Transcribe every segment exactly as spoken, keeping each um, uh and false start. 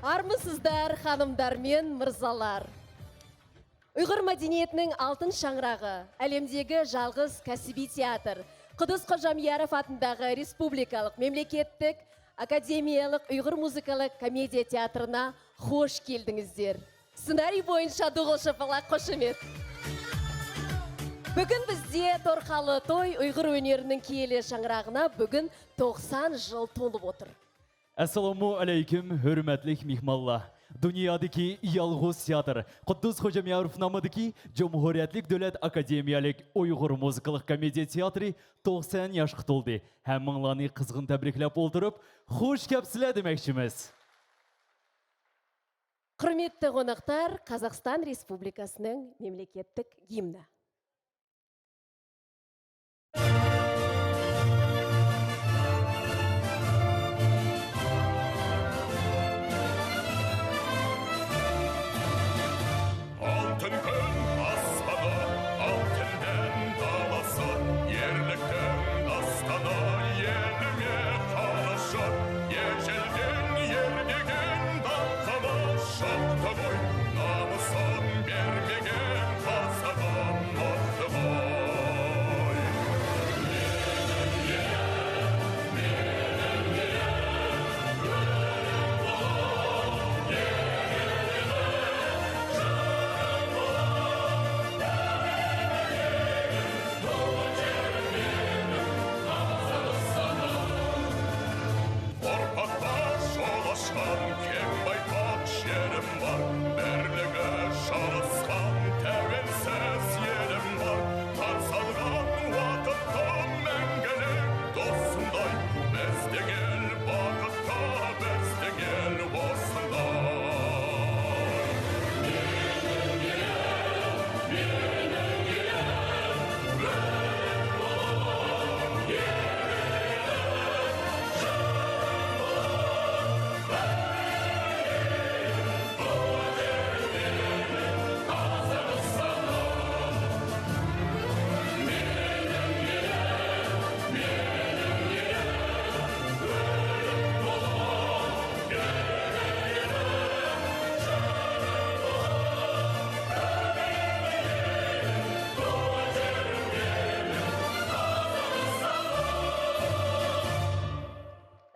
ئارمىسىزلار، خانىملار، مەن مىرزالار. ئۇيغۇر مەدەنىيىتىنىڭ ئالتۇن شاڭرىقى، ئەلەمدىكى يالغۇز كەسپىي تىياتىر، قۇددۇس خوجامياروف ئاتىنداغى رېسپۇبلىكالىق مەملىكەتلىك ئاكادېمىيەلىك ئۇيغۇر مۇزىكىلىق كومېدىيە تىياتىرىنا خوش كەلدىڭىزلەر. سېنارىي بويىچە دۇغۇل شاپىلىق قوشۇمىت. بۈگۈن بىزدە تورقاللى توي ئۇيغۇر ھۈنىرىنىڭ كىيىلى شاڭرىقىنا بۈگۈن توقسان يىل تولۇپ ئولتۇر. ئەسسالامۇ ئەلەيكۇم، ھۆرمەتلىك مېھمانلار! دۇنيادىكى يالغۇز تىياتىر، قۇددۇس خوجامياروف نامىدىكى جۇمھۇرىيەتلىك دۆلەت ئاكادېمىيەلىك ئۇيغۇر مۇزىكىلىق كومېدىيە تىياتىرى توقسان ياشقا تولدى. ھەممىڭلارنى قىزغىن تەبرىكلەپ ئولتۇرۇپ، خوش كەپسىلەر دېمەكچىمىز. ھۆرمەتلىك قوناقلار، قازاقىستان رېسپۇبلىكاسىنىڭ مەملىكەتلىك گىمنى. ئالتۇن كۈن ئاسمىنى، ئالتۇن دەم دالاسى، يەرلىكنىڭ داستانى، يەرلىمە قارىشى، يېشىلگەن يەر دېگەن داغقىمۇ شاختىغۇي، نامۇسۇم بەرمىگەن قازىغا ماختىغۇي. تورپاققا شولاشقان كەڭ بايپاق شېئىرىم بار، بىرلىككە شالىسقان تەۋەنسىز يېرىم بار. تار سالغان ۋاقىتتا مەڭگۈلۈك دوستۇمداي، بىز دېگىل ۋاقىتتا، بىز دېگىل ۋاقىتتا.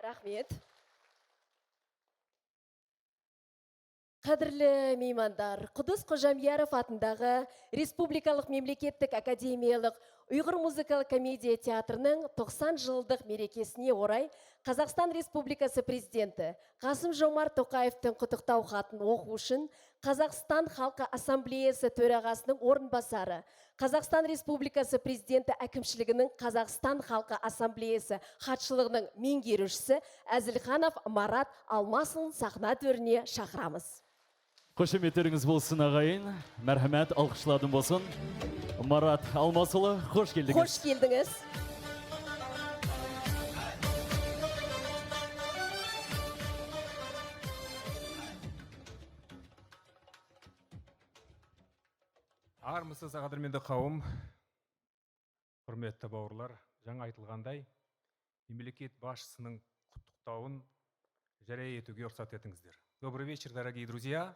رەھمەت. قەدىرلىك مېھماندار، قۇددۇس خوجامياروف ئاتىنداغى رېسپۇبلىكالىق مەملىكەتلىك ئاكادېمىيەلىك ئۇيغۇر مۇزىكىلىق كومېدىيە تىياتىرىنىڭ توقسان يىللىق مەرىكىسىنى ئوراي، قازاقىستان رېسپۇبلىكاسى پىرېزىدېنتى قاسىم-جومارت توقايېۋتىن قۇتلۇقلاۋ خاتىنى ئوقۇشۇن قازاقىستان خەلق ئاسسامبلېيەسى تۆرىغاسىنىڭ ئورۇنباسارى، قازاقىستان رېسپۇبلىكاسى پىرېزىدېنتى ئەكىمچىلىكىنىڭ قازاقىستان خەلق ئاسسامبلېيەسى خاتچىلىقىنىڭ مېڭىۋېرىشچىسى ئەزىلخانوف مارات ئالماسۇلنى سەھنە تۆرىنى چاقىرىمىز. قوشۇمىتىڭىز بولسۇن، ئاغايىن. مەرھەمەت، ئالقىشلاردىن بولسۇن. مارات ئالماسۇلى، خوش كەلدىڭىز. خوش كەلدىڭىز. ھارمىسىز، قەدىرمەن قەۋم. ھۆرمەتلىك باۋۇرلار، جاڭا ئېيتىلغاندەك، مەملىكەت باشچىسىنىڭ قۇتلۇقلاۋىنى جەريان ئېتىۋىگە رۇخسەت ئېتىڭىزلەر. Добрый вечер, дорогие друзья.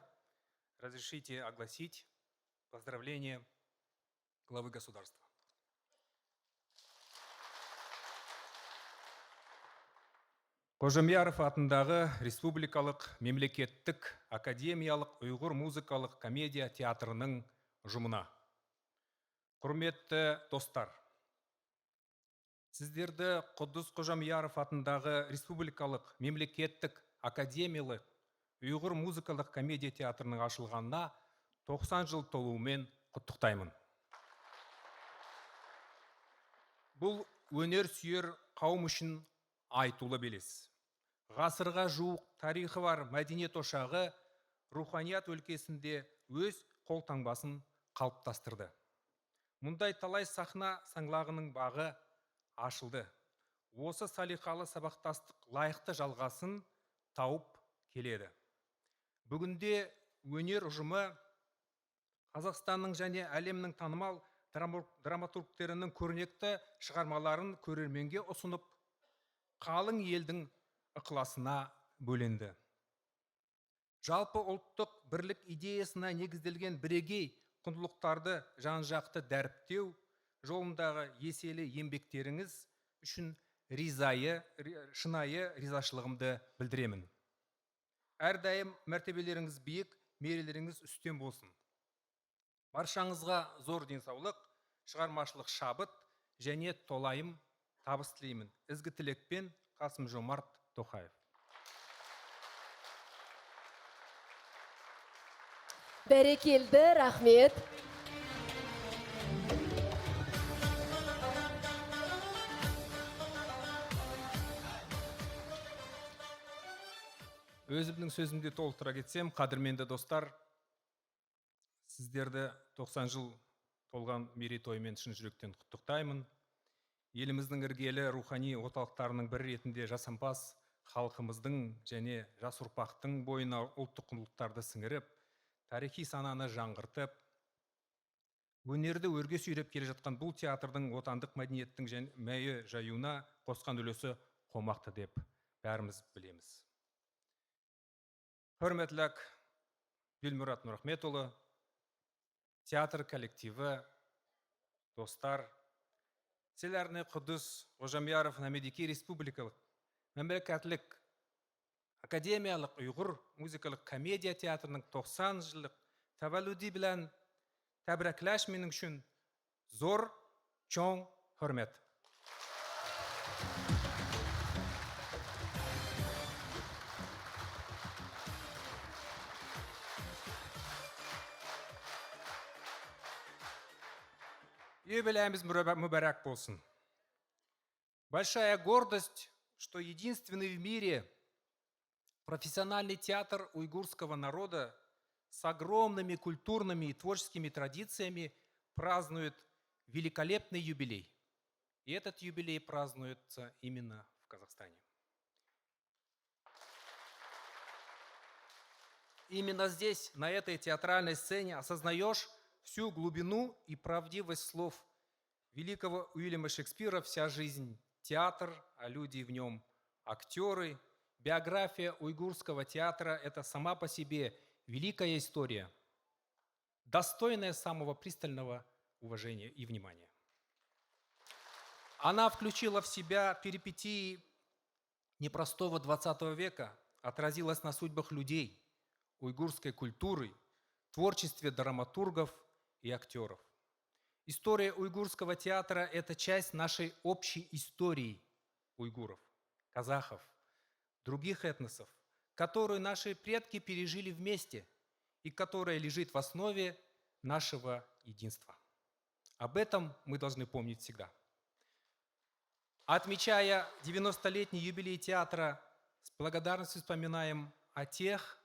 Разрешите огласить поздравления главы государства. Қожамьяров атындағы республикалық мемлекеттік академиялық ұйғыр музыкалық комедия театрының ұжымына. Құрметті достар! Сіздерді Құддыс Қожамьяров атындағы республикалық мемлекеттік академиялық ұйғыр музыкалық комедия театрының ашылғанына тоқсан жыл толуымен құттықтаймын. Бұл өнер сүйер қауым үшін айтулы белес. Ғасырға жуық тарихы бар мәдениет ошағы руханият өлкесінде өз қолтаңбасын қалыптастырды. Мұндай талай сахна саңлағының бағы ашылды. Осы салиқалы сабақтастық лайықты жалғасын тауып келеді. Бүгінде өнер ұжымы Қазақстанның және әлемнің танымал драмур-, драматургтерінің көрнекті шығармаларын көрерменге ұсынып, қалың елдің ықыласына бөленді. жалпы ұлттық бірлік идеясына негізделген бірегей құндылықтарды жан-жақты дәріптеу жолындағы еселі еңбектеріңіз үшін ризайы, ри-, шынайы ризашылығымды білдіремін. Әрдайым мәртебелеріңіз биік, мерейлеріңіз үстем болсын. Баршаңызға зор денсаулық, шығармашылық шабыт және толайым табыс тілеймін. Ізгі тілекпен, Қасым-Жомарт Тоқаев. Бәрекелді, рахмет. Өзімнің сөзімді толықтыра кетсем, қадірменді достар, сіздерді тоқсан жыл толған мерейтоймен шын жүректен құттықтаймын. Еліміздің іргелі рухани орталықтарының бірі ретінде жасампаз халқымыздың және жас ұрпақтың бойына ұлттық құндылықтарды сіңіріп, тарихи сананы жаңғыртып, өнерді өрге сүйреп келе жатқан бұл театрдың отандық мәдениеттің жән-, мәйі жаюына қосқан үлесі қомақты деп бәріміз білеміз. Hörmetlik Dilmurad Nurahmetoğlu, teatr kollektivi, dostlar, sizlerni Quddus Ojamyarov nomidagi respublikalik mamlakatlik akademiyalik Uyg'ur muzıkalı komediya teatrinining to'qson yillik tavalludi bilan tabriklash mening uchun zo'r, cho'ng hurmat. Юбилейimiz mübarek болсын. Большая гордость, что единственный в мире профессиональный театр уйгурского народа с огромными культурными и творческими традициями празднует великолепный юбилей. И этот юбилей празднуется именно в Казахстане. Именно здесь, на этой театральной сцене, осознаешь всю глубину и правдивость слов великого Уильяма Шекспира: «Вся жизнь — театр, а люди в нем — актеры». Биография уйгурского театра — это сама по себе великая история, достойная самого пристального уважения и внимания. Она включила в себя перипетии непростого двадцатого века, отразилась на судьбах людей, уйгурской культуры, творчестве драматургов и актеров. История уйгурского театра — это часть нашей общей истории уйгуров, казахов, других этносов, которую наши предки пережили вместе и которая лежит в основе нашего единства. Об этом мы должны помнить всегда. Отмечая девяностолетний юбилей театра, с благодарностью вспоминаем о тех,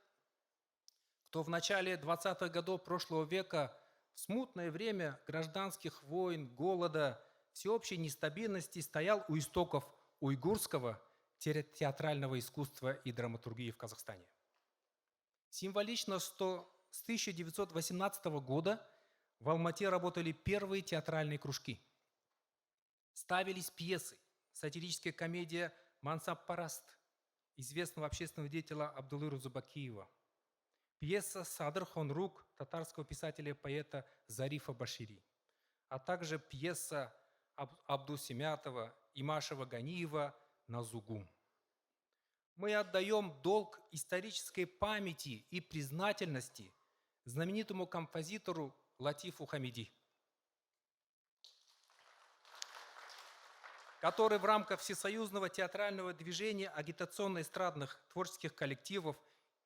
кто в начале двадцатых годов прошлого века, в смутное время гражданских войн, голода, всеобщей нестабильности, стоял у истоков уйгурского тере-, театрального искусства и драматургии в Казахстане. Символично, что с тысяча девятьсот восемнадцатого года в Алмате работали первые театральные кружки. Ставились пьесы. Сатирическая комедия «Мансаппараст» известного общественного деятеля Абдуллы Рузубакиева. Пьеса «Садыр Хонрук» татарского писателя и поэта Зарифа Башири, а также пьеса Аб-, Абдусемятова, Имашева, Ганиева «Назугум». Мы отдаём долг исторической памяти и признательности знаменитому композитору Латифу Хамиди, который в рамках всесоюзного театрального движения агитационно-эстрадных творческих коллективов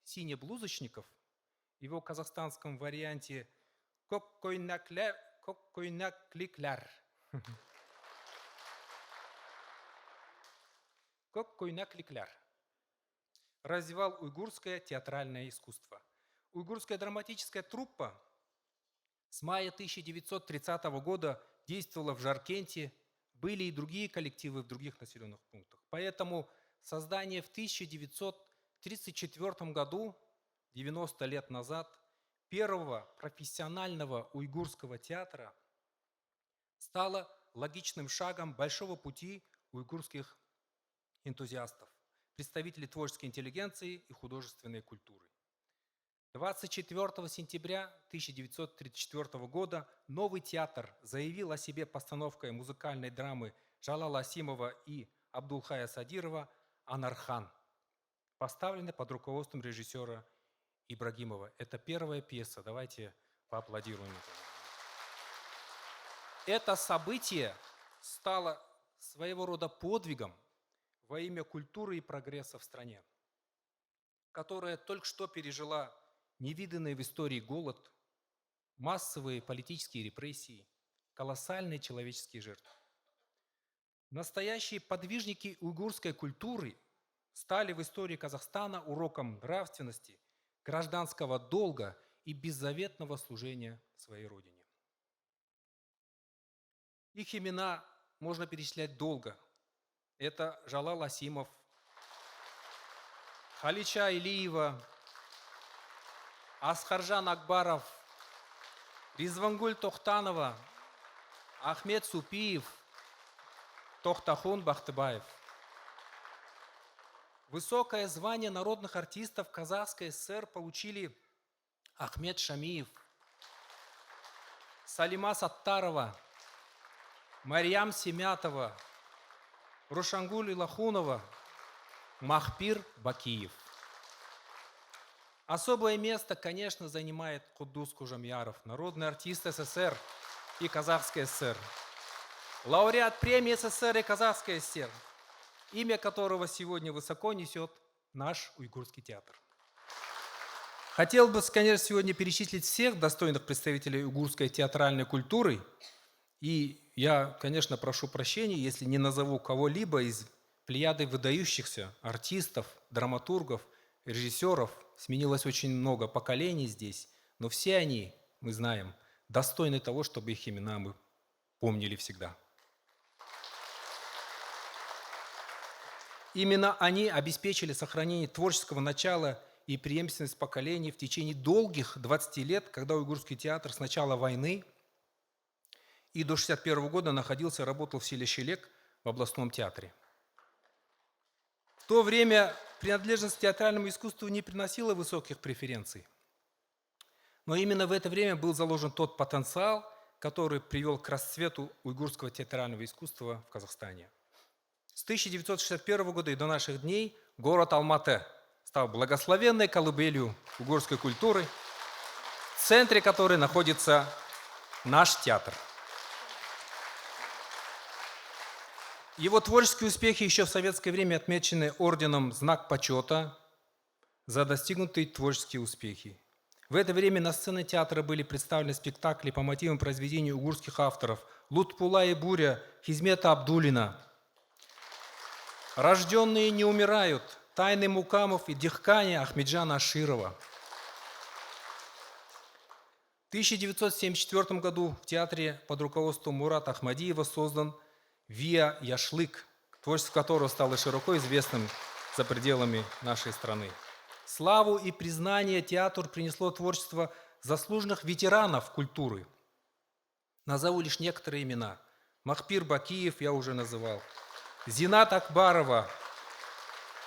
«Синеблузочников», его казахстанском варианте «Көк көйнәкләр», «Көк көйнәкликләр». «Көк көйнәкликләр» развивал уйгурское театральное искусство. Уйгурская драматическая труппа с мая тысяча девятьсот тридцатого года действовала в Жаркенте, были и другие коллективы в других населённых пунктах. Поэтому создание в тысяча девятьсот тридцать четвёртом году, девяносто лет назад, первого профессионального уйгурского театра стало логичным шагом большого пути уйгурских энтузиастов, представителей творческой интеллигенции и художественной культуры. Двадцать четвёртого сентября тысяча девятьсот тридцать четвёртого года новый театр заявил о себе постановкой музыкальной драмы Жалала Асимова и Абдулхая Садирова «Анархан», поставленной под руководством режиссера Ибрагимова. Это первая пьеса. Давайте поаплодируем. Это событие стало своего рода подвигом во имя культуры и прогресса в стране, которая только что пережила невиданный в истории голод, массовые политические репрессии, колоссальные человеческие жертвы. Настоящие подвижники уйгурской культуры стали в истории Казахстана уроком нравственности, гражданского долга и беззаветного служения своей родине. Их имена можно перечислять долго. Это Жалал Асимов, Халича Илиева, Аскаржан Акбаров, Ризвангуль Тохтанова, Ахмед Супиев, Тохтахун Бахтыбаев. Высокое звание народных артистов Казахской ССР получили Ахмед Шамиев, Салима Саттарова, Мариям Семятова, Рушангуль Илахунова, Махпир Бакиев. Особое место, конечно, занимает Куддус Кужамьяров, народный артист СССР и Казахской ССР, лауреат премии СССР и Казахской ССР, имя которого сегодня высоко несет наш уйгурский театр. Хотел бы, конечно, сегодня перечислить всех достойных представителей уйгурской театральной культуры. И я, конечно, прошу прощения, если не назову кого-либо из плеяды выдающихся артистов, драматургов, режиссеров. Сменилось очень много поколений здесь, но все они, мы знаем, достойны того, чтобы их имена мы помнили всегда. Именно они обеспечили сохранение творческого начала и преемственность поколений в течение долгих двадцати лет, когда уйгурский театр с начала войны и до шестьдесят первого года находился и работал в селе Щелек в областном театре. В то время принадлежность к театральному искусству не приносила высоких преференций. Но именно в это время был заложен тот потенциал, который привел к расцвету уйгурского театрального искусства в Казахстане. С тысяча девятьсот шестьдесят первого года и до наших дней город Алматы стал благословенной колыбелью уйгурской культуры, в центре которой находится наш театр. Его творческие успехи еще в советское время отмечены орденом «Знак почета» за достигнутые творческие успехи. В это время на сцене театра были представлены спектакли по мотивам произведений уйгурских авторов Лутпулла и Буря Хизмета Абдуллина, «Рождённые не умирают», «Тайны Мукамов» и «Дихкани» Ахмеджана Аширова. В тысяча девятьсот семьдесят четвёртом году в театре под руководством Мурата Ахмадиева создан «Виа Яшлык», творчество которого стало широко известным за пределами нашей страны. Славу и признание театру принесло творчество заслуженных ветеранов культуры. Назову лишь некоторые имена. Махпир Бакиев, я уже называл. Зинат Акбарова,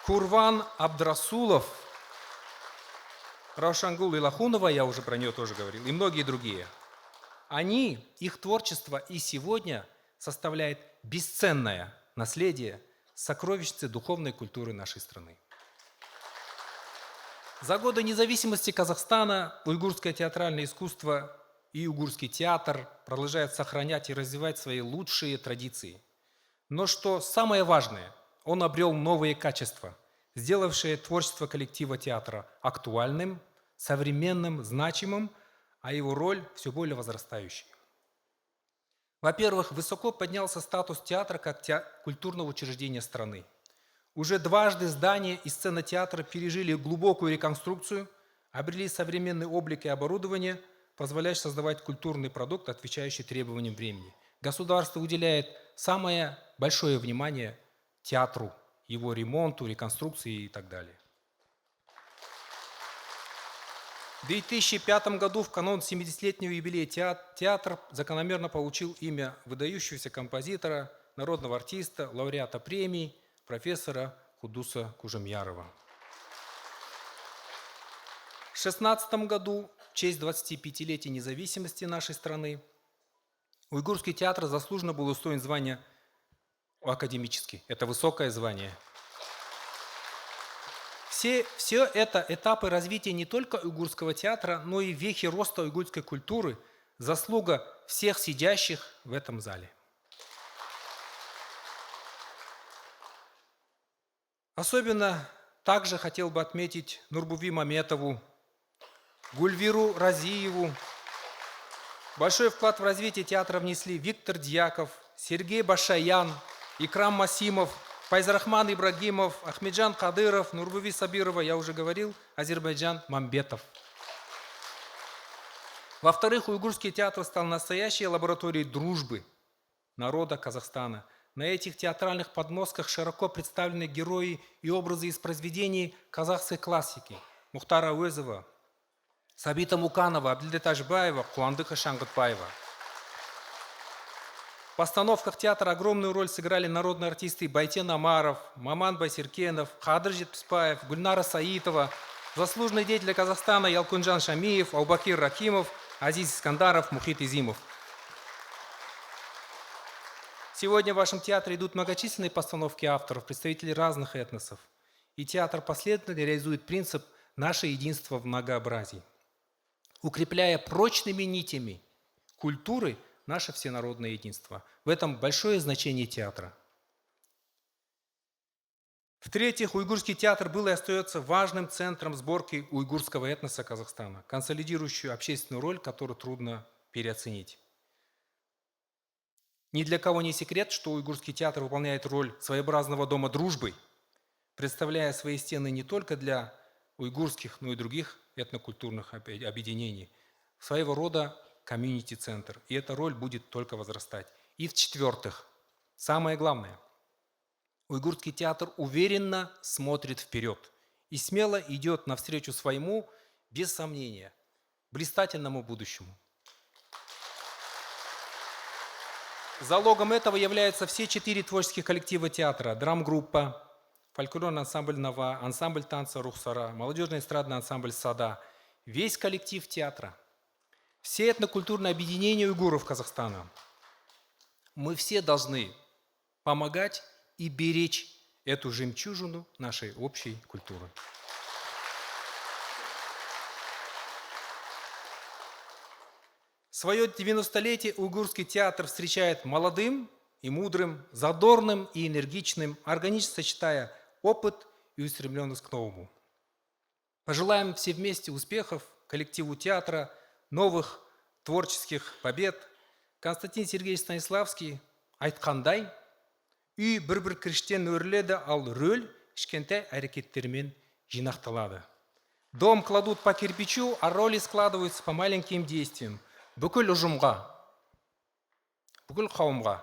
Курван Абдрасулов, Раушангул Илахунова, я уже про неё тоже говорил, и многие другие. Они, их творчество и сегодня составляет бесценное наследие, сокровищницы духовной культуры нашей страны. За годы независимости Казахстана уйгурское театральное искусство и уйгурский театр продолжают сохранять и развивать свои лучшие традиции. Но что самое важное, он обрёл новые качества, сделавшие творчество коллектива театра актуальным, современным, значимым, а его роль всё более возрастающей. Во-первых, высоко поднялся статус театра как теа-, культурного учреждения страны. Уже дважды здания и сцена театра пережили глубокую реконструкцию, обрели современный облик и оборудование, позволяющее создавать культурный продукт, отвечающий требованиям времени. Государство уделяет самое большое внимание театру, его ремонту, реконструкции и так далее. В две тысячи пятом году, в канун семидесятилетнего юбилея теат-, театр закономерно получил имя выдающегося композитора, народного артиста, лауреата премии, профессора Кудуса Кужемьярова. В шестнадцатом году, в честь двадцатипятилетия независимости нашей страны, Уйгурский театр заслуженно был удостоен звания академический. Это высокое звание. Все, все это этапы развития не только уйгурского театра, но и вехи роста уйгурской культуры, заслуга всех сидящих в этом зале. Особенно также хотел бы отметить Нурбуви Маметову, Гульвиру Разиеву. Большой вклад в развитие театра внесли Виктор Дьяков, Сергей Башаян, Икрам Масимов, Пайзрахман Ибрагимов, Ахмеджан Кадыров, Нурбуви Сабирова, я уже говорил, Азербайджан Мамбетов. Во-вторых, Уйгурский театр стал настоящей лабораторией дружбы народа Казахстана. На этих театральных подмостках широко представлены герои и образы из произведений казахской классики Мухтара Әуезова, Сабита Муканова, Абдилде Тажибаева, Куандыка Шаңғытбаева. В постановках театра огромную роль сыграли народные артисты Байтен Амаров, Маман Байсеркенов, Кадыр Жетписбаев, Гульнара Саитова, заслуженные деятели Казахстана Ялкунджан Шамиев, Аубакир Ракимов, Азиз Искандаров, Мухит Изимов. Сегодня в вашем театре идут многочисленные постановки авторов, представителей разных этносов. И театр последовательно реализует принцип «наше единство в многообразии», укрепляя прочными нитями культуры наше всенародное единство. В этом большое значение театра. В-третьих, Уйгурский театр был и остается важным центром сборки уйгурского этноса Казахстана, консолидирующую общественную роль, которую трудно переоценить. Ни для кого не секрет, что Уйгурский театр выполняет роль своеобразного дома дружбы, представляя свои стены не только для уйгурских, но и других этнокультурных объ-, объединений, своего рода комьюнити-центр. И эта роль будет только возрастать. И в-четвертых, самое главное, Уйгурский театр уверенно смотрит вперёд и смело идёт навстречу своему, без сомнения, блистательному будущему. Залогом этого являются все четыре творческих коллектива театра: драмгруппа, фольклорный ансамбль «Нава», ансамбль танца «Рухсара», молодёжный эстрадный ансамбль «Сада», весь коллектив театра, все этнокультурные объединения уйгуров Казахстана. Мы все должны помогать и беречь эту жемчужину нашей общей культуры. Своё девяностолетие Уйгурский театр встречает молодым и мудрым, задорным и энергичным, органично сочетая опыт и устремлённость к новому. Пожелаем все вместе успехов коллективу театра, новых творческих побед. Константин Сергеевич Станиславский айтқандай, үй бір-бір кіріштен өріледі, ал рөл кішкентай әрекеттермен жинақталады. Дом кладут по кирпичу, а роли складываются по маленьким действиям. Бүкіл ұжымға, бүкіл қауымға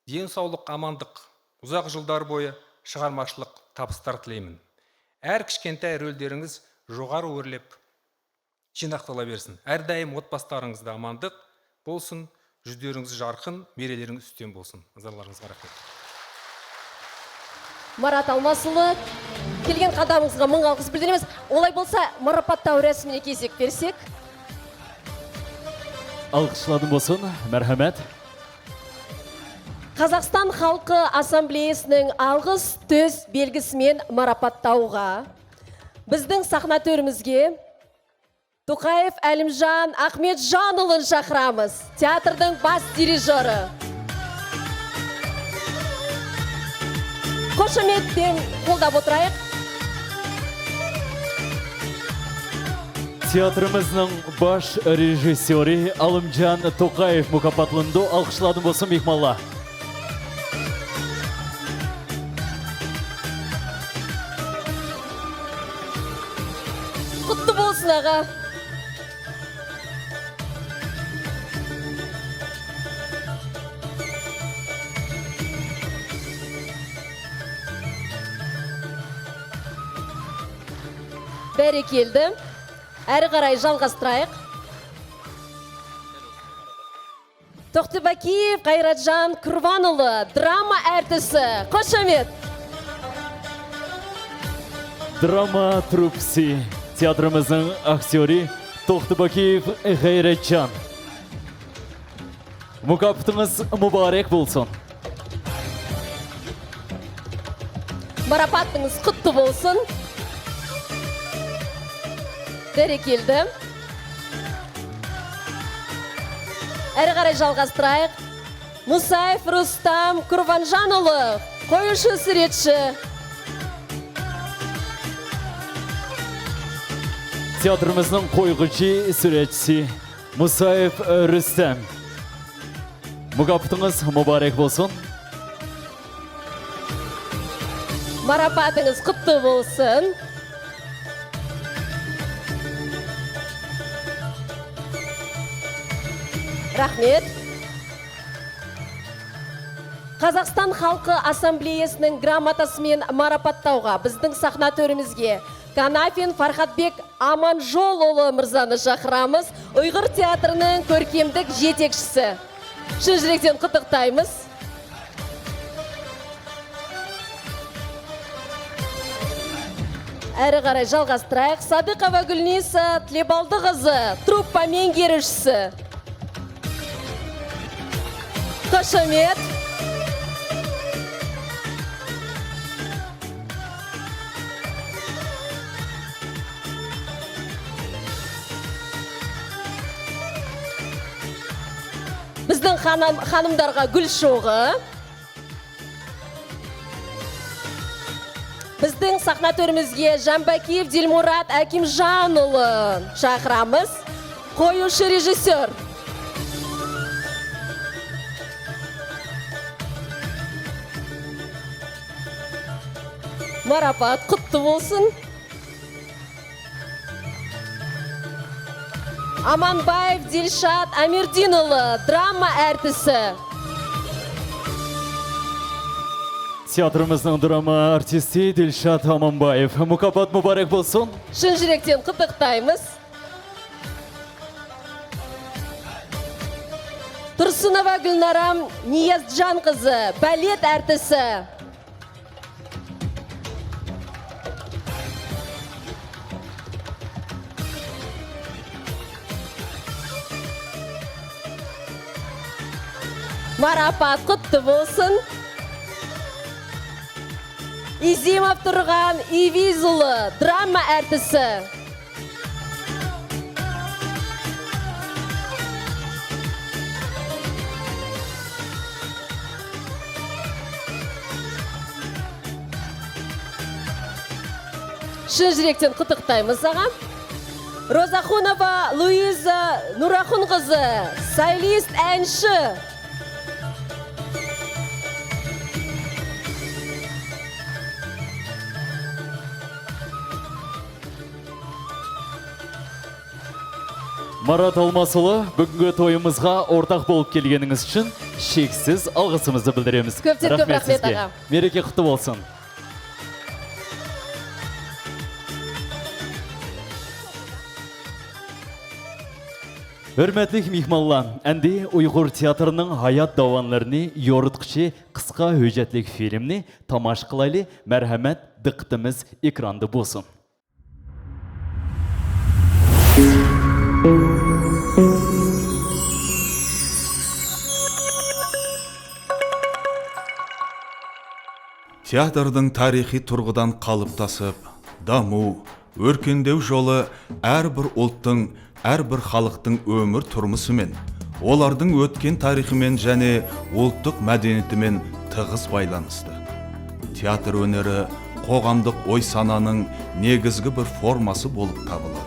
денсаулық, амандық, ұзақ жылдар бойы шығармашылық табыстар тілеймін. Әр кішкентай рөлдеріңіз жоғары өрлеп, жинақтала берсін. Әрдайым отбасыларыңызда амандық болсын, жүздеріңіз жарқын, мерейлеріңіз үстем болсын. Назарларыңызға рахмет. Марат Алмасұлы, келген қадамыңызға мың алғыс білдіреміз. Олай болса, марапаттау рәсіміне кезек берсек. Алғышларым болсын, мәрхәмәт. Қазақстан Халқы Ассамблеясының алғыс төс белгісімен марапаттауға біздің сахна төрімізге Тоқаев Әлімжан Ахметжанұлын шақырамыз, театрдың бас дирижері. Қошеметпен қолдап отырайық. Театрымыздың бас режиссері Алымжан Тоқаев мукапатланды. Алғышларым болсын, мейманлар. Құтты болсын, аға. Бәрекелді. Әрі қарай жалғастырайық. Тоқтыбакиев Қайратжан Құрбанұлы, драма әртісі. Қошемет. Драма труппасы تىياتىرىمىزنىڭ ئاكتيورى توختى باكىيېف غەيرەتجان. مۇكاپاتىڭىز مۇبارەك بولسۇن. ماراپاتىڭىز قۇتلۇق بولسۇن. بەرىكەلدە. ئەرى قاراي جالغاستۇرايىق. مۇسايېف رۇستەم قۇربانجان ئۇلى، قويۇشى سۈرەتچى. تىياتىرىمىزنىڭ قويغۇچى سۈرەتچىسى مۇسايېف رۇستەم. مۇكاپاتىڭىز مۇبارەك بولسۇن. ماراپاتىڭىز قۇتلۇق بولسۇن. رەھمەت. قازاقىستان خەلق ئاسسامبلېيەسىنىڭ گراماتاسى بىلەن ماراپاتلاۋغا بىزنىڭ سەھنە تۆرىمىزگە كانافىن فەرھادبېك ئامانجول ئۇلى مىرزانى چاقىرىمىز، ئۇيغۇر تىياتىرىنىڭ كۆركەملىك يېتەكچىسى. شۇنچىلىكتىن قۇتلۇقلايمىز. ئەرى قاراي جالغاستۇرايىق. سادىقوۋا گۈلنىسا، تىلىبالدى قىزى، تۇرۇپپا مېڭىگۈچىسى. خۇش ئامەت. بىزنىڭ خانىم، خانىملارغا گۈل شوغى. بىزنىڭ سەھنە تۆرىمىزگە جامباكىيېف دىلمۇرات ئەكىمجان ئۇلى چاقىرىمىز. قويۇشى رېژىسسور. ماراپات قۇتلۇق بولسۇن. ئامانبايېف دىلشات ئەمىردىن ئۇلى، دراما ئارتىسى. تىياتىرىمىزنىڭ دراما ئارتىسى دىلشات ئامانبايېف. مۇكاپات مۇبارەك بولسۇن. شۇنچىلىكتىن قۇتلۇقلايمىز. تۇرسۇنوۋا گۈلنارەم نىيازجان قىزى، بالېت ئارتىسى. ماراپات قۇتلۇق بولسۇن. ئىزىموف تۇرغان ئىۋىز ئۇلى، دراما ئارتىسى. شۇنچىلىكتىن قۇتلۇقلايمىز ساڭا. روزاخۇنوۋا لۇئىزا نۇراخۇن قىزى، سولىست ئەنشى. مارات ئالماسۇلى، بۈگۈنكى تويىمىزغا ئورتاق بولۇپ كەلگىنىڭىز ئۈچۈن شەكسىز ئالغىسىمىزنى بىلدۈرىمىز. كۆپتىن كۆپ رەھمەت سىزگە، ئاغا. مەرىكە قۇتلۇق بولسۇن. ھۆرمەتلىك مېھمانلار، ئەمدى ئۇيغۇر تىياتىرىنىڭ ھايات داۋانلىرىنى يورۇتقۇچى قىسقا ھۆججەتلىك فىلىمنى تاماشا قىلايلى. مەرھەمەت، دىققىتىمىز ئېكراندا بولسۇن. تىياتىرنىڭ تارىخىي تۇرغۇدان قالىپلىشىپ، دامۇ، ئۆركۈندەۋ يولى ھەر بىر ئۇلتنىڭ، ھەر بىر خەلقنىڭ ئۆمۈر تۇرمۇشى مەن، ئۇلارنىڭ ئۆتكەن تارىخى مەن، يەنى ئۇلتلۇق مەدەنىيىتى مەن تېگىز بايلانىسلىق. تىياتىر ھۈنىرى قوغاملىق ئوي-سانانىڭ نېگىزگى بىر فورمىسى بولۇپ تاپىلىدۇ.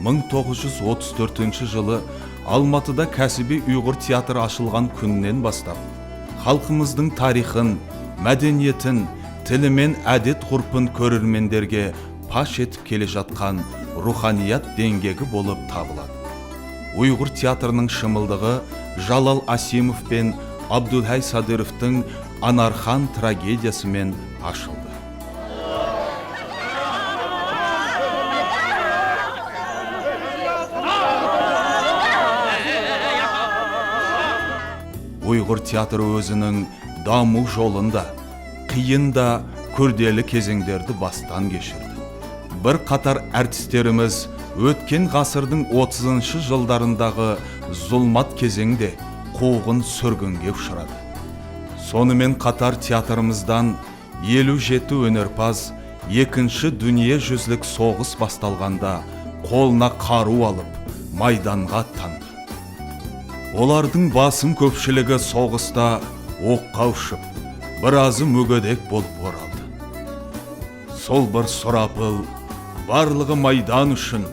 مىڭ توققۇز يۈز ئوتتۇز تۆتىنچى يىلى ئالماتىدا كەسپىي ئۇيغۇر تىياتىرى ئاچىلغان كۈندىن باشلاپ، خەلقىمىزنىڭ تارىخىن، مەدەنىيىتىن، تىلى مەن ئادەت-غۇرپىن كۆرۈرمەنلەرگە پاش ئېتىپ كېلىشىۋاتقان روھانىيەت دەڭگىكى بولۇپ تاپىلىدۇ. ئۇيغۇر تىياتىرىنىڭ شىمىلدىقى جالال ئاسىموف بىلەن ئابدۇلھەي سادىروفنىڭ ئانارخان تراگېدىيەسى مەن ئاچىلدى. ئۇيغۇر تىياتىرى ئۆزىنىڭ دامۇ يولىنى قىيىن-دا، كۈردىلى كېزەڭلەردە باستان كەچۈردى. بىر قاتار ئارتىسلىرىمىز ئۆتكەن ئەسىرنىڭ ئوتتۇزىنچى يىللىرىندىكى زۇلمەت كېزەڭدە قوغۇن-سۈرگۈنگە ئۇچرىدى. شۇنىڭ بىلەن قاتار تىياتىرىمىزدىن ئەللىك يەتتە ھۈنەرپاز ئىككىنچى دۇنيا يۈزلۈك سوغۇش باشلانغاندا قولىنا قارۇ ئېلىپ مەيدانغا ئاتلاندى. ئۇلارنىڭ باسىم كۆپچىلىكى سوغۇشتا ئوققا ئۇچۇپ، بىرازى مۈگدەك بولۇپ ئورالدى. سول بىر سۇراپىل، بارلىقى مەيدان ئۈچۈن،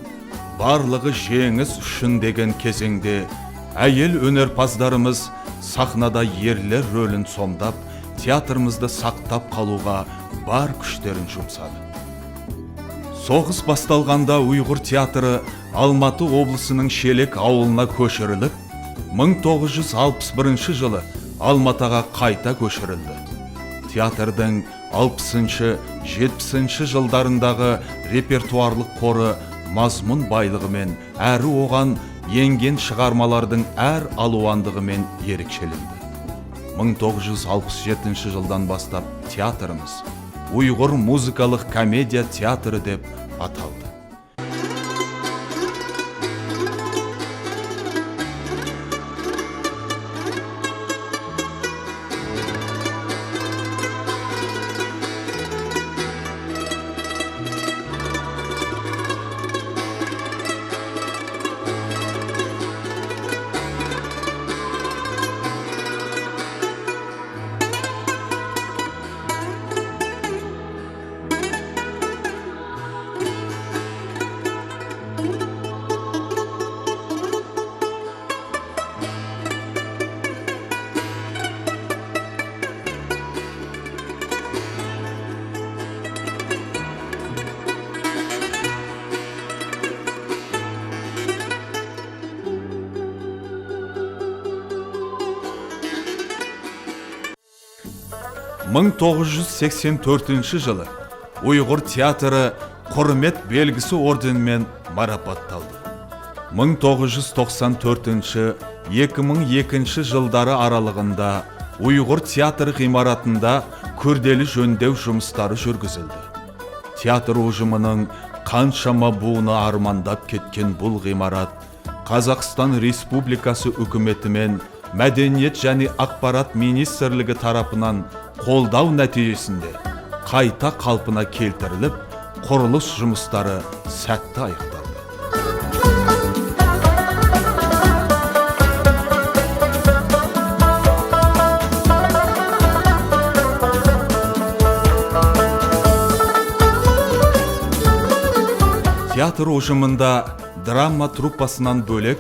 بارلىقى يېڭىش ئۈچۈن دېگەن كېزەڭدە ئايال ھۈنەرپازلىرىمىز سەھنىدە يەرلىك رولىنى سومداپ، تىياتىرىمىزدا ساقلاپ قالغىلى بار كۈچلىرىنى جۇمشىدى. سوغۇش باشلانغاندا ئۇيغۇر تىياتىرى ئالماتا ئوبلىسىنىڭ شېلەك ئاۋۇلىنا كۆچۈرۈلۈپ، مىڭ توققۇز يۈز ئالتمىش بىرىنچى يىلى ئالماتاغا قايتا كۆچۈرۈلدى. تىياتىرنىڭ ئالتمىشىنچى، يەتمىشىنچى يىللىرىندىكى رېپېرتۇئارلىق قورى مەزمۇن بايلىقى مەن ئەرى ئوغان يەڭگەن شىغارمىلارنىڭ ئەر ئالۋانلىقى مەن ئېرىكچىلىندى. مىڭ توققۇز يۈز ئالتمىش يەتتىنچى يىلدىن باشلاپ تىياتىرىمىز ئۇيغۇر مۇزىكالىق كومېدىيە تىياتىرى دەپ ئاتالدى. مىڭ توققۇز يۈز سەكسەن تۆتىنچى يىلى ئۇيغۇر تىياتىرى ھۆرمەت بەلگىسى ئوردېنى مەن مارىپاتلاندى. مىڭ توققۇز يۈز توقسان تۆتىنچى، ئىككى مىڭ ئىككىنچى يىللار ئارىلىقىدا ئۇيغۇر تىياتىرى ئىمارەتىدە كۈردىلى جۆندەش جۇمۇشلىرى جۈرگۈزۈلدى. تىياتىر ئۇجۇمىنىڭ قانچىلىما بۇرۇن ئارمانلاپ كەتكەن بۇ ئىمارەت قازاقىستان رېسپۇبلىكاسى ھۆكۈمىتى مەن مەدەنىيەت جەنى ئاخبارات مىنىستىرلىكى تەرىپىدىن قولداۋ نەتىجىسىندە قايتا قالپىنا كەلتۈرۈلۈپ، قۇرۇلۇش جۇمۇشلىرى سەتتە ئاياغلىدى. تىياتىر ئۇجۇمىدا دراما ترۇپپاسىدىن بۆلەك،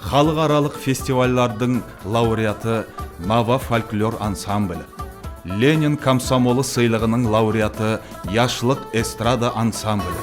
خەلقئارالىق فېستىۋاللاردىن لاۋرېئاتى ناۋا فولكلور ئانسامبىلى، لېنىن كومسومولى سىيلىقىنىڭ لاۋرېئاتى ياشلىق ئېسترادا ئانسامبىلى،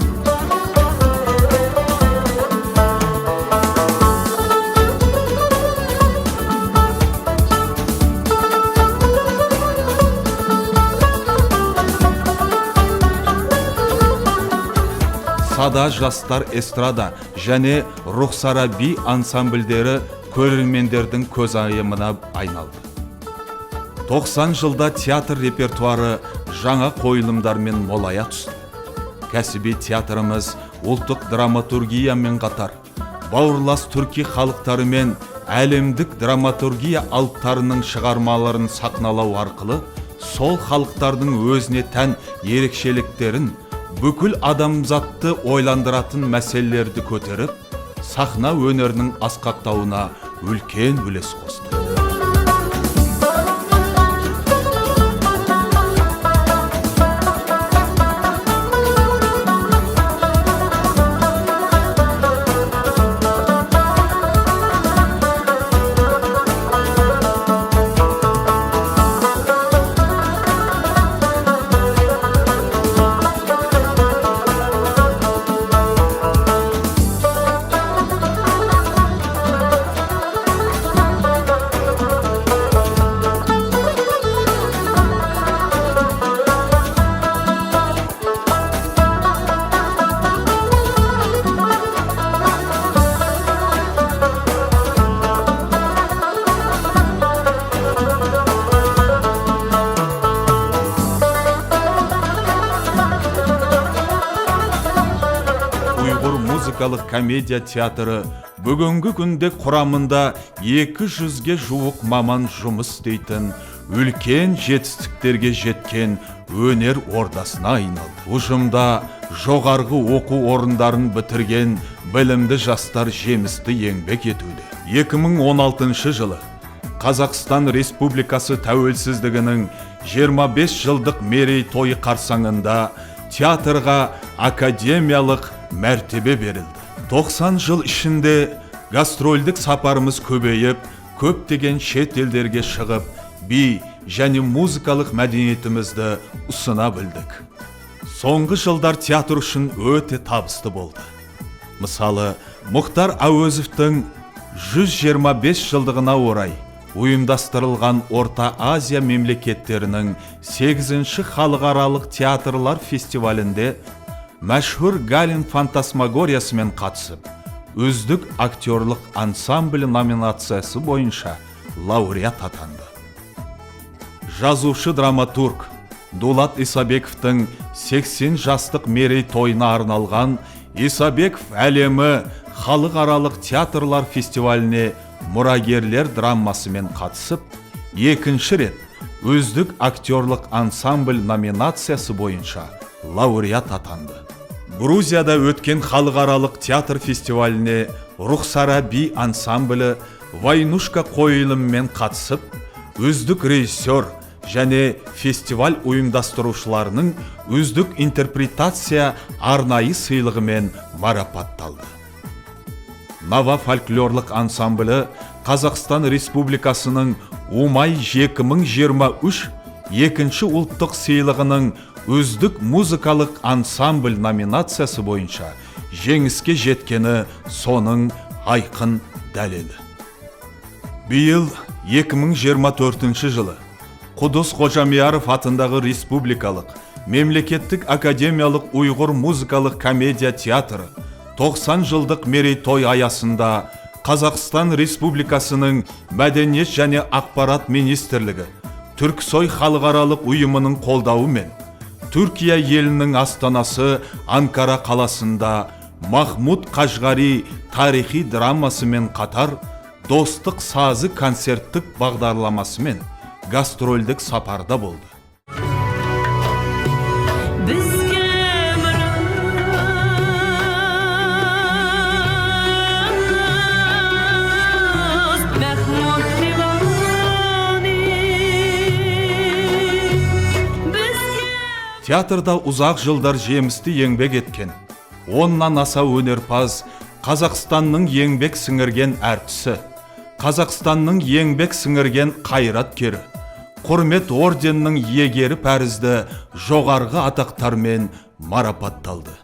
سادا جاستار ئېسترادا، يەنى رۇخسارا بىي ئانسامبىللىرى كۆرۈرمەنلەرنىڭ كۆز ئايىمىنا ئايلاندى. توقسان يىلدا تىياتىر رېپېرتۇئارى يېڭى قويۇلمىلار مەن مولىيا تۇتتى. كەسپىي تىياتىرىمىز ئۇلتۇق دراماتورگىيە مەن قاتار، باغرىلاش تۈركىي خەلقلەر مەن ئالەملىك دراماتورگىيە ئالىپلىرىنىڭ شىغارمىلىرىنى سەھنىلەش ئارقىلىق سول خەلقلەرنىڭ ئۆزىگە تەن ئېرىكچىلىكلىرىنى، پۈتكۈل ئادەمزاتنى ئويلاندۇراتتىن مەسىلىلەرنى كۆتۈرۈپ، سەھنە ھۈنىرىنىڭ ئاسقاق تاۋىنا ئۈلكەن ئۈلۈش قوشتى. ئۇيغۇر مۇزىكىلىق كومېدىيە تىياتىرى بۈگۈنكى كۈندە قۇرامىندا ئىككى يۈزگە جۇۋۇق مامان جۇمۇس ئىستەيتىن ئۈلكەن جېتىستىكلەرگە جەتكەن ھۈنەر ئوردىسىنا ئايلانغان. ھۇجۇمدا جوغارغى ئوقۇ ئورۇنلارنى پۈتتۈرگەن بىلىملىك جاسلار جېمىستى يەڭبەك يېتىۋىدى. ئىككى مىڭ ئون ئالتىنچى يىلى قازاقىستان رېسپۇبلىكاسى تەۋەلسىزلىكىنىڭ يىگىرمە بەش يىللىق مېرەيتويى قارسىڭىندا تىياتىرغا ئاكادېمىيەلىك مەرتىبە بېرىلدى. توقسان يىل ئىچىدە گاستروللۇق ساپارىمىز كۆپىيىپ، كۆپلىگەن چەت ئەللەرگە چىقىپ، بىي يەنى مۇزىكىلىق مەدەنىيىتىمىزنى ئۇسىنا بىلدۇق. سوڭغۇ يىللار تىياتىر ئۈچۈن ئۆتە تاپسىلىق بولدى. مىسالى، مۇختار ئەۋەزوۋنىڭ يۈز يىگىرمە بەش يىللىقىنا ئوراي ئۇيۇمداشتۇرۇلغان ئورتا ئازىيا مەملىكەتلىرىنىڭ سەككىزىنچى خەلقئارالىق تىياتىرلار فېستىۋالىنى مەشھۇر گالىن فانتاسماگورىياسى بىلەن قاتنىشىپ، ئۈزلۈك ئاكتيورلۇق ئانسامبىلى نومىناتسىيەسى بويىچە لاۋرېئات ئاتاندى. يازغۇچى دراماتورگ دۇلات ئىسابېكوۋنىڭ سەكسەن ياشلىق مېرەيتويىغا ئارنالغان ئىسابېكوف ئالىمى خەلقئارالىق تىياتىرلار فېستىۋالىنى مۇراگەرلەر دراماسى بىلەن قاتنىشىپ، ئىككىنچى رەت ئۈزلۈك ئاكتيورلۇق ئانسامبىل نومىناتسىيەسى بويىچە لاۋرېئات ئاتاندى. گرۇزىيەدە ئۆتكەن خەلقئارالىق تىياتىر فېستىۋالىنى رۇخسارا بىي ئانسامبىلى ۋاينۇشكا قويۇلۇمى بىلەن قاتنىشىپ، ئۈزلۈك رېژىسسور يەنى فېستىۋال ئۇيۇمداشتۇرغۇچىلارنىڭ ئۈزلۈك ئىنتېرپرېتاتسىيە ئارنايى سىيلىقى بىلەن مارىپاتلاندى. ناۋا فولكلورلۇق ئانسامبىلى قازاقىستان رېسپۇبلىكاسىنىڭ ئۇماي ئىككى مىڭ يىگىرمە ئۈچ ئىككىنچى ئۇلتۇق سىيلىقىنىڭ ئۈزلۈك مۇزىكىلىق ئانسامبىل نومىناتسىيەسى بويىچە يەڭگۈسكە يەتكىنى سونىڭ ئايقىن دەلىلى. بۇ يىل، ئىككى مىڭ يىگىرمە تۆتىنچى يىلى، قۇددۇس خوجامياروف ئاتىنداغى رېسپۇبلىكالىق مەملىكەتلىك ئاكادېمىيەلىك ئۇيغۇر مۇزىكىلىق كومېدىيە تىياتىرى توقسان يىللىق مېرەيتوي ئاياسىندا قازاقىستان رېسپۇبلىكاسىنىڭ مەدەنىيەت يەنى ئاخبارات مىنىستىرلىكى، تۈركسوي خەلقئارالىق ئۇيۇمىنىڭ قولدىۋى بىلەن تۈركىيە ئېلىنىڭ ئاستانىسى ئانكارا قالىسىندا ماخمۇت قەشقەرى تارىخىي دراماسى بىلەن قاتار دوستلۇق سازى كونسېرتلىق باغدارلامىسى بىلەن گاستروللۇق ساپاردا بولدى. بىزگە مىراس مەھمۇد رىۋانى. بىزگە تىياتىردا ئۇزاق يىللار جېمىستى يەڭگۈسكە يەتكەن، ئوندىن ئاسا ھۈنەرپاز، قازاقىستاننىڭ يەڭگۈسكە سىڭگەن ئارتىسى، قازاقىستاننىڭ يەڭگۈسكە سىڭگەن قايراتكېرى، قۇرمەت ئوردېنىنىڭ يېگىرى پەرىزدە جوغارغى ئاتاقلار بىلەن مارىپاتلاندى.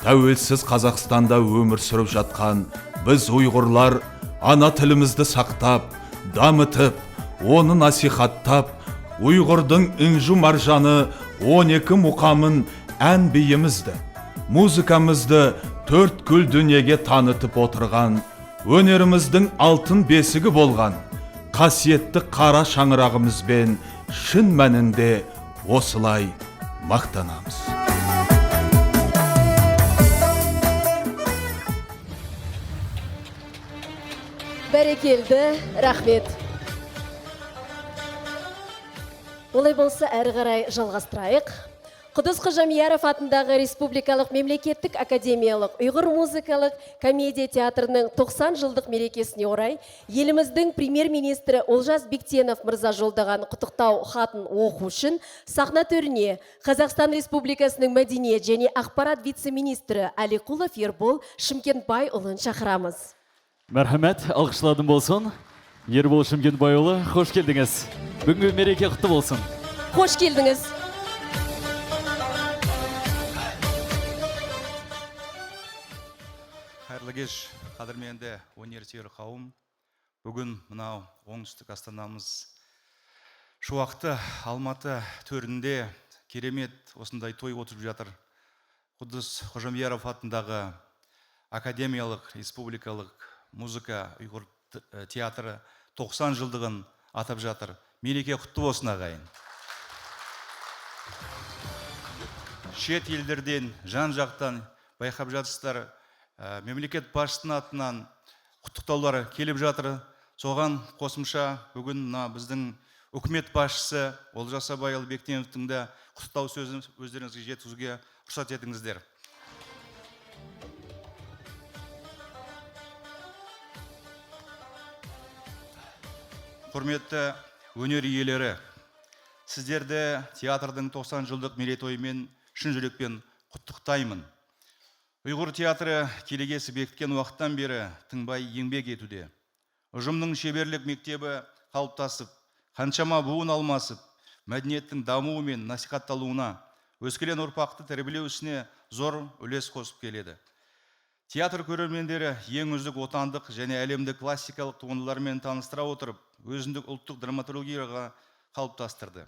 تەۋەلسىز قازاقىستاندا ئۆمۈر سۈرۈپ ياتقان بىز ئۇيغۇرلار ئانا تىلىمىزنى ساقلاپ، دامىتىپ، ئۇنى نەسىھەتلەپ، ئۇيغۇردىن ئىنجۇ مارجانى ئون ئىككى مۇقامىن ئەنبىيىمىزدە، مۇزىكىمىزدا تۆت كۈل دۇنياغا تانىتىپ ئولتۇرغان، ھۈنىرىمىزنىڭ ئالتۇن بېسىكى بولغان خاسىيەتلىك قارا شاڭرىغىمىز بىلەن شىن مەنىدە ھوسۇلاي ماختىنىمىز. بەرىكەلدە، رەھمەت. ئۇنداق بولسا، ئەرى قاراي جالغاستۇرايلى. قۇددۇس خوجامياروف ئاتىنداغى رېسپۇبلىكالىق مەملىكەتلىك ئاكادېمىيەلىك ئۇيغۇر مۇزىكىلىق كومېدىيە تىياتىرىنىڭ توقسان يىللىق مەرىكىسىنى ئوراي، ئېلىمىزنىڭ پرېميېر مىنىستىرى ئولجاز بىكچىنوف مىرزا يوللىغان قۇتلۇقلاۋ خاتىنى ئوقۇش ئۈچۈن سەھنە تۆرىنى قازاقىستان رېسپۇبلىكاسىنىڭ مەدەنىيەت جەنى ئاخبارات ۋىتسې مىنىستىرى ئەلىقۇلوف يېربول شىمكەنتباي ئۇلىنى چاقىرىمىز. مەرھەمەت، ئالقىشلاردىن بولسۇن. يېربول شىمكەنتباي ئۇلى، خوش كەلدىڭىز. بۈگۈنكى مەرىكە قۇتلۇق بولسۇن. خوش كەلدىڭىز. Xayrlı gec, qadrmende üniversiteli qavm. Bugün mınav oñsütük Astanamız şu vaqıtta Almatı töründe keremet osınday toy otıp jatır. Quddus Xojamyarov atındağı Akademiyalıq Respublikalıq Muzıka Uyğur t-, e, teatrı toqsan jıldığın atap jatır. Mereke qutlu bolsun, ağayın. Şet ellerden, jan-jaqtan بايقاپ جاتىسىلەر، ئە، مەملىكەت باشچىسىنىڭ ئاتىنان قۇتلۇقلاۋلار كېلىپ جاتىر. سوغان قوسمىشا بۈگۈن مۇنا بىزنىڭ ھۆكۈمەت باشچىسى ئولجاس ئابايئۇلى بېكتېمىرنىڭ دە قۇتلۇق سۆزىنى ئۆزلىرىڭىزگە يەتكۈزۈشكە رۇخسەت ئېتىڭىزلەر. ھۆرمەتلىك ھۈنەر ئىگىلىرى، سىزلەرنى تىياتىرنىڭ توقسان يىللىق مېرەيتويى بىلەن چىن يۈرەكتىن قۇتلۇقلايمەن. ئۇيغۇر تىياتىرى كېلىگۈسى بېكىتكەن ۋاقىتتىن بېرى تىڭ باي يەڭگەن ئىدى. ئۇجۇمنىڭ شېبەرلىك مەكتىپى قالىپلاشىپ، قانچىما بۇۋان ئالمىشىپ، مەدەنىيەتنىڭ داۋامى بىلەن نەسىھەتلەنگىنى، ئۆسكەن ئۇرپاقنى تەربىيەلىشىنى زور ئۈلۈش قوشۇپ كېلىدۇ. تىياتىر كۆرۈرمەنلىرى يېڭى ئۈزلۈك ۋەتەندىكى يەنە ئالەمدىكى كلاسسىكىلىق تۇغۇنلار بىلەن تونۇشتۇرۇپ ئولتۇرۇپ، ئۆزىنىڭ ئۇلتۇق دراماتورگىيىلىق قالىپلاشتۇردى.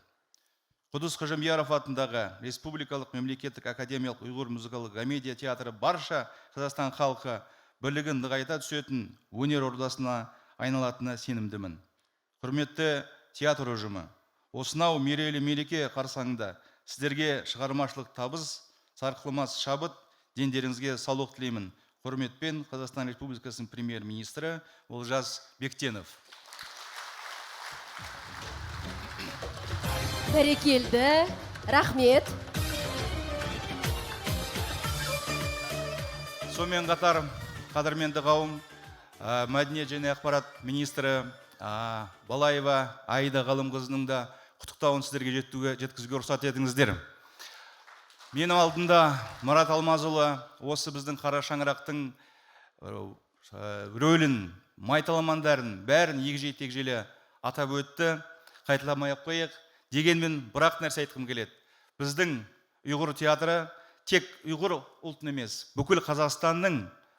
قۇددۇس قاجىمبىياروف ئاتىنداقى رېسپۇبلىكىلىق مەملىكەتلىك ئاكادېمىيەلىك ئۇيغۇر مۇزىكىلىق كومېدىيە تىياتىرى بارچە قازاقىستان خەلقى بىرلىكىنى نىغايىتى سۈيىتىن ھۈنەر ئوردىسىغا ئايلىنىدىغىنىغا ئىشىنىمەن. ھۆرمەتلىك تىياتىر ئۇجۇمى! ئۇ سىناۋ مېرەيلىك مەرىكە قارسىڭىدا سىزلەرگە چىقارماچلىق تاپىسىز، سارقىلماس شابات دەملىرىڭىزگە ساغلىق تىلەيمەن. ھۆرمەت بىلەن، قازاقىستان رېسپۇبلىكىسىنىڭ پرېميېر مىنىستىرى ئولجاس بېكتېمىر. بەرىكەلدە، رەھمەت. شۇنىڭ بىلەن قاتار، قەدىرمەن قوۋۇم، ئا، مەدەنىيەت جەنۇبىي ئاخبارات مىنىستىرى، ئا، بالايېۋا ئايدا غالىم قىزىنىڭ دا قۇتلۇق داۋامىنى سىزلەرگە يەتكۈزۈشكە، يەتكۈزۈشكە رۇخسەت ئېتىڭىزلەر. مېنىڭ ئالدىمدا مۇرات ئالمازۇلى، ئۇ بىزنىڭ قارا شاڭرىقنىڭ، ئا، رولىنى، مايتالماندارىنى، بارىنى يىگىجە تېگىجىلى ئاتاپ ئۆتتى. قايتىلىماي قويۇق. دېگەن مەن بىراق نەرسە ئېيتقۇم كېلىدۇ. بىزنىڭ ئۇيغۇر تىياتىرى تەك ئۇيغۇر ئۇلتىنى ئەمەس، پۈتكۈل قازاقىستاننىڭ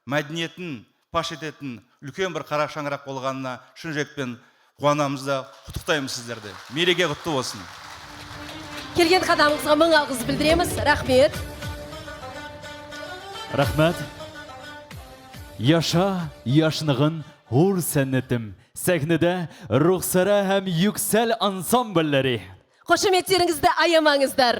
مەدەنىيىتىنى پاش ئېتىدىغان ئۈلكەن بىر قارا شاڭرىق بولغانلىقىنى شۇ يۈرەكتىن قۇۋانىمىز-دە، قۇتلۇقلايمىز سىزلەرنى. مەرىكە قۇتلۇق بولسۇن. كەلگەن قادامىڭىزغا مىڭ ئالغىش بىلدۈرىمىز. رەھمەت. رەھمەت. ياشا، ياشنىغىن ھۇر سەنئىتىم. سەھنىدە رۇخسارا ھەم يۈكسەل ئانسامبىللىرى. قوشۇمچىلىرىڭىزنى ئايىماڭلار.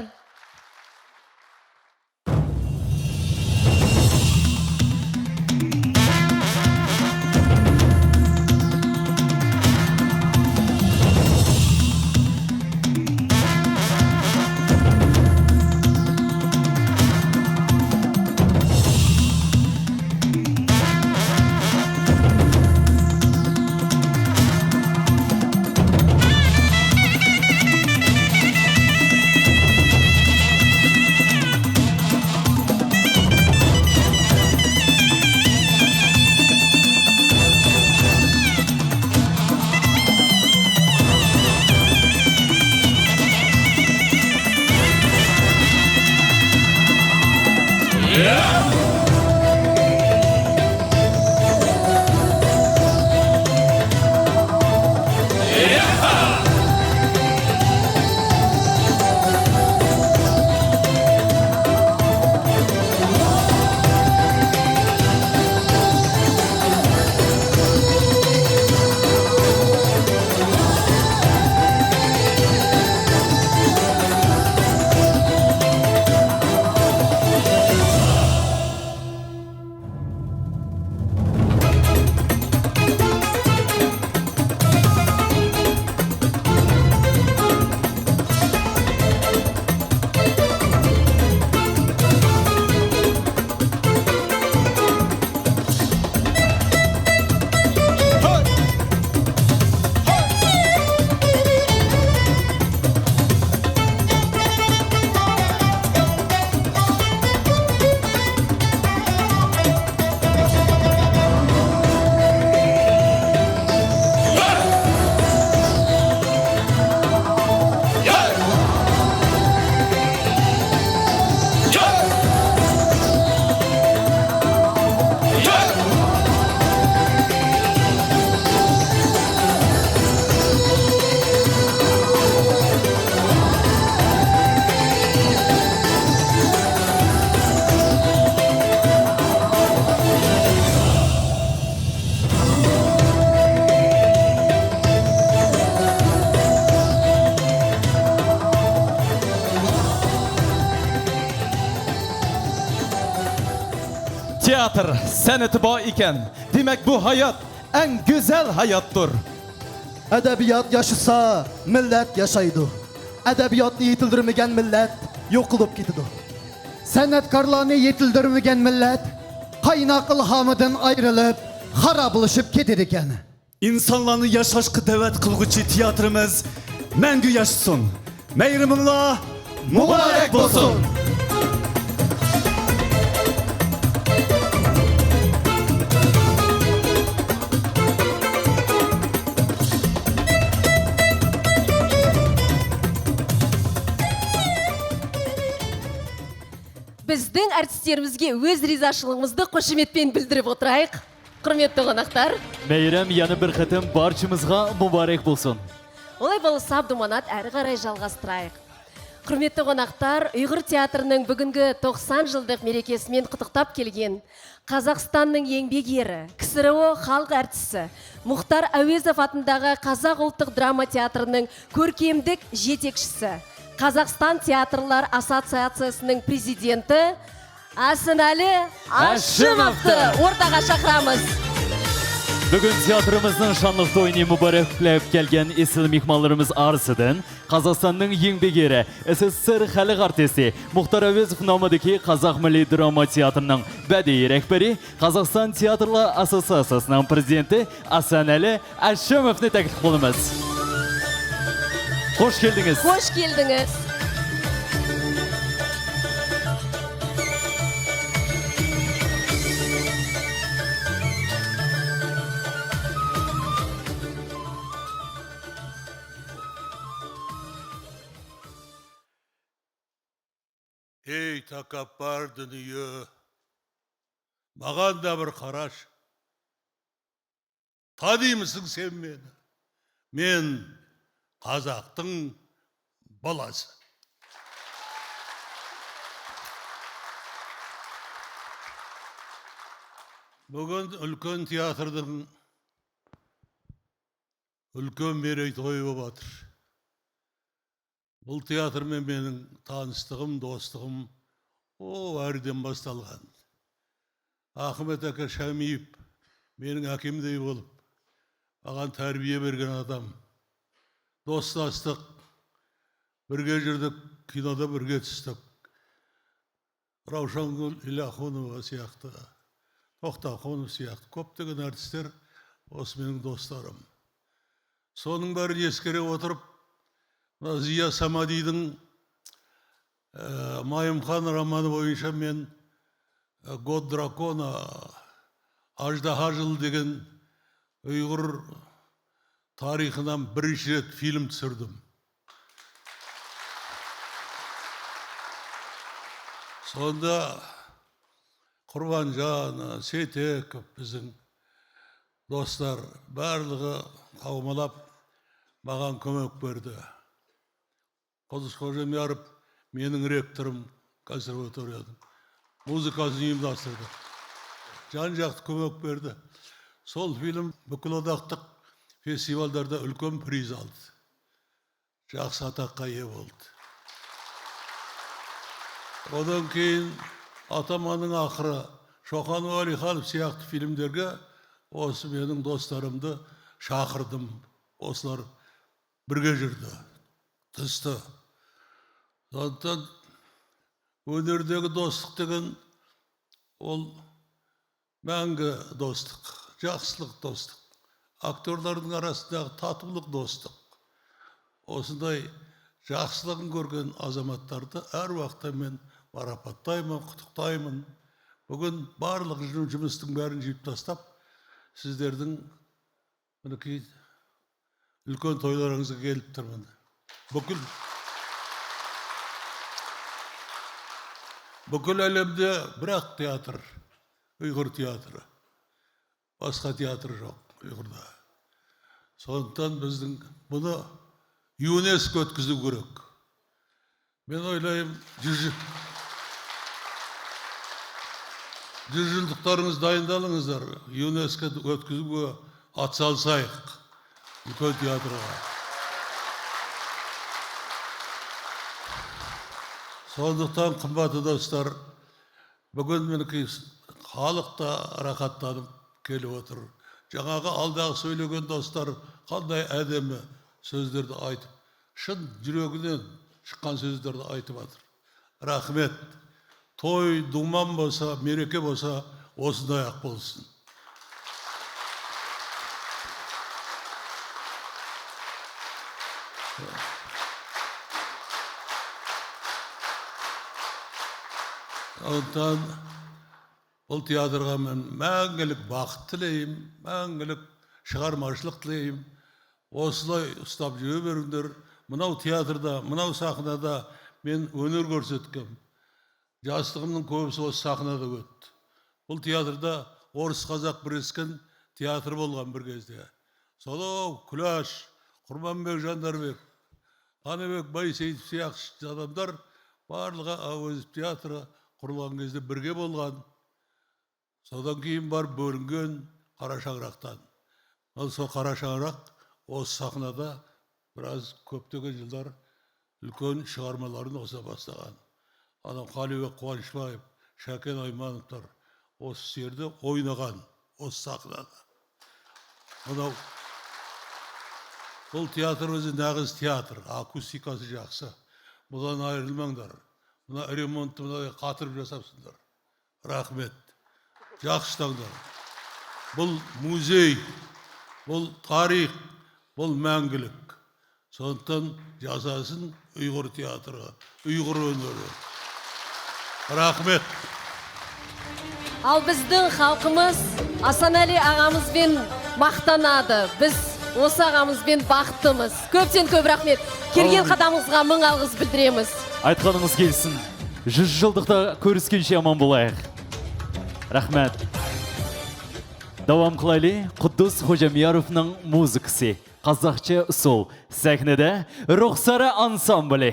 سەنئىتى بار ئىكەن، دېمەك، بۇ ھايات ئەڭ گۈزەل ھاياتتۇر. ئەدەبىيات ياشىسا، مىللەت ياشايدۇ. ئەدەبىياتنى يېتىلدۈرمىگەن مىللەت يوقىلىپ كېتىدۇ. سەنئەتكارلارنى يېتىلدۈرمىگەن مىللەت قايناق ئىلھامىدىن ئايرىلىپ، خارابلىشىپ كېتىدىكەن. ئىنسانلارنى ياشاشقا دەۋەت قىلغۇچى تىياتىرىمىز مەڭگۈ ياشىسۇن! مەيرىمىڭلار مۇبارەك بولسۇن! بىزنىڭ ئارتىسلىرىمىزگە ئۆز رىزاشىلىقىمىزنى قوشۇمەت بىلەن بىلدۈرۈپ ئولتۇرايلى. قۇرمەتلىك قوناقلار! مەيرەم يەنە بىر قېتىم بارچىمىزغا مۇبارەك بولسۇن! ئۇنداق بولسا، بۇ مۇناسىۋەتنى ئەرى قاراي جالغاستۇرايلى. قۇرمەتلىك قوناقلار، ئۇيغۇر تىياتىرىنىڭ بۈگۈنكى توقسان يىللىق مەرىكىسى بىلەن قۇتلۇقلاپ كەلگەن قازاقىستاننىڭ يەڭ بېگىرى، كسرو خەلق ئارتىسى، مۇختار ئەۋەزوف ئاتىنداغى قازاق ئۇلتۇق دراما تىياتىرىنىڭ كۆركەملىك يېتەكچىسى، قازاقىستان تىياتىرلار ئاسسوتسىياتسىيىسىنىڭ پرېزىدېنتى ھەسەنئەلى ھاشىموفنى ئورتاغا چاقىرىمىز. بۈگۈن تىياتىرىمىزنىڭ شانلىق تويىنى مۇبارەكلەپ كەلگەن ئېسىل مېھمانلىرىمىز ئارىسىدىن قازاقىستاننىڭ يېڭ بېگىرى، ئېس ئېس ئېس ئېر خەلق ئارتىسى مۇختار ئەۋەزوف نامىدىكى قازاق مىللىي دراما تىياتىرىنىڭ بەدىئىي رەھبىرى، قازاقىستان تىياتىرلار ئاسسوتسىياتسىيىسىنىڭ پرېزىدېنتى ھەسەنئەلى ھاشىموفنى تەكلىپ قىلىمىز. خوش كەلدىڭىز. خوش كەلدىڭىز. ئەي تاكاببار دۇنيا، ماڭا بىر قاراش. تانىيمىسەن سەن مېنى؟ مەن قازاقنىڭ بالىسى. بۈگۈن ئۈلكەن تىياتىرنىڭ ئۈلكەن مېرەيتويى بولۇۋاتىدۇ. بۇ تىياتىر بىلەن مېنىڭ تانىشلىقىم، دوستلۇقۇم ئۇ ھەردىن باشلانغان. ئاخمەت ئاكا شەمىيېۋ مېنىڭ ئاكامدەك بولۇپ، ماڭا تەربىيە بەرگەن ئادەم. دوستلاشتۇق، بىرگە يۈردۇق، كىنودا بىرگە چۈشتۇق. راۋشانگۈل ئىلاخۇنوۋا سىياقتا، توختاخۇنوف سىياقتا كۆپلىگەن ئارتىسلار ئوسمىنىڭ دوستلىرىم. سونىڭ بارىنى ئەسكىرىپ ئولتۇرۇپ، زىيا سامادىنىڭ، ئە، مايمۇخان رومانى بويىچە مەن، ئە، «Год дракона», «ئاژدىھا يىلى» دېگەن ئۇيغۇر تارىخىدا بىرىنچى رەت فىلىم چۈشۈردۈم. سوندا قۇربانجان، سېيتەك، بىزنىڭ دوستلار بارلىقى قاۋمىلاپ ماڭا كۆمەك بەردى. قوزۇش خوجامياروف مېنىڭ رېكتورۇم، كونسېرۋاتورىيەنىڭ مۇزىكاسىنى ئۇيۇملاشتۇردى. جان-جاقتىن كۆمەك بەردى. سول فىلىم بۈكۈل ئاتاقلىق فېستىۋاللاردا ئۈلكەن پىرىز ئالدى. ياخشى ئاتاققا ئىگە بولدى. ئۇنىڭ كېيىن ئاتاماننىڭ ئاخىرى، شوخان ۋەلىخانوف سىياقتا فىلىملەرگە ئوسمىنىڭ دوستلىرىمنى چاقىردىم. ئوسلار بىرگە يۈردى، تىزدى. زاتەن ھۈنەردىكى دوستلۇق دېگەن ئۇ مەڭگۈ دوستلۇق، ياخشىلىق دوستلۇق، ئاكتيورلارنىڭ ئارىسىدا تاتۇلۇق دوستلۇق. ئۇشۇنداق ياخشىلىقنى كۆرگەن ئازاماتلارنى ھەر ۋاقىتتا مەن ماراپاتلايمەن، قۇتلۇقلايمەن. بۈگۈن بارلىق جىم-، جىمىستىڭ بارىنى يېپىپ تاشلاپ، سىزلەرنىڭ مىنىكى ئۈلكەن تويلىرىڭىزغا كېلىپ تۇرىمەن. بۈكۈل، بۈكۈل ئالەمدە بىراق تىياتىر، ئۇيغۇر تىياتىرى. باشقا تىياتىر يوق ئۇيغۇردا. شۇنىڭدىن بىزنىڭ بۇنى يۇنېسكو ئۆتكۈزۈۋ كېرەك. مەن ئويلايمەن، جۈز، جۈز يىللىقلىرىڭىز دايىندالىڭىزلار، يۇنېسكودا ئۆتكۈزۈپ ئات سالسايق، ئۈلكەن تىياتىرغا. شۇنداقتىن قىممەتلىك دوستلار، بۈگۈن مېنىڭكى خالىقتا راھەتلىنىپ كېلىۋاتىدۇ. جاڭاغا ئالداقى سۆيلىگەن دوستلار قانداق ئەدەممۇ سۆزلەرنى ئېيتىپ، شۇن يۈرەكتىن چىققان سۆزلەرنى ئېيتىۋاتىدۇ. رەھمەت. توي، دۇمام بولسا، مەرىكە بولسا، ئوسۇنداياق بولسۇن. ئاندىن بۇ تىياتىرغا مەن مەڭگۈلۈك بەخت تىلەيمەن، مەڭگۈلۈك شىغارماچىلىق تىلەيمەن. ئوسۇلۇ ئۇستاپ يۈرۈۋېرىڭلار. مۇناۋ تىياتىردا، مۇناۋ ساھنىدا مەن ھۈنەر كۆرسەتكەن. ياشلىقىمنىڭ كۆپىسى ئوسۇ ساھنىدا ئۆتتى. بۇ تىياتىردا ئورۇس، قازاق بىرلەشكەن تىياتىر بولغان بىر گەزدە. سولو، كۇلاش، قۇرمانبېك جانداربېك، قانىبېك بايسېيىتوف سىياقلىق ئادەملەر بارلىقى ئاۋۇ تىياتىر قۇرۇلغان گەزدە بىرگە بولغان. سودان كېيىن بارىپ بۆلۈنگەن قارا شاڭراقتىن. مانا شۇ قارا شاڭراق ئوسۇ ساھنىدا بىراز كۆپلىگەن يىللار ئۈلكەن شىغارمىلارنى ئوسۇ باشلىغان. ئانا قالىبېك قۇۋانچبايېف، شاكىر ئايمانوفلار ئوسۇ يەردە ئوينىغان، ئوسۇ ساھنىدا. مانا بۇ تىياتىر ئۆزى نەغز تىياتىر، ئاكۇستىكاسى ياخشى. بۇلارنى ئايرىلماڭلار. بۇلار رېمونتنى قاتۇرۇپ ياساپسىلەر. رەھمەت. ياخشى تاڭدا. بۇ مۇزېي، بۇ تارىخ، بۇ مەڭگۈلۈك. شۇنىڭدىن ياساسۇن ئۇيغۇر تىياتىرى، ئۇيغۇر ھۈنىرى. رەھمەت. Al bizning xalqimiz Asanali og'amiz bilan maqtanadi. Biz O'sa og'amiz bilan baxtlimiz. Ko'pdan ko'p rahmat. Kelgan qadamingizga ming alg'is bildiramiz. Aytqanıńız kelsin. Yüz yıllıqta körüskenşe aman bolayıq. Rahmet. Davam qılaylı. Quddus Xojamiyarovnıñ muzıkası. Qazaqça usul. Sahnede Ruxsara ansambli.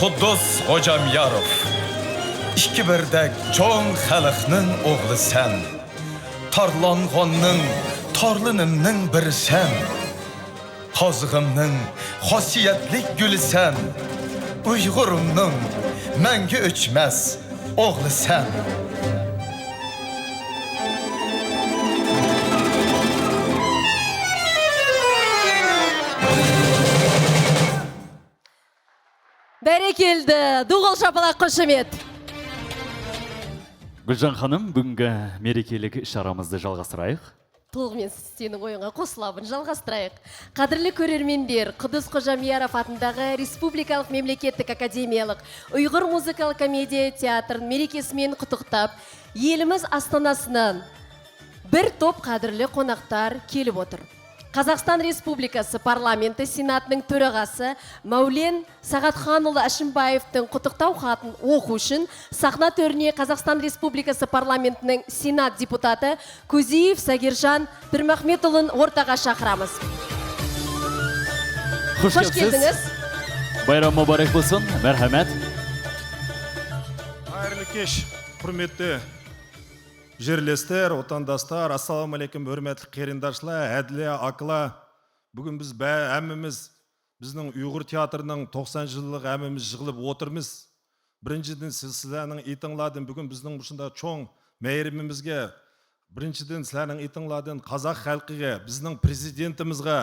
قۇددۇس غوجامياروف، ئىككى بىردەك چوڭ خەلقنىڭ ئوغلى سەن. تارلانغاننىڭ تارلىنىمنىڭ بىرى سەن. قازىغىمنىڭ خاسىيەتلىك گۈلى سەن. ئۇيغۇرۇمنىڭ مەڭگۈ ئۆچمەس ئوغلى سەن. بەرىكەلدە، دۇغىل شاپىلاق، خۇش ئامەت. گۈلجان خانىم، بۈگۈنكى مەرىكىلىك ئىشارىمىزنى جالغاشتۇرايلى. تولىمۇ سېنىڭ ئويۇڭغا قوشۇلىمەن، جالغاشتۇرايلى. قەدىرلىك كۆرۈرمەنلەر، قۇددۇس خوجامياروف ئاتىنداغى رېسپۇبلىكالىق مەملىكەتلىك ئاكادېمىيەلىك ئۇيغۇر مۇزىكىلىق كومېدىيە تىياتىرىنىڭ مەرىكىسى بىلەن قۇتلۇقلاپ، ئېلىمىز ئاستانىسىدىن بىر توپ قەدىرلىك قوناقلار كېلىپ ئولتۇر. قازاقىستان رېسپۇبلىكىسى پارلامېنتى سېناتىنىڭ تۆرىغاسى مەۋلان سەخەتخان ئوغلى ئەشىمبايېۋنىڭ قۇتلۇقلاۋ خېتىنى ئوقۇش ئۈچۈن سەھنە تۆرىنى قازاقىستان رېسپۇبلىكىسى پارلامېنتىنىڭ سېنات دېپۇتاتى كۇزىيېۋ سەگىرجان پىرمەخمۇت ئوغلىنى ئورتاغا چاقىرىمىز. خۇش كەپسىز. كەلدىڭىز. بايرام مۇبارەك بولسۇن. مەرھەمەت. خەيرلىك كەچ، ھۆرمەتلىك ژۇرنالىستلار، ۋەتەنداشلار، ئەسسالامۇ ئەلەيكۇم، ھۆرمەتلىك قېرىنداشلار، ھەدىلەر، ئاكىلار. بۈگۈن بىز بە-، ھەممىمىز بىزنىڭ ئۇيغۇر تىياتىرىنىڭ توقسان يىللىقىغا ھەممىمىز يىغىلىپ ئولتۇرىمىز. بىرىنچىدىن، سىز، سىلەرنىڭ ئېيتىڭلاردىن بۈگۈن بىزنىڭ مۇشۇنداق چوڭ مەيرىمىمىزگە، بىرىنچىدىن، سىلەرنىڭ ئېيتىڭلاردىن قازاق خەلقىگە، بىزنىڭ پرېزىدېنتىمىزغا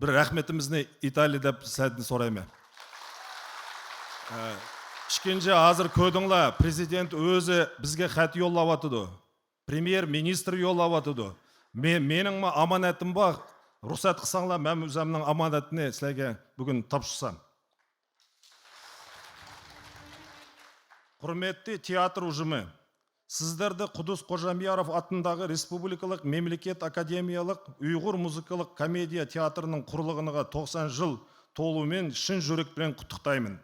بىر رەھمىتىمىزنى ئېيتايلى دەپ سىلەردىن سورايمەن. ئە، ئىككىنچى، ھازىر كۆردۈڭلار، پرېزىدېنت ئۆزى بىزگە خەت يوللاۋاتىدۇ. پرېميېر مىنىستىر يوللاۋاتىدۇ. مې-، مېنىڭمۇ ئامانەتىم بار. رۇخسەت قىلساڭلار، مەن ئۆزۈمنىڭ ئامانەتىنى سىلەرگە بۈگۈن تاپشۇرسام. ھۆرمەتلىك تىياتىر ئۇجۇمى! سىزلەردە قۇددۇس خوجامياروف ئاتىنداغى رېسپۇبلىكىلىق مەملىكەت ئاكادېمىيەلىك ئۇيغۇر مۇزىكىلىق كومېدىيە تىياتىرىنىڭ قۇرۇلغىنىغا توقسان يىل تولۇۋىمەن شىن يۈرەك بىلەن قۇتلۇقلايمەن.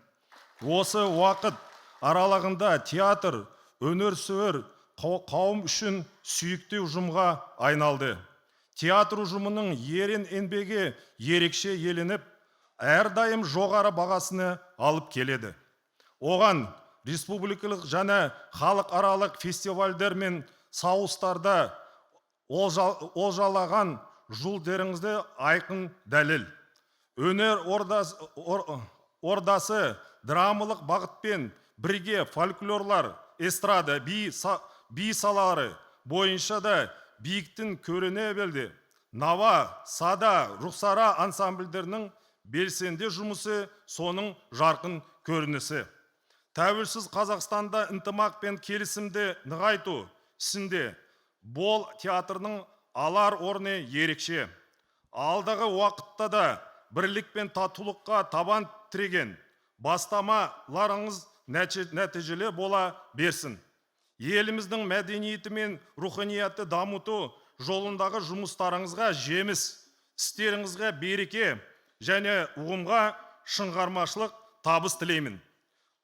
ئوسۇ ۋاقىت ئارىلىقىدا تىياتىر ھۈنەرسۆۋەر قاۋ-، قاۋۇم ئۈچۈن سۆيۈكلۈك ئۇجۇمغا ئايلاندى. تىياتىر ئۇجۇمىنىڭ يېرىن ئەمگىكى يېرىكچە يېلىنىپ، ھەر دائىم جوقارى باھاسىنى ئېلىپ كېلىدۇ. ئوغان رېسپۇبلىكىلىق يەنە خەلقئارالىق فېستىۋاللار مەن ساۋۇسلاردا ئولجا-، ئولجالىغان يوللىرىڭىزدا ئايقىن دەلىل. ھۈنەر ئورداس-، ئور-، ئورداسى درامىلىق باغىت بىلەن بىرگە فولكلورلار، ئېسترادا، بىي سا-، بىي سالارى بويىچە دە بىيىكتىن كۆرۈنە بىلدى. ناۋا، سادا، رۇخسارا ئانسامبىللىرىنىڭ بەلسەندە جۇمۇسى سونىڭ يارقىن كۆرۈنۈسى. تەۋرسىز قازاقىستاندا ئىنتىماق پەن كېلىسىمدە نىغايتۇ سىندى. بول تىياتىرنىڭ ئالار ئورنى يېرىكچە. ئالدىغى ۋاقىتتا دا بىرلىك پەن تاتۇلۇققا تابان تىرىگەن باسلامىلىرىڭىز نەچ-، نەتىجىلىك بولا بەرسۇن. ئېلىمىزنىڭ مەدەنىيىتى مەن روھانىيەتنى دامۇتۇ يولىنداغى جۇمۇسلىرىڭىزغا جېمىس، ئىستىرىڭىزگە بېرىكە، يەنە ئۇغۇمغا شىڭغارماچلىق تابىس تىلەيمەن.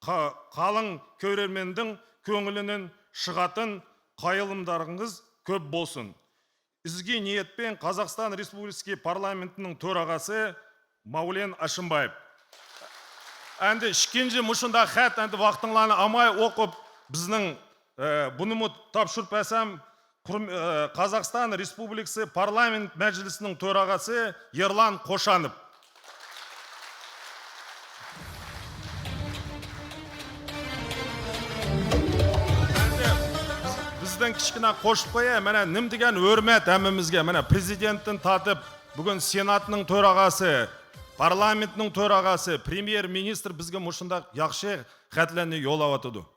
قا-، قالىڭ كۆرۈرمەننىڭ كۆڭلىنىڭ شىغاتىن قايىلىملىرىڭىز كۆپ بولسۇن. ئىزگى نىيەت بىلەن قازاقىستان رېسپۇبلىكىسى پارلامېنتىنىڭ تۆرىغاسى مەۋلان ئاشىمبايېۋ. ئەمدى ئىككىنچى مۇشۇنداق خەت، ئەمدى ۋاقتىڭلارنى ئالماي ئوقۇپ، بىزنىڭ، ئە، بۇنىمۇ تاپشۇرۇپ بەرسەم، قۇرم-، ئە، قازاقىستان رېسپۇبلىكىسى پارلامېنت مەجلىسىنىڭ تۆرىغاسى يېرلان قوشانوف. بىزدىن كىچىككىنە قوشۇپ قوياي، مانا نېمە دېگەن ھۆرمەت ھەممىمىزگە. مانا پرېزىدېنتتىن تارتىپ، بۈگۈن سېناتنىڭ تۆرىغاسى، پارلامېنتنىڭ تۆرىغاسى، پرېميېر مىنىستىر بىزگە مۇشۇنداق ياخشى خەتلەرنى يوللاۋاتىدۇ.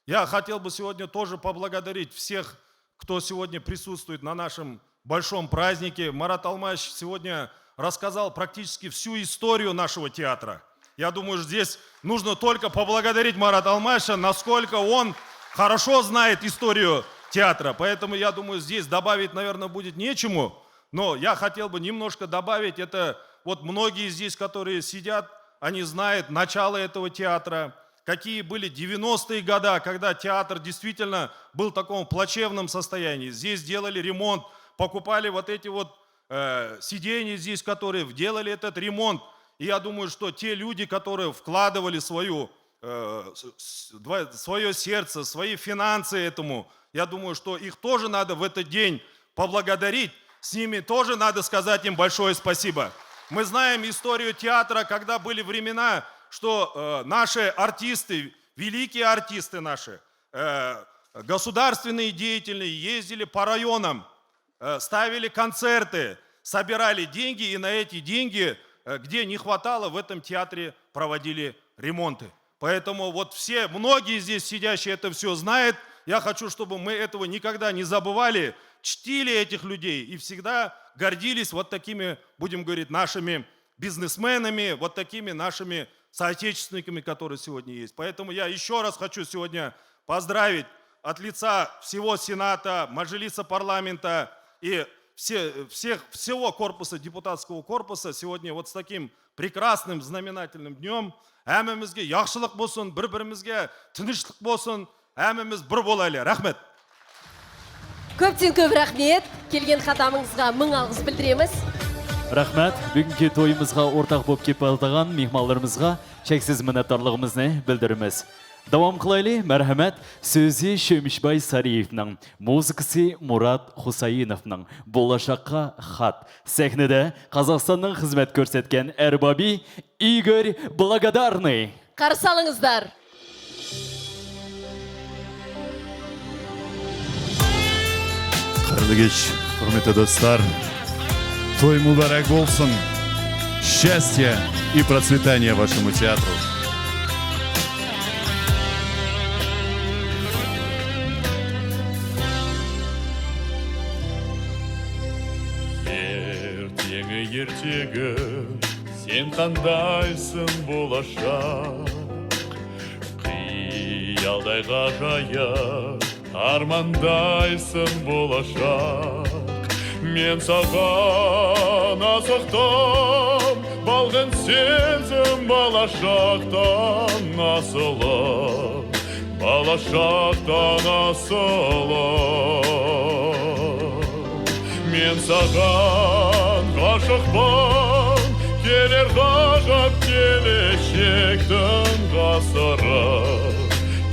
Я хотел бы сегодня тоже поблагодарить всех, кто сегодня присутствует на нашем большом празднике. Марат Алмаевич сегодня рассказал практически всю историю нашего театра. Я думаю, здесь нужно только поблагодарить Марата Алмаевича, насколько он хорошо знает историю театра. Поэтому, я думаю, здесь добавить, наверное, будет нечему. Но я хотел бы немножко добавить, это вот многие здесь, которые сидят, они знают начало этого театра, какие были девяностые года, когда театр действительно был в таком плачевном состоянии. Здесь делали ремонт, покупали вот эти вот, э, сиденья здесь, которые делали этот ремонт. И я думаю, что те люди, которые вкладывали свою, э, с-, с-, дво-, своё сердце, свои финансы этому, я думаю, что их тоже надо в этот день поблагодарить. С ними тоже надо сказать им большое спасибо. Мы знаем историю театра, когда были времена, что, э, наши артисты, великие артисты наши, э, государственные деятели ездили по районам, э, ставили концерты, собирали деньги и на эти деньги, э, где не хватало, в этом театре проводили ремонты. Поэтому вот все, многие здесь сидящие это все знают. Я хочу, чтобы мы этого никогда не забывали, чтили этих людей и всегда гордились вот такими, будем говорить, нашими бизнесменами, вот такими нашими соотечественниками, которые сегодня есть. Поэтому я еще раз хочу сегодня поздравить от лица всего Сената, Мажилиса парламента и все, всех, всего корпуса, депутатского корпуса сегодня вот с таким прекрасным знаменательным днём. ھەممىمىزگە ياخشىلىق بولسۇن، بىر-بىرىمىزگە تىنچلىق بولسۇن، ھەممىمىز بىر بولايلى. رەھمەت. كۆپتىن كۆپ رەھمەت كەلگەن قاتنىشىڭىزغا مىڭ ئالغىس بىلدۈرىمىز. رەھمەت، بۈگۈنكى تويىمىزغا ئورتاق بولۇپ كېلىپ قالىدىغان مېھمانلىرىمىزغا چەكسىز مىننەتدارلىقىمىزنى بىلدۈرىمىز. داۋام قىلايلى، مەرھەمەت. سۆزى شۆمۈشباي سارىيېۋنىڭ، مۇزىكىسى مۇرات خۇسايىنوفنىڭ، بولاشاققا خەت. سەھنىدە قازاقىستاننىڭ خىزمەت كۆرسەتكەن ئەربابى ئىگور بلاگادارنىي. قارشى ئالىڭىزلار. قەدىرلىگۈچ، ھۆرمەتلىك دوستلار، توي مۇبارەك بولسۇن! Счастья и процветания вашему театру! ئەتىگىن ئەتىگىن سەن قاندايسەن بولاشاق؟ خىيالدەك غاجايىپ، ئارماندايسەن بولاشاق. مەن ساڭا ئاسىقتىم، بالغىن سېزىم بالاشاقتىن ئاسىلىپ، بالاشاقتىن ئاسىلىپ. مەن ساڭا ئاشىقمەن، كېلەر غاجاپ كېلىشىكتىن ئاسىرىپ،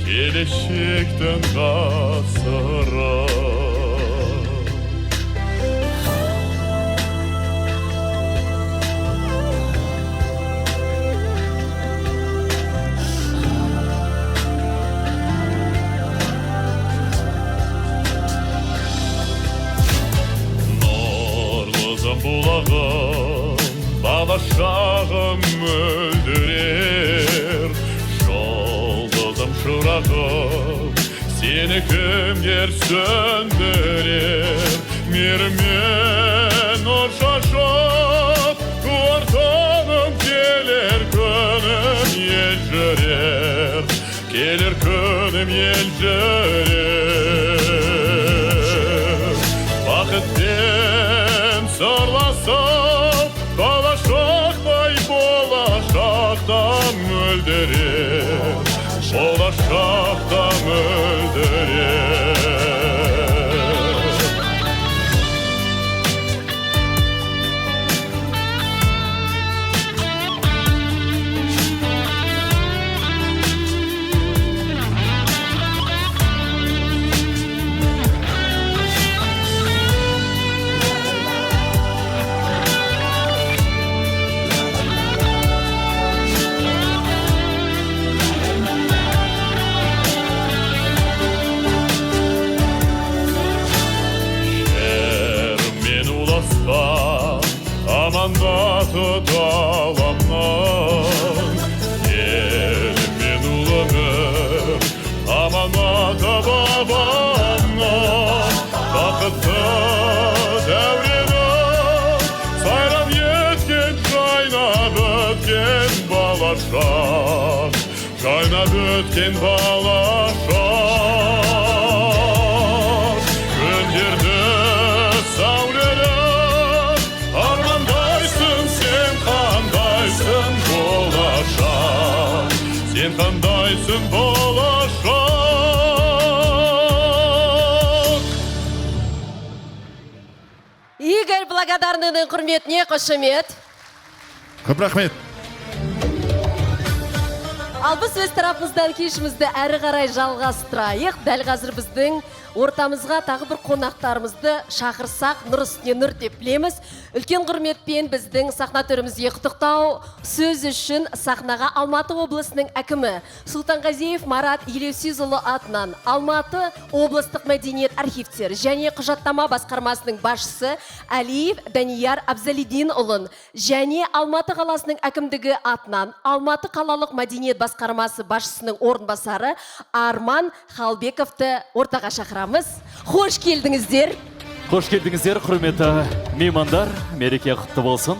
كېلىشىكتىن ئاسىرىپ. نۇرلۇزۇم بۇلاغىم، بالاشاغىم مۆلدۈرەر، يۇلتۇزۇم چىراغىم، سېنى كىملەر سۆندۈرەر؟ مېھرىمنى نۇر چاچىپ، ئورتاغىم كېلەر كۈنۈم يېلجىرەر، كېلەر كۈنۈم يېلجىرەر. بەختتىن سىرلاساق، بالاشاقتاي بولاشاقتا مۆلدۈرەر، بولاشاقتا مۆلدۈرەر. شەھىرىم مېنى ئۇلاسقا ئاماندا تۇتۇۋالامدىم. ئېلىم مېنى ئۇلىنىپ ئاماندا تاپاۋالامدىم. بەختتە دەۋرىنى سايراپ يەتكەن، جايناپ ئۆتكەن بالاشاق، جايناپ ئۆتكەن بالاشاق. كۈن بەردى سەۋرىنى، ئارماندايسەن سەن، قاندايسەن بالاشاق، سەن قاندايسەن بالاشاق. ئىگور بلاگادارنىينىڭ ھۆرمىتىنى قوشۇمىيەت. كۆپ رەھمەت. ئالبىس ئۆز تەرەپىمىزدىن كېلىشىمىزدە ئەرى قاراي جالغاستۇرايىق. دەل ھازىر بىزنىڭ ئورتامىزغا تاغى بىر قوناقلىرىمىزنى چاقىرساق، نۇرسۇتنى نۇر دەپ بىلىمىز. ئۈلكەن ھۆرمەت بىلەن بىزنىڭ سەھنە تۆرىمىزگە قۇتلۇقلاۋ سۆزى ئۈچۈن سەھنىگە ئالماتى ئوبلاستىنىڭ ئاكىمى سۇلتانغازىيېۋ مارات ئېلىۋسىز ئۇلى ئاتىنان، ئالماتى ئوبلاستلىق مەدەنىيەت ئارخىپلىرى جەمئىيەت قۇجاتلىما باسقارماسىنىڭ باشچىسى ئەلىيېۋ دانىيار ئابزالىدىن ئۇلىنى، يەنى ئالماتى قالاسىنىڭ ئاكىملىكى ئاتىنان ئالماتى قالالىق مەدەنىيەت باسقارماسى باشچىسىنىڭ ئورۇنباسارى ئارمان خالبېكوۋنى ئورتاغا چاقىرىمىز. خوش كەلدىڭىزلەر. خوش كەلدىڭىزلەر، ھۆرمەتلىك مېھمانلار. مەرىكە قۇتلۇق بولسۇن.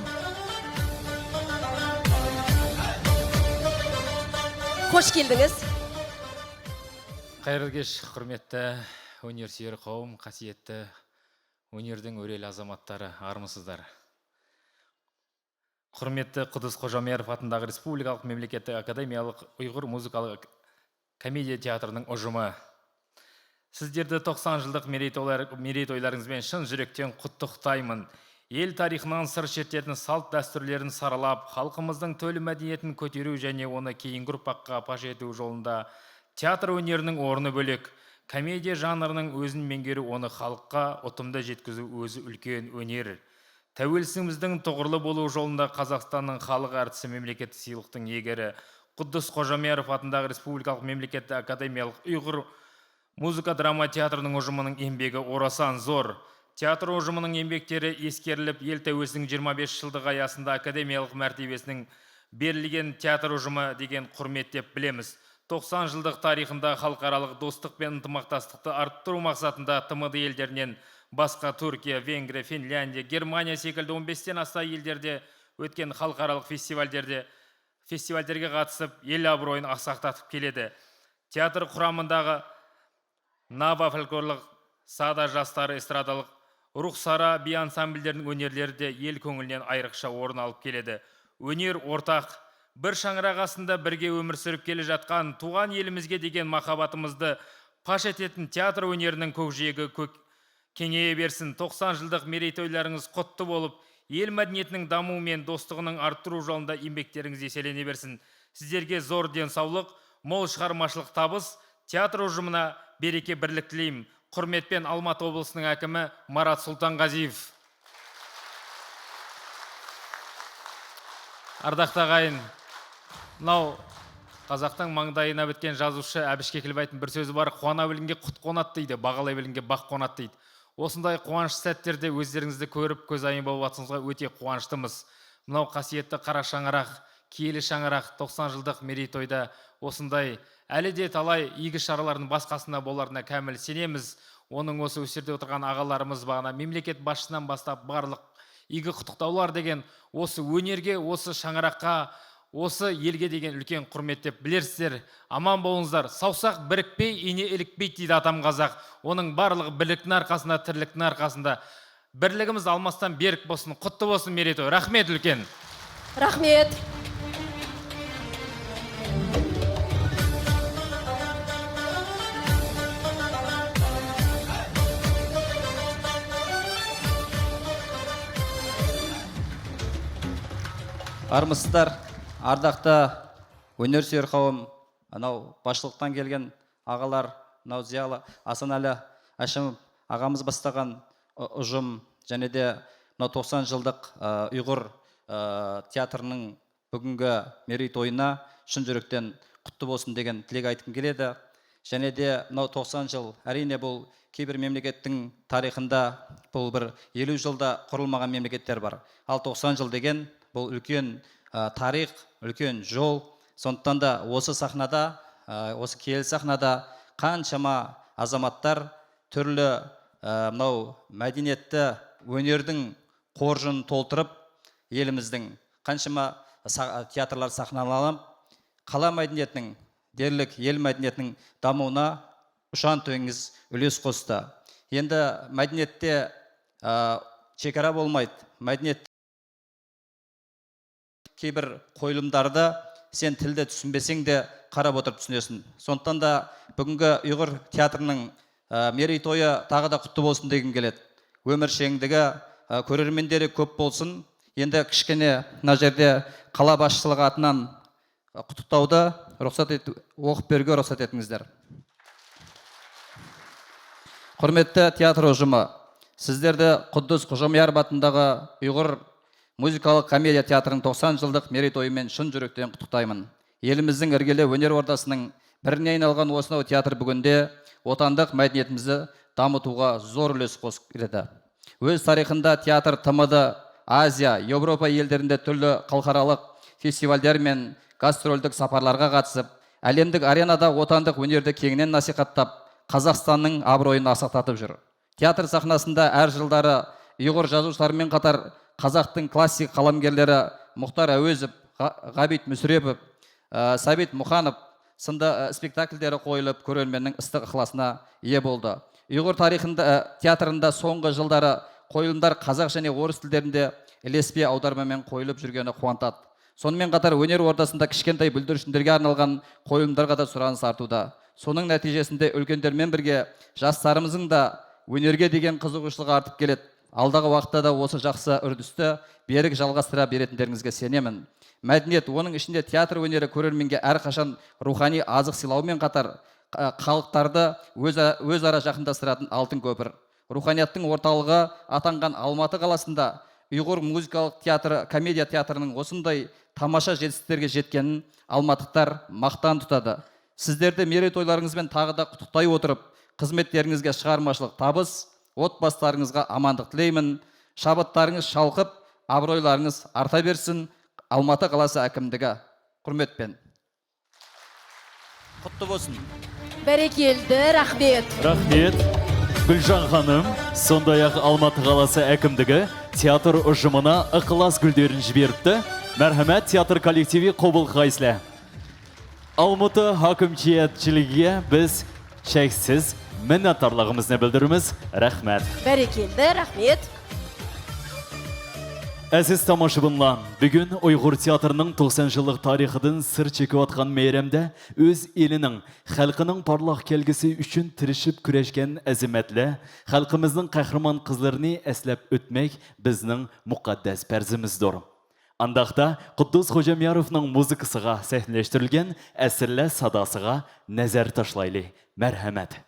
خوش كەلدىڭىز. قەدىرلىك ھۆرمەتلىك ھۈنەرسۆيەر قەۋم، قاسىيەتلىك ھۈنەرنىڭ ئۆرەيلىك ئازاماتلىرى، ئارمىسىزلار. ھۆرمەتلىك قۇددۇس خوجامياروف ئاتىنداغى رېسپۇبلىكالىق مەملىكەتلىك ئاكادېمىيەلىك ئۇيغۇر مۇزىكىلىق كومېدىيە تىياتىرىنىڭ ئۇجۇمى. سىزلەرنى توقسان يىللىق مېرىيتويلار-، مېرىيتويلىرىڭىز بىلەن چىن يۈرەكتىن قۇتلۇقلايمەن. ئەل تارىخىنىڭ سىر-شىددىتىنى، سالت-دەستۇرلىرىنى سارىلاپ، خەلقىمىزنىڭ تۆھپە مەدەنىيىتىنى كۆتۈرۈش ۋە ئۇنى كېيىنكى ئۇرپاققا پاش ئېتىش يولىدا تىياتىر ھۈنىرىنىڭ ئورنى بۆلەك. كومېدىيە ژانىرىنىڭ ئۆزىنى مەڭگۈرۈپ، ئۇنى خەلققە ئۇتۇمدا يەتكۈزۈش ئۆزى ئۈلكەن ھۈنەر. تەۋەلىسىڭىزنىڭ توغرىلىق بولۇش يولىدا قازاقىستاننىڭ خەلق ئارتىسى مەملىكەتلىك سىيلىقنىڭ ئىگىسى قۇددۇس خوجامياروف ئاتىنداغى رېسپۇبلىكالىق مەملىكەتلىك ئاكادېمىيەلىك ئۇيغۇر مۇزىكا دراما تىياتىرىنىڭ ئۇجۇمىنىڭ ئەمگىكى ئوراسان زور. تىياتىر ئۇجۇمىنىڭ ئەمگەكلىرى ئەسكەرىلىپ، ئەل تەۋەلىسىنىڭ يىگىرمە بەش يىللىقى ياسىندا ئاكادېمىيەلىك مەرتىۋىسىنىڭ بېرىلگەن تىياتىر ئۇجۇمى دېگەن ھۆرمەت دەپ بىلىمىز. توقسان يىللىق تارىخىندا خەلقئارالىق دوستلۇق ۋە ئىنتىماقداشلىقنى ئارتتۇرۇش مەقسىتىدە تىمىدى ئەللەرنىڭ باشقا تۈركىيە، ۋېنگرىيە، فىنلياندىيە، گېرمانىيە سەكىلدە ئون بەشتىن ئاشقان ئەللەردە ئۆتكەن خەلقئارالىق فېستىۋاللاردا، فېستىۋاللارغا قاتنىشىپ، ئەل ئابرۇيىنى ئاسقاقلىتىپ كېلىدۇ. تىياتىر قۇرامىدىغى ناۋا فولكلورلۇق، سادا جاز تارى ئېسترادىلىق، روھسارا بىي ئانسامبىللىرىنىڭ ھۈنەرلىرىدە ئەل كۆڭلىدىن ئايرىقچە ئورۇن ئالىپ كېلىدۇ. ھۈنەر ئورتاق، بىر شاڭراق ئاستىدا بىرگە ئۆمۈر سۈرۈپ كېلىۋاتقان تۇغقان ئېلىمىزگە دېگەن مۇھەببىتىمىزنى پاش ئېتىۋاتقان تىياتىر ھۈنىرىنىڭ كۆكجىيىشى كۆك-، كېڭىيىۋەرسۇن. توقسان يىللىق مېرىيتويلىرىڭىز قۇتلۇق بولۇپ، ئەل مەدەنىيىتىنىڭ داۋامى مەن دوستلۇقىنىڭ ئارتتۇرۇش يولىدا ئەمگەكلىرىڭىز يېشىلىنىۋەرسۇن. سىزلەرگە زور دېڭساۋلىق، مول چىقارمىچىلىق تاپىسىز. تىياتىر ئۇجۇمىغا بەرىكەت، بىرلىك تىلەيمەن. ھۆرمەت بىلەن ئالماتى ئوبلاستىنىڭ ھاكىمى مارات سۇلتانغازىيېف. ئارداقتى ئاغايىن، مۇناۋ قازاقنىڭ ماڭدايىنا پۈتكەن يازغۇچى ئەبىشكە كېلىۋايتىن بىر سۆزى بار، قۇۋاناۋېلىڭگە قۇت قوناتتى دەيدۇ، باغلاۋېلىڭگە باغ قوناتتى دەيدۇ. ئوسۇنداي قۇۋانچلىق سەتلەردە ئۆزلىرىڭىزنى كۆرۈپ، كۆز ئايىمى بولۇۋاتقىنىڭىزغا ئۆتە قۇۋانچلىقمىز. مۇناۋ قاسىيەتلىك قارا شاڭراق، كىيىلى شاڭراق، توقسان يىللىق مېرىيتويدا ئوسۇنداي ئەلىدە تالاي ئىگە چارىلارنى باسقانسىنا بولارىنى كامىل ئىشىنىمىز. ئۇنىڭ ئوسۇ ئۇچۇردا ئولتۇرغان ئاغىلىرىمىز بار، مەملىكەت باشچىسىدىن باشلاپ بارلىق ئىگە قۇتلۇقلاۋلار دېگەن ئوسۇ ھۈنەرگە، ئوسۇ شاڭراققا، ئوسۇ ئەلگە دېگەن ئۈلكەن ھۆرمەت دەپ بىلەرسىلەر. ئامان بولۇڭلار. ساۋساق بىرىكمەي، ئىنى ئىلىكمەي دەيدۇ ئاتام قازاق. ئۇنىڭ بارلىقى بىرلىكنىڭ ئارقىسىدا، تىرىكلىكنىڭ ئارقىسىدا. بىرلىكىمىز ئالماستىن بېرىك بولسۇن، قۇتلۇق بولسۇن مېرىيتوي. رەھمەت ئۈلكەن. رەھمەت. ئارمىسىزلار، ئارداقتا ھۈنەرسۆيەر قەۋم، ئاناۋ باشلىقتىن كەلگەن ئاغىلار، ئاناۋ زىيالىي ھەسەنئەلى ھاشىموف ئاغىمىز باشلىغان ئۇ-، ئۇجۇم، جەنىدە مۇناۋ توقسان يىللىق، ئە، ئۇيغۇر، ئە، تىياتىرىنىڭ بۈگۈنكى مېرىيتويىنا شىن يۈرەكتىن قۇتلۇق بولسۇن دېگەن تىلەك ئېيتقۇم كېلىدۇ. يەنە دە مۇناۋ توقسان يىل، ئەرىنە بۇ كىبىر مەملىكەتنىڭ تارىخىندا بۇ بىر ئەللىك يىلدا قۇرۇلمىغان مەملىكەتلەر بار. ئال توقسان يىل دېگەن بۇ ئۈلكەن، ئە، تارىخ، ئۈلكەن يول. سوندىن دا ئوسۇ ساھنىدا، ئە، ئوسۇ كېلى ساھنىدا قانچىما ئازاماتلار تۈرلۈ، ئە، مۇناۋ مەدەنىيەتتە ھۈنەرنىڭ قورجىنىنى تولدۇرۇپ، ئېلىمىزنىڭ قانچىما سا-، تىياتىرلار ساھنىلىنىپ، قالا مەدەنىيەتنىڭ، دەرلىك ئەل مەدەنىيەتنىڭ داۋامىنا ئۇشان تۆڭىز ئۈلۈش قوشتى. ئەمدى مەدەنىيەتتە، ئا، چېگرا بولمايدۇ. مەدەنىيەتتىكى بىر قويۇلمىلاردا سەن تىلدا چۈشەنمىسەڭ دە قاراپ ئولتۇرۇپ چۈشىنەرسەن. سوندىن دا بۈگۈنكى ئۇيغۇر تىياتىرىنىڭ ئە، مېرىيتويى تاغىدا قۇتلۇق بولسۇن دېگۈم كېلىدۇ. ئۆمۈر شېڭدىگە، ئە، كۆرۈرمەنلىرى كۆپ بولسۇن. ئەمدى كىچىككىنە ناجەردە قالا باشچىلىقى ئاتىنان قۇتلۇقلاۋدا رۇخسەت ئېت-، ئوقۇپ بېرىگە رۇخسەت ئېتىڭىزلەر. ھۆرمەتلىك تىياتىر ئۇجۇمى، سىزلەرنى قۇددۇس خوجامياروف ئاتىندىغى ئۇيغۇر مۇزىكىلىق كومېدىيە تىياتىرىنىڭ توقسان يىللىق مېرىيتويى بىلەن چىن يۈرەكتىن قۇتلۇقلايمەن. ئېلىمىزنىڭ ئىلگىرى ھۈنەر ئوردىسىنىڭ بىرىنى ئايلانغان ئۇ سىناۋ تىياتىر بۈگۈندە ۋەتەندىك مەدەنىيىتىمىزنى دامىتىۋاتقىلى زور ئۈلۈش قوشۇپ كېلىدۇ. ئۆز تارىخىندا تىياتىر تېمىدا ئازىيا، ياۋروپا ئېللىرىدە تۈرلۈك خەلقئارالىق فېستىۋاللار بىلەن گاسترولدۇق ساپارلارغا قاتنىشىپ، ئالەملىك ئارېنادا ۋەتەندىك ھۈنەرنى كەڭرى ناسىھەتلەپ، قازاقىستاننىڭ ئابرۇيىنى ئاستا تارتىپ يۈر. تىياتىر سەھنىسىدە ھەر يىللىرى ئۇيغۇر يازغۇچىلىرى بىلەن قاتار قازاقنىڭ كلاسسىك قەلەمگەرلىرى مۇختار ئەۋەزوف، غا-، غابىت مۇشرەپوف، ئە، سابىت مۇخانوف سىندا، ئە، ئىسپېكتاكىللىرى قويۇلۇپ، كۆرۈرمەننىڭ ئىسسىق ئىخلاسىنا ئىگە بولدى. ئۇيغۇر تارىخىنىڭ، ئە، تىياتىرىنىڭ سوڭغى يىللىرى قويۇلمىلار قازاق ۋە ئورۇس تىللىرىدا ئېلېسپى ئاۋدارما بىلەن قويۇلۇپ يۈرگىنى قۇۋانتاتتى. شۇنىڭ بىلەن قاتار ھۈنەر ئوردىسىنىڭ كىچىككىنە بۈلدۈرۈشلىرىگە ئارنالغان قويۇلمىلارغا دا سوراق ئارتىۋاتىدۇ. شۇنىڭ نەتىجىسىدە ئۈلگىلەر بىلەن بىرگە ياشلىرىمىزنىڭ دا ھۈنەرگە دېگەن قىزىقچىلىقى ئارتىپ كېلىپ، ئالدىغا ۋاقىتتا دا بولسا ياخشى ئۈردىستە بېرىك جالغاستۇرا بېرىدىغىنىڭىزگە ئىشىنىمەن. مەدەنىيەت، ئۇنىڭ ئىچىدە تىياتىر ھۈنىرى كۆرۈرمەنگە ھەر قاچان روھانىي ئازىق سىلاۋ بىلەن قاتار، خەلقئارادا ئۆز-، ئۆزئارا يېقىنلاشتۇرىدىغان ئالتۇن كۆپۈر. روھانىيەتنىڭ ئورتاقلىقى ئاتالغان ئالماتا قالىسىدا ئۇيغۇر مۇزىكىلىق تىياتىر، كومېدىيە تىياتىرىنىڭ ئۇسۇنداي تاماشا يېتىشىشلىرىگە يەتكەننى ئالماتىلىقلار ماختان تۇتىدۇ. سىزلەرنى مېرىيتويلىرىڭىز بىلەن تاغدا قۇتلۇقلاي ئولتۇرۇپ، خىزمەتلىرىڭىزگە شىغارماچلىق تابىسى، ئوت باستىلىرىڭىزغا ئامانلىق تىلەيمەن. شاباتلىرىڭىز شالقىپ، ئابرۇيلىرىڭىز ئارتىۋەرسۇن. ئالماتا قالىسى ھاكىملىكىگە ھۆرمەت بىلەن. قۇتلۇق بولسۇن. بەرىكەلدە، رەھمەت. رەھمەت، گۈلجان خانىم. شۇنداق ئالماتا قالىسى ھاكىملىكى تىياتىر ئۇجۇمىغا ئىخلاس گۈللىرىنى بېرىپتۇ. مەرھەمەت، تىياتىر كوللېكتىۋى قوبۇل قىلايسىلەر. ئالمۇتا ھاكىمچىلىكىگە بىز چەكسىز مىننەتدارلىقىمىزنى بىلدۈرىمىز. رەھمەت. بەرىكەلدە، رەھمەت. ئەزىز تاماشىبىنلار، بۈگۈن ئۇيغۇر تىياتىرىنىڭ توقسان يىللىق تارىخىدىن سىر چېكىۋاتقان مەيرەمدە ئۆز ئېلىنىڭ، خەلقىنىڭ پارلاق كەلگۈسى ئۈچۈن تىرىشىپ كۈرەشكەن ئەزىمەتلەر، خەلقىمىزنىڭ قەھرىمان قىزلىرىنى ئەسلەپ ئۆتمەك بىزنىڭ مۇقەددەس پەرزىمىزدۇر. ئانداقتا قۇددۇس خوجامياروفنىڭ مۇزىكىسىغا سەھنىلەشتۈرۈلگەن ئەسىرلەر ساداسىغا نەزەر تاشلايلى. مەرھەمەت.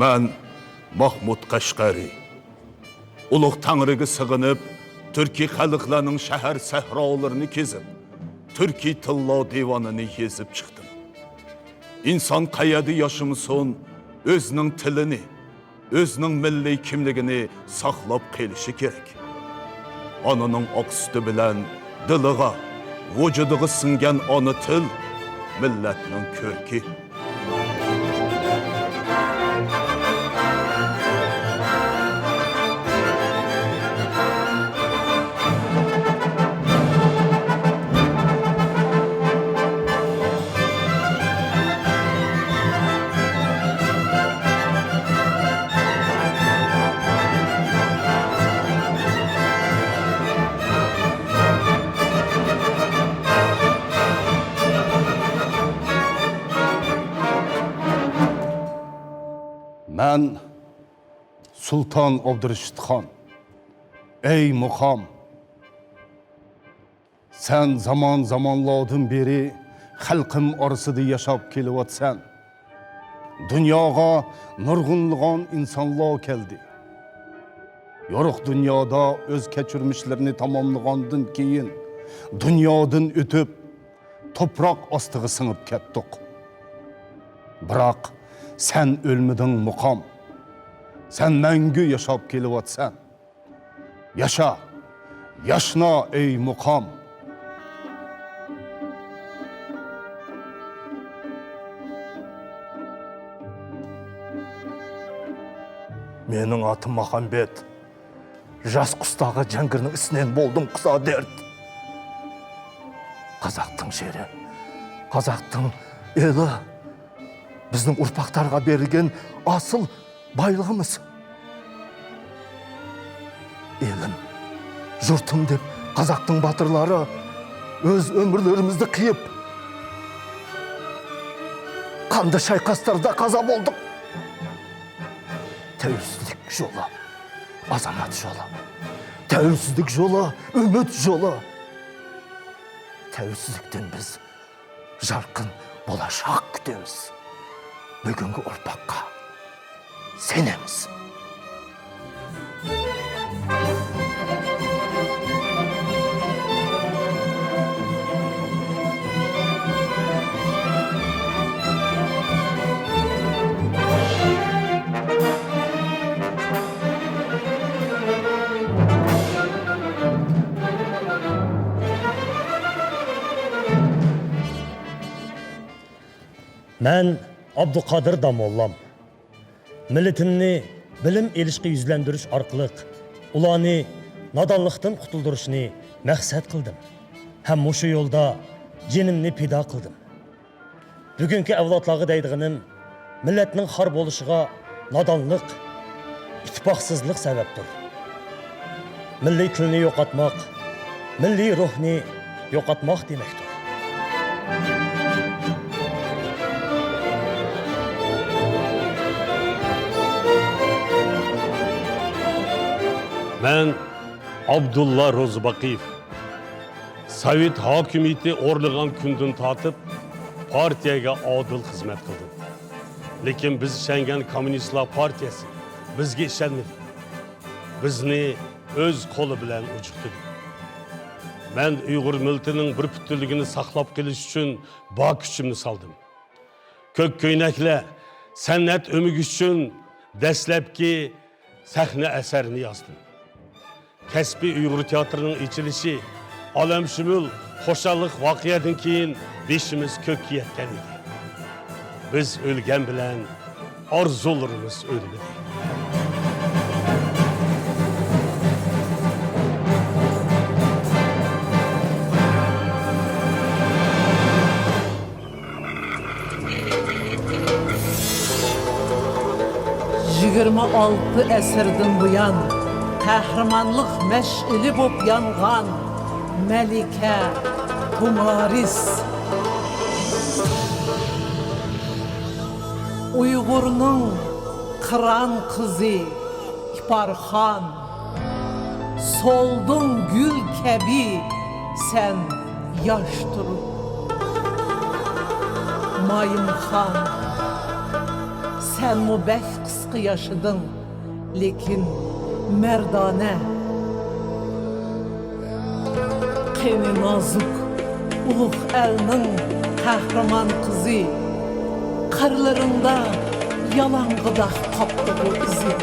مەن ماھمۇد قەشقەرى. ئۇلۇغ تەڭرىگە سىغىنىپ، تۈركىي خەلقلەرنىڭ شەھەر سەھرالىرىنى كېزىپ، تۈركىي تىللار دىۋانىنى يېزىپ چىقتىم. ئىنسان قەيەردە ياشىمىسۇن، ئۆزىنىڭ تىلىنى، ئۆزىنىڭ مىللىي كىملىكىنى ساقلاپ قېلىشى كېرەك. ئانىنىڭ ئاق سۈتى بىلەن دىلىغا، ۋۇجۇدىغا سىڭگەن ئانا تىل مىللەتنىڭ كۆركى. مەن سۇلتان ئابدۇرېشىت خان. ئەي مۇقام! سەن زامان-زامانلاردىن بېرى خەلقىم ئارىسىدا ياشاپ كېلىۋاتىسەن. دۇنياغا نۇرغۇنلىغان ئىنسانلار كەلدى. يورۇق دۇنيادا ئۆز كەچۈرمىشلىرىنى تاماملىغاندىن كېيىن، دۇنيادىن ئۆتۈپ، توپراق ئاستىغا سىڭىپ كەتتۇق. بىراق، سەن ئۆلمىدىڭ، مۇقام. سەن مەڭگۈ ياشاپ كېلىۋاتىسەن. ياشا، ياشنا، ئەي مۇقام! مېنىڭ ئاتىم مۇھەممەت. راست قۇستاغا جەڭگىرنىڭ ئىسنەن بولدۇم قۇسا دەرد. قازاقتىڭ شېرى، قازاقتىڭ ئېلى بىزنىڭ ئۇرپاقلارغا بېرىلگەن ئاسىل بايلىقىمىز. ئېلىم، يۇرتۇم دەپ قازاقتىڭ باتۇرلىرى ئۆز ئۆمۈرلىرىمىزنى قىيىپ، قاندا چايقاشلاردا قازا بولدۇق. تەۋرسىزلىك يولى، ئازامەت يولى. تەۋرسىزلىك يولى، ئۈمىد يولى. تەۋرسىزلىكتىن بىز يارقىن بولاشاق كۈتىمىز. بۈگۈنكى ئۇرپاققا سېنىمىز. مەن ئابدۇقادىر داموللام. مىللىتىمنى بىلىم ئېلىشقا يۈزلەندۈرۈش ئارقىلىق ئۇلارنى نادانلىقتىن قۇتۇلدۇرۇشنى مەقسەت قىلدىم ھەم مۇشۇ يولدا جېنىمنى پىدا قىلدىم. بۈگۈنكى ئەۋلادلارغا دەيدىغىنىم، مىللەتنىڭ خار بولۇشىغا نادانلىق، ئىتتىپاقسىزلىق سەۋەبتۇر. مىللىي تىلنى يوقاتماق، مىللىي روھنى يوقاتماق دېمەكتۇر. مەن ئابدۇللا روزىباقىيېۋ. سوۋېت ھاكىمىيىتى ئورنىغان كۈندىن تارتىپ پارتىيەگە ئادىل خىزمەت قىلدىم. لېكىن بىز ئىشەنگەن كوممۇنىستلار پارتىيەسى بىزگە ئىشەنمىدى. بىزنى ئۆز قولى بىلەن ئوچۇقلىدى. مەن ئۇيغۇر مىللىتىنىڭ بىر پۈتۈنلۈكىنى ساقلاپ قېلىش ئۈچۈن بار كۈچۈمنى سالدىم. كۆك كۆينەكلەر، سەنئەت ئۆمىكى ئۈچۈن دەسلەپكى سەھنە ئەسەرنى يازدىم. كەسپىي ئۇيغۇر تىياتىرىنىڭ ئېچىلىشى ئالەمشۇمۇل خۇشاللىق ۋەقەدىن كېيىن بېشىمىز كۆككە يەتكەن ئىدى. بىز ئۆلگەن بىلەن ئارزۇلىرىمىز ئۆلمىدى. يىگىرمە ئالتە ئەسىردىن بۇيان قەھرىمانلىق مەشئىلى بولۇپ يانغان مەلىكە تۇمارىس. ئۇيغۇرنىڭ قىران قىزى ئىپارخان، سولدۇڭ گۈل كەبى سەن ياش تۇرۇپ. مايىمخان، سەنمۇ بەك قىسقا ياشىدىڭ، لېكىن مەردانە. قېنى نازۇك ئۇلۇغ ئەلنىڭ قەھرىمان قىزى، قىرلىرىڭدا يالاڭغىداق قاپتىغۇ ئىزى.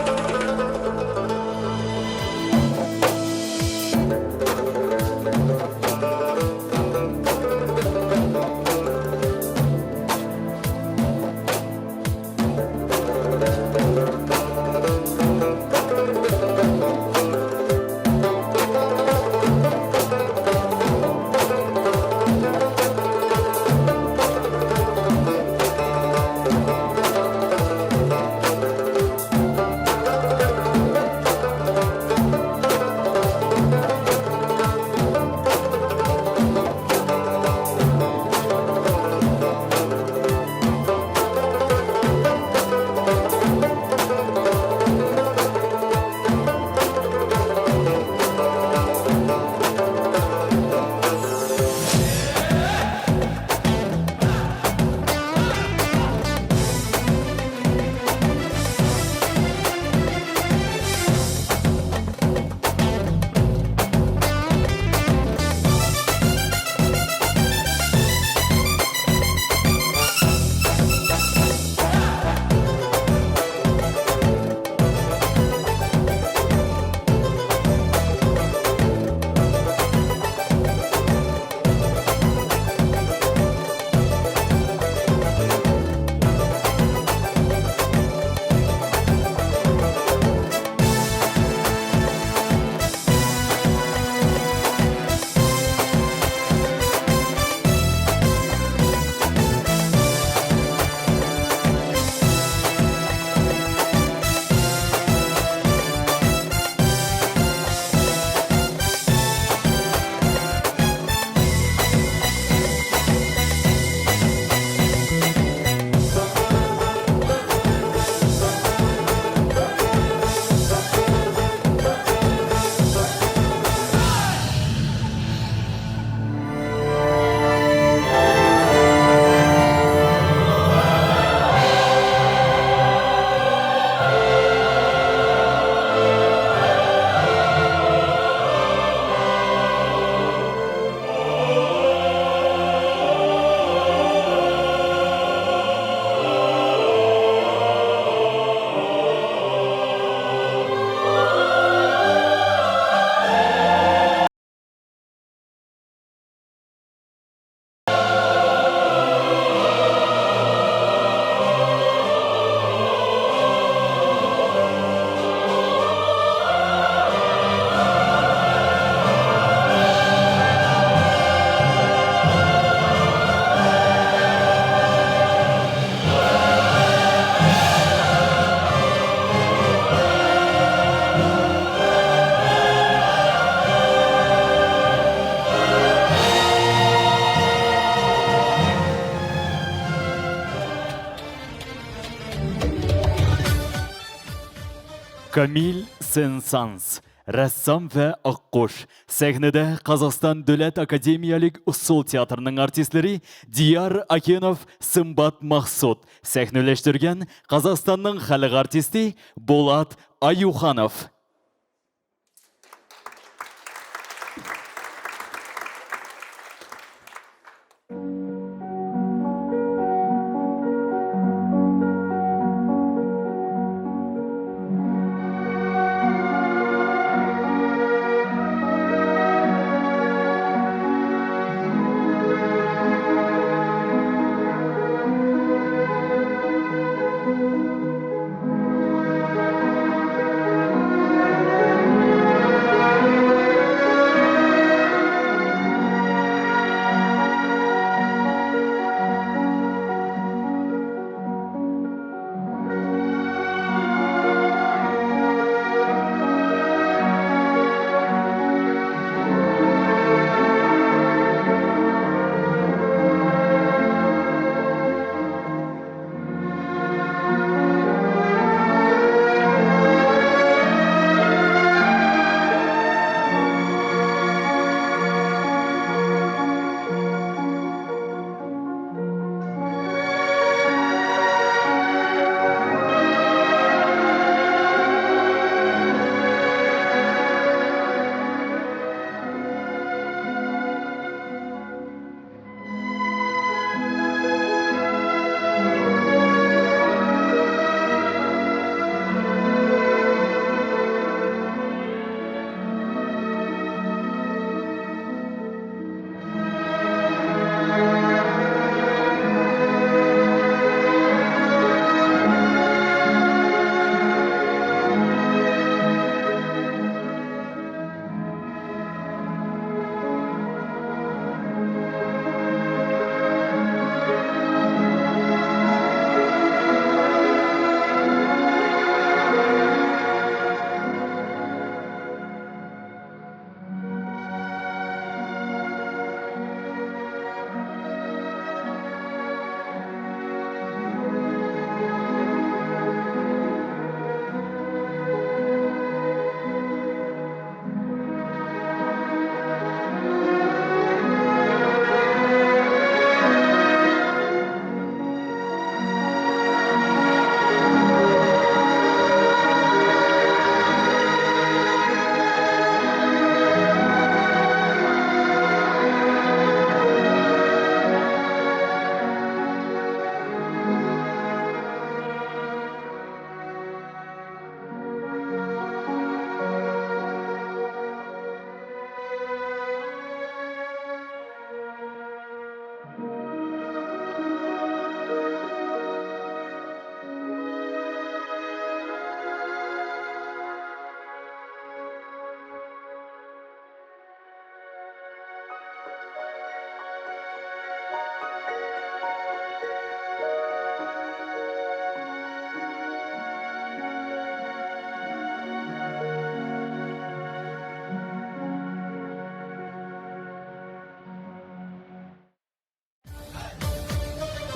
كامىل سېن-سانس، رەسسام ۋە ئاققۇش. سەھنىدە قازاقىستان دۆلەت ئاكادېمىيەلىك ئۇسسۇل تىياتىرىنىڭ ئارتىسلىرى دىيار ئاكىنوف، سىمبات ماخسۇت، سەھنىلەشتۈرگەن قازاقىستاننىڭ خەلق ئارتىستى بولات ئايۇخانوف.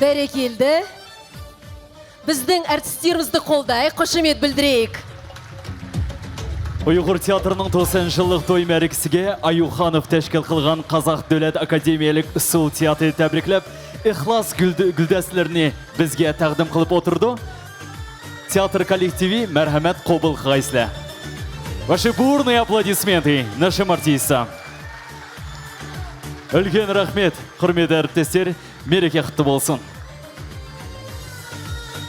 بەرىكەلدە. بىزنىڭ ئارتىسلىرىمىزنى قولدايلى، قوشۇمىيەت بىلدۈرەيلى. ئۇيغۇر تىياتىرىنىڭ توقسان يىللىق توي مەرىكىسىگە ئايۇخانوف تەشكىل قىلغان قازاق دۆلەت ئاكادېمىيەلىك ئۇسسۇل تىياتىرى تەبرىكلەپ، ئىخلاس گۈل-، گۈلدەستىلىرىنى بىزگە تەقدىم قىلىپ ئولتۇرىدۇ. تىياتىر كوللېكتىۋى، مەرھەمەت، قوبۇل قىلغايسىلەر. Ваши бурные аплодисменты нашим артистам. ئۈلكەن رەھمەت، ھۆرمەتلىك ئارتىسلار. مەرىكە قۇتلۇق بولسۇن.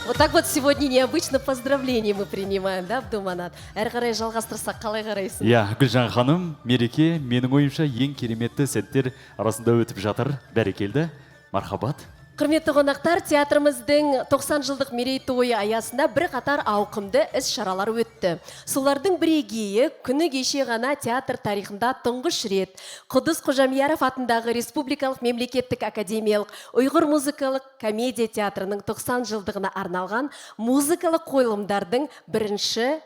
Вот так вот сегодня необычно поздравления мы принимаем, да, Абдуманат? ھەر قاراي жалغاستۇرساق قالاي قارايسىز. يا، گۈلجان خانىم، مەرىكە مېنىڭ ئويۇمچە يېڭى كېرىمەتتە سەنتىر ئارىسىدا ئۆتۈپ ياتىر. بەرىكەلدە، مارھابات. ھۆرمەتلىك قوناقلار، تىياتىرىمىزنىڭ توقسان يىللىق مېرەيتويى ئاياسىندا بىر قاتار ئاۋقۇمدا ئىش-شارالار ئۆتتى. شۇلاردىن بىرى گېيى، كۈنى گېشىغانا تىياتىر تارىخىدا تۇنجۇش رېت قۇددۇس خوجامياروف ئاتىنداغى رېسپۇبلىكالىق مەملىكەتلىك ئاكادېمىيەلىك ئۇيغۇر مۇزىكىلىق كومېدىيە تىياتىرىنىڭ توقسان يىللىقىغا ئارنالغان مۇزىكىلىق قويۇلۇملارنىڭ بىرىنچى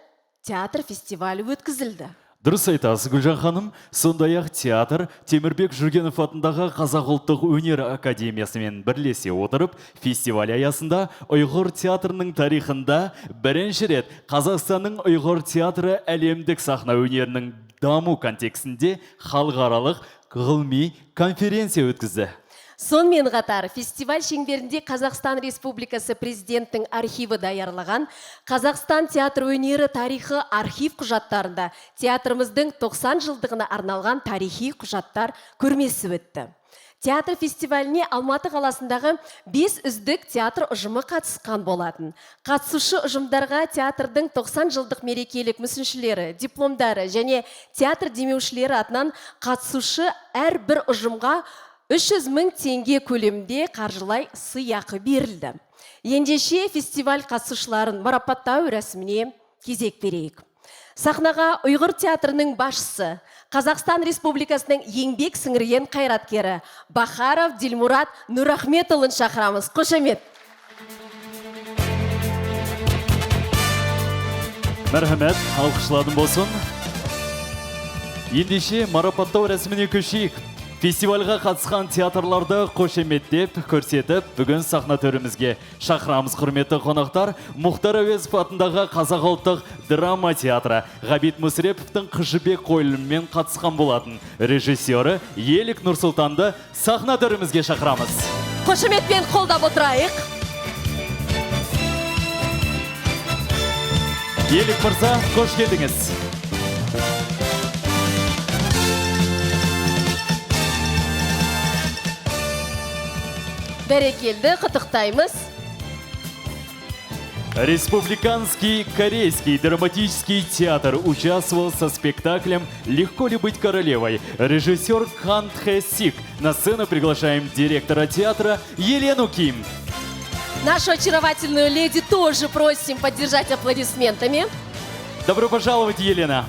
تىياتىر فېستىۋالى ئۆتكۈزۈلدى. دۇرۇس ئېيتاسىز، گۈلجان خانىم. شۇنداق تىياتىر تېمۇربېك جۈرگېنوف ئاتىنداغا قازاق ئۇلتۇق ئۈنەر ئاكادېمىيەسى بىلەن بىرلىشىپ ئولتۇرۇپ، فېستىۋال ئاياغىدا ئۇيغۇر تىياتىرىنىڭ تارىخىدا بىرىنچى رەت قازاقىستاننىڭ ئۇيغۇر تىياتىرى ئالەملىك سەھنە ئۈنىرىنىڭ دامى كونتېكستىدا خەلقئارالىق ئىلمىي كونفېرېنسىيە ئۆتكۈزدى. شۇنىڭ بىلەن قاتار، فېستىۋال چەمبىرىكىدە قازاقىستان رېسپۇبلىكىسى پىرېزىدېنتىنىڭ ئارخىۋى تەييارلىغان قازاقىستان تىياتىر ئۈنىرى تارىخى ئارخىپ قۇجاتلىرىدا تىياتىرىمىزنىڭ توقسان يىللىقىغا ئارنالغان تارىخىي قۇجاتلار كۆرمىسى ئۆتتى. تىياتىر فېستىۋالىنى ئالماتى قالىسىندىكى بەش ئۈزلۈك تىياتىر ئۇجۇمى قاتناشقان بولاتتى. قاتنىشقۇچى ئۇجۇملارغا تىياتىرنىڭ توقسان يىللىق مەرىكىلىك مۇسۇنچىلىرى، دىپلومدارى، يەنى تىياتىر دېمىيىشلىرى ئاتىنىڭ قاتنىشقۇچى ھەر بىر ئۇجۇمغا ئۈچ يۈز مىڭ تېڭگە كۆلىمىدە قارژىلاش سىياقى بېرىلدى. ئەندى فېستىۋال قاتنىشقۇچىلارنى ماراپاتلاش رەسىمىنى كۆرۈپ بېرەيلى. سەھنىگە ئۇيغۇر تىياتىرىنىڭ باشچىسى، قازاقىستان رېسپۇبلىكىسىنىڭ يېڭى سىڭگەن قايراتكىرى باخاروف دىلمۇرات نۇرئەخمەت ئۇلىنى چاقىرىمىز. قوش ئۈمىد. مەرھەمەت، ئالقىشلاردىن بولسۇن. ئەندى ماراپاتلاش رەسىمىنى كۆرۈشەيلى. فېستىۋالغا قاتناشقان تىياتىرلارنى قوش ئۈمىد دەپ كۆرسىتىپ، بۈگۈن سەھنە تۆرىمىزگە چاقىرىمىز. ھۆرمەتلىك قوناقلار، مۇختار ئەۋەزوف ئاتىندىغا قازاق ئۇلتۇق دراما تىياتىرى، غابىت مۇسرېپوۋنىڭ قىژى بېك قويۇلۇمى بىلەن قاتناشقان بولاتتى. رېژىسسورى يېلىك نۇرسۇلتاننى سەھنە تۆرىمىزگە چاقىرىمىز. قوش ئۈمىد بىلەن قوللاپ ئولتۇرايلى. يېلىك مىرزا، خوش كەلدىڭىز. بەرىكەلدە، قۇتلۇقلايمىز. Республиканский корейский драматический театр участвовал со спектаклем «Легко ли быть королевой». Режиссёр Кан Тхэ Сик. На сцену приглашаем директора театра Елену Ким. Нашу очаровательную леди тоже просим поддержать аплодисментами. Добро пожаловать, Елена!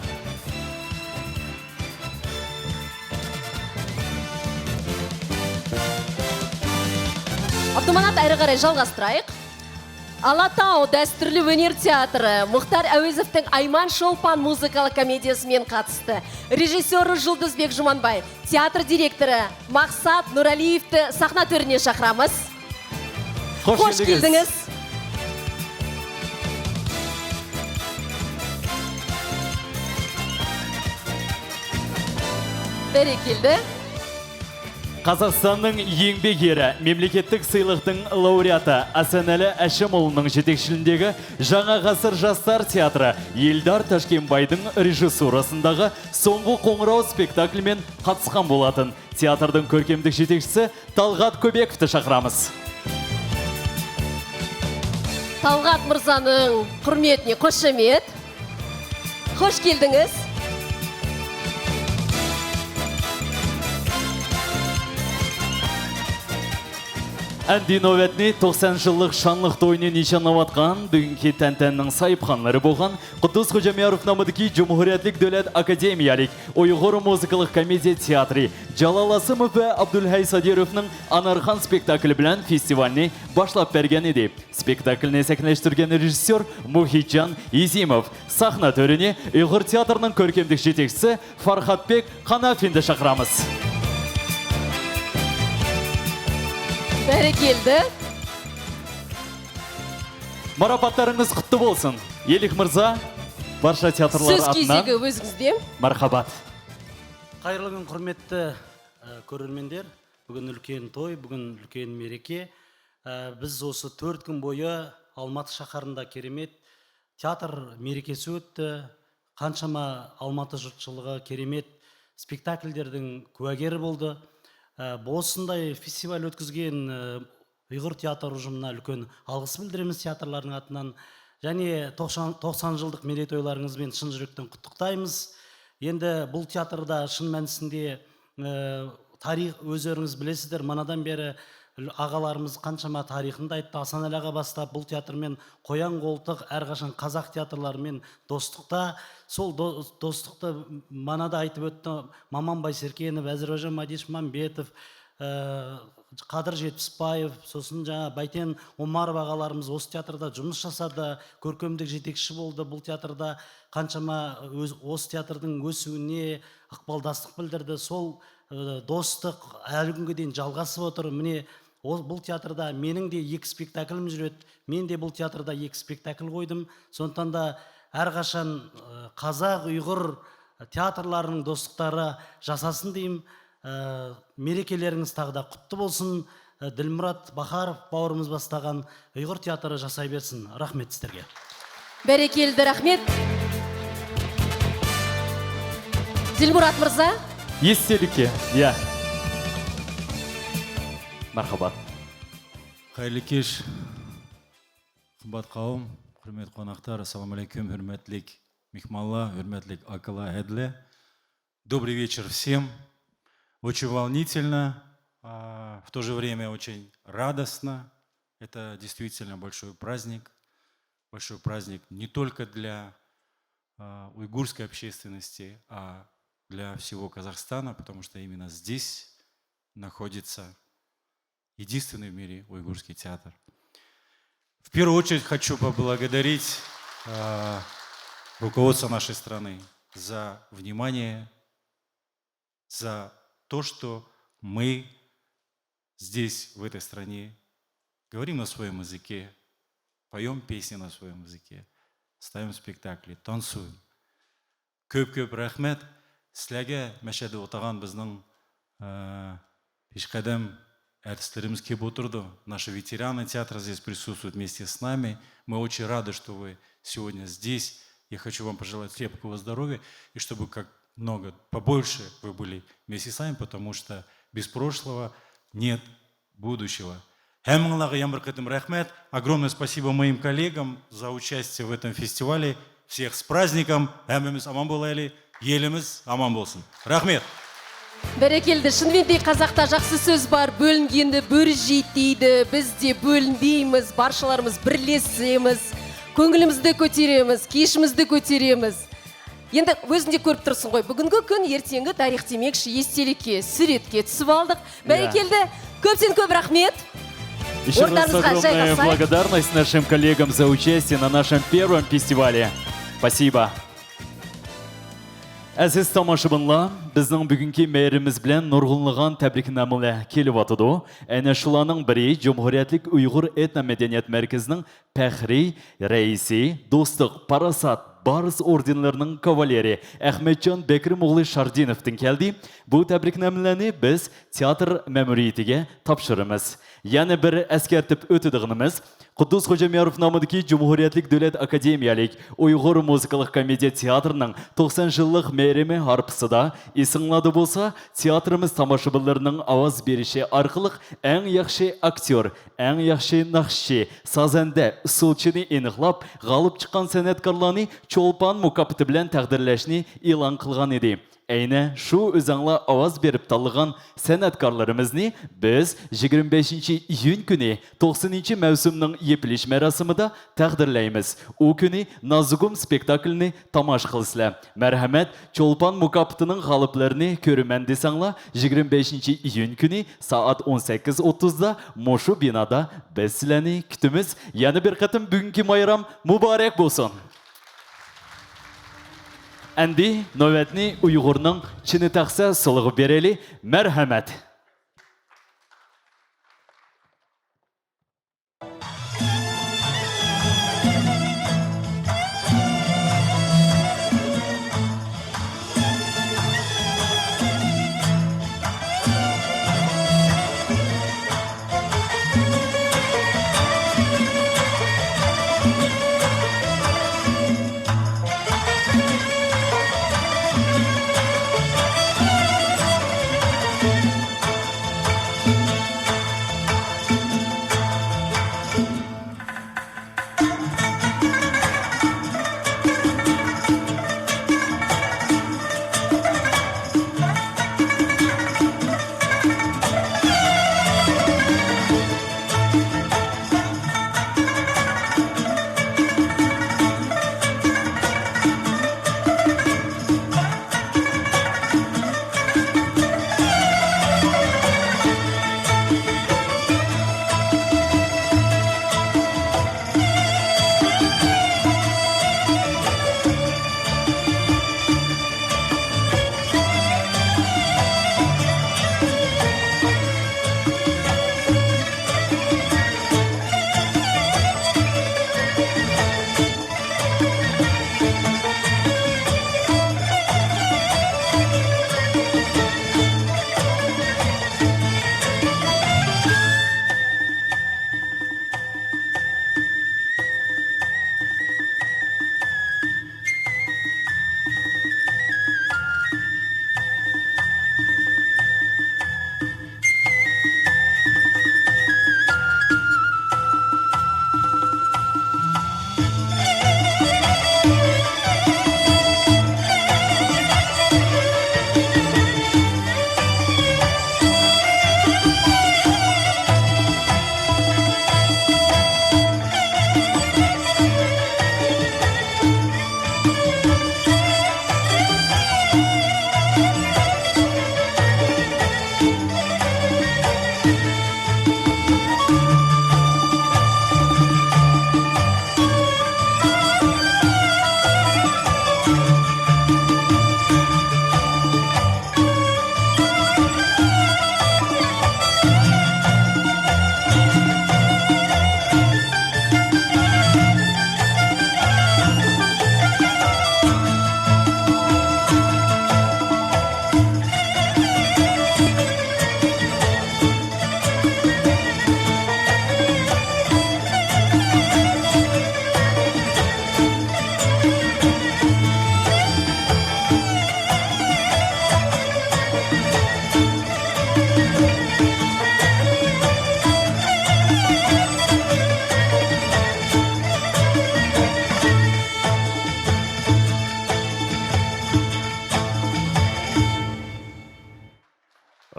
ئابدۇماناپ، ئەرى قاراي جالغاستۇرايلى. ئالاتاۋ دەستۇرلۇق ئۈنەر تىياتىرى مۇختار ئەۋەزوۋنىڭ ئايمان شولپان مۇزىكىلىق كومېدىيىسى بىلەن قاتناشتى. رېژىسسورى جۇلدۇز بەگ جۇمانباي، تىياتىر دىرېكتورى ماقسات نۇرئەلىيېۋنى سەھنە تۆرىگە چاقىرىمىز. خوش كەلدىڭىز. بەرىكەلدە. قازاقىستاننىڭ يېڭى بېگىرى، مەملىكەتلىك سىيلىقنىڭ لائورېئاتى ھەسەنئەلى ھاشىمئۇلىنىڭ يېتەكچىلىكىدىكى جاڭا غەسىر جاسلار تىياتىرى ئېلدار تاشكەنتباينىڭ رېژىسسوراسىندىكى سوڭغۇ قوڭغۇراۋ سپېكتاكلى بىلەن قاتناشقان بولاتتى. تىياتىرنىڭ كۆركەملىك يېتەكچىسى تالغات كۆبەكوۋنى چاقىرىمىز. تالغات مىرزانىڭ ھۆرمىتىنى قوش ئۈمىد. خوش كەلدىڭىز. ئەمدى نۆۋەتنى توقسان يىللىق شانلىق تويىنى نىشانلاۋاتقان، بۈگۈنكى تەنتەنىنىڭ ساھىبخانلىرى بولغان قۇددۇس خوجامياروف نامىدىكى جۇمھۇرىيەتلىك دۆلەت ئاكادېمىيەلىك ئۇيغۇر مۇزىكىلىق كومېدىيە تىياتىرى جالال ئاسىموف ۋە ئابدۇلھەي سادىروفنىڭ ئانارخان سپېكتاكلى بىلەن فېستىۋالنى باشلاپ بەرگەن ئىدى. سپېكتاكلنى سەھنىلەشتۈرگەن رېژىسسور مۇھىتجان ئېزىموف، سەھنە تۆرىنى ئۇيغۇر تىياتىرىنىڭ كۆركەملىك يېتەكچىسى فەرھاتبېك قاناپىنى چاقىرىمىز. بەرىكەلدە. ماراپاتلىرىڭىز قۇتلۇق بولسۇن. يېلىك مىرزا، بارشا تىياتىرلار سۆز ئاتىنان كېزىكى ئۆزىڭىزدە. مەرھابا. قايرىلغان ھۆرمەتلىك، ئە، كۆرۈرمەنلەر، بۈگۈن ئۈلكەن توي، بۈگۈن ئۈلكەن مەرىكە. ئە، بىز ئۇسۇ تۆت كۈن بويى ئالماتى شاھارىندا كېرەمەت تىياتىر مەرىكىسى ئۆتتى. قانچىما ئالماتى يۇرتچىلىقى كېرەمەت سپېكتاكللىرىنىڭ كۇۋاگېرى بولدى. ئە، بۇسۇنداي فېستىۋال ئۆتكۈزگەن، ئە، ئۇيغۇر تىياتىر ئۇجۇمىنا ئۈلكەن ئالغىس بىلدۈرىمىز تىياتىرلارنىڭ ئاتىنان. يەنى توقسان، توقسان يىللىق مېرەيتويلىرىڭىز بىلەن چىن يۈرەكتىن قۇتلۇقلايمىز. ئەمدى بۇ تىياتىردا شىن مەنىسىندە ئى، تارىخ، ئۆزلىرىڭىز بىلىسىزلەر، مانادىن بېرى ئاغىلىرىمىز قانچىما تارىخنى ئېيتتى. ھاسان ئاغا باشلاپ، بۇ تىياتىر مەن قويان قولتۇق، ھەر قاچان قازاق تىياتىرلىرى مەن دوستلۇقتا، سول دو-، دوستلۇقتا مانادا ئېيتىپ ئۆتتى. مامانباي سېركىنوف، ۋەزىر ھوجام مادىش مامبېتوف، ئى، قادىر جېتىسبايېۋ، سوسۇن جانا بەيتەن ئوماروۋا ئاغىلارىمىز ئوسا تىياتىرىدا جۇمۇس جاسادى، كۆركەملىك جېتەكچى بولدى. بۇ تىياتىردا قانچىما ئۆز-، ئوسا تىياتىرىنىڭ ئۆسۈۋىنى ئىقبالداسلىق بىلدۈردى. سول، ئى، دوستلۇق ھەلىگۈنگە دېيىن جالغاسىپ ئولتۇر. مىنى ئو-، بۇ تىياتىردا مېنىڭ دە ئېكى سپېكتاكلىم جۈرۈت. مەن دە بۇ تىياتىردا ئېكى سپېكتاكل قويدۇم. سوندىتان دا ھەر قاچان، ئى، قازاق، ئۇيغۇر تىياتىرلارنىڭ دوستلۇقلارى جاساسۇن دېيىم. ئى، مېرىكىلىرىڭىز تاغدا قۇتلۇق بولسۇن. ئى، دىلمۇرات باخاروف باۋرىمىز باستىغان ئۇيغۇر تىياتىرى جاسايبەرسۇن. رەھمەت سىلەرگە. بەرىكەلدە، رەھمەت. دىلمۇرات مىرزا. يېسسىلىكى، يا. مەرھابا. خەيرلىك كەچ، قىممەت قەۋم، ھۆرمەتلىك قوناقلار، ئەسسالامۇ ئەلەيكۇم، ھۆرمەتلىك مېھمانلار، ھۆرمەتلىك ئاكىلار، ھەدىلەر. Добрый вечер всем. Очень волнительно, а, в то же время очень радостно. Это действительно большой праздник. Большой праздник не только для, а, уйгурской общественности, а для всего Казахстана, потому что именно здесь находится единственный в мире уйгурский театр. В первую очередь хочу поблагодарить, э, руководство нашей страны за внимание, за то, что мы здесь, в этой стране, говорим на своем языке, поем песни на своем языке, ставим спектакли, танцуем. Көп-көп рәхмәт. Сілерге мәшәдә отырған біздің, ә, пешқадам әртістеріміз келіп отырды. Наши ветераны театра здесь присутствуют вместе с нами. Мы очень рады, что вы сегодня здесь. Я хочу вам пожелать крепкого здоровья, и чтобы как много, побольше вы были вместе с нами, потому что без прошлого нет будущего. Һәммәңләге яңа бер кытым рәхмәт. Огромное спасибо моим коллегам за участие в этом фестивале. Всех с праздником. Һәммәмез аман болайлы. Еліміз аман болсын. Рәхмәт. Бәрекелді. Шынымен де қазақта жақсы сөз бар: «Бөлінгенді бөрі жейді», — дейді. Біз де бөлінбейміз, баршаларымыз бірлесеміз. Көңілімізді көтереміз, кешімізді көтереміз. Енді өзің де көріп тұрсың ғой, бүгінгі күн, ертеңгі тарих демекші, естелікке, суретке түсіп алдық. Иә. Бәрекелді, көптен көп рахмет. Еще раз огромная благодарность нашим коллегам за участие на нашем первом фестивале. Спасибо. Әзиз тамашабинлар, біздің бүгінгі мейрамымыз білән нұрғынлыған тәбрикнамалар келіп атыды. Әнә шуларның бірі Жумһуриятlik Уйғур этномәдәният мәркәзінің пәхри рәисе, Достық, Парасат, Барыс орденлерінің кавалері Әхметжан Бәкрим оғлы Шардиновтың келді. Бу тәбрикнамаларны біз театр мәмүриетіге тапшырымыз. Яны бір әскертіп өтедіғініміз, Қуддус Ходжамяров намыдагы Жумһуриятlik Дәүләт академиялик Уйғур музыкалык комедия театрының тоқсан жыллык мейрими һарпысыда, исеңләде болса, театрымыз тамашабинларның аваз бериши аркылык әң яхшы актер, әң яхшы нахшчы, сазәндә, усулчыны эниклап, галып чыккан сәнәткарланы Чолпан мукафаты белән тәкъдирләшне игълан кылган иде. Әйнә шу үзеңлә аваз биреп таллаган сәнәткарларыбызны без егерме бишенче июнь көне токсанынчы мәүсүмнең йепилеш мәрасимидә тәкъдирләйбез. У көне Назгум спектакльне тамаш кыласызлар. Мәрхәмәт, Чолпан мукафатының галипләрен күрәмен дисәңләр, егерме бишенче июнь көне сәгать унсигез утызда мошу бинада без сезләрне көтәбез. Яңа бер кытым бүгенге байрам мубарәк булсын. Әнди нәүбәтне Уйгырның чыны тәхсә сылыгы бирәле. Мәрхәмәт.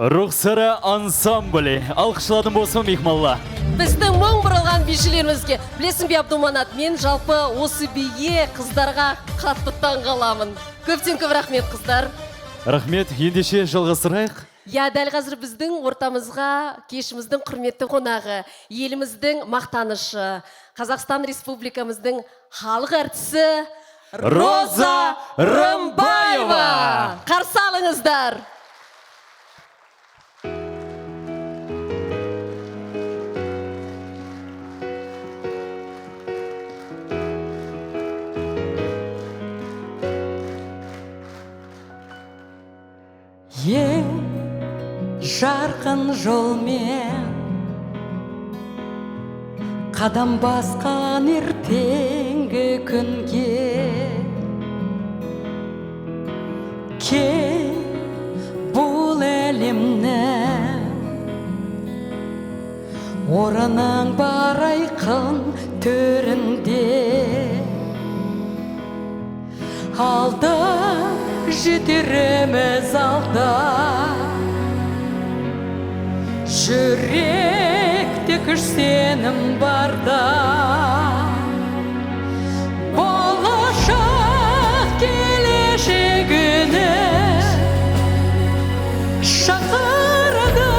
رۇخسارا ئانسامبلى. ئالقىشلاردىن بولسۇن مېھمانلار. بىزنىڭ مىڭ بۇرۇلغان بىجىلىرىمىزگە. بىلەسىڭ بى ئابدۇمانات، مەن جالپا ئوسى بىيى قىزلارغا قاتتىق تاڭ قالامەن. كۆپتىن كۆپ رەھمەت، قىزلار. رەھمەت، يېڭىشى يالغىزراق. يا، دەل ھازىر بىزنىڭ ئورتامىزغا كېلىشىمىزنىڭ ھۆرمەتلىك قوناغى، ئېلىمىزنىڭ ماختانىشى، قازاقىستان رېسپۇبلىكىمىزنىڭ خەلق ئارتىسى روزا روزا رىمبايېۋا. رىمبايېۋا. قارشى ئالىڭىزلار. يېڭى يارقىن يول مەن قەدەم باسقان ئېرتەڭگى كۈنگە. كەل بۇ ئەلەمنى ئورنىڭ بار ئايقىن تۆرىدە. ئالدىغا يېتەرمىز ئالدىغا، يۈرەكتە كۈچ سېنىڭ باردا. بولۇشاق كېلىشىگىنى شاقىرىدۇ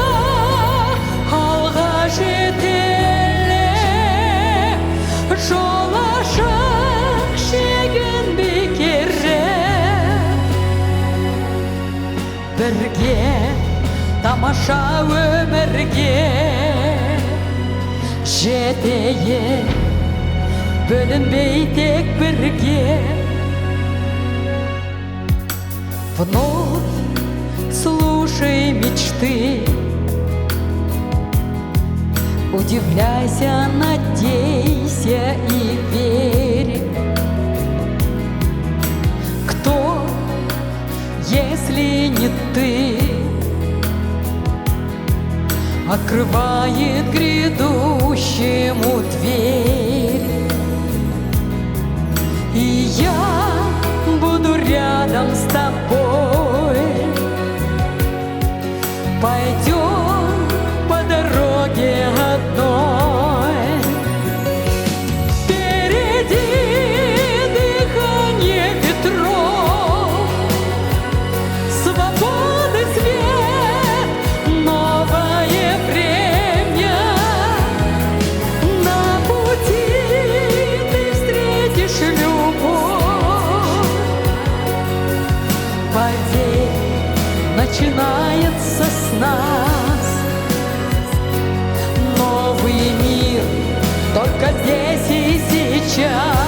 ئالغا يېتەيلى. يولۇشاق شېگىن بىكىرىپ بىرگە تاماشا ئۆمۈرگە يېتەيلى، بۆلۈنمەي تەك بىرگە. Вновь слушай мечты, удивляйся, надейся и верь. Кто, если не ты, открывает грядущему дверь? И я буду рядом с тобой. Пойдём по дороге одной. Впереди дыхание ветров, свободы свет, новое время. На пути ты встретишь любовь. Подъем начинается с нас. Новый мир только здесь и сейчас.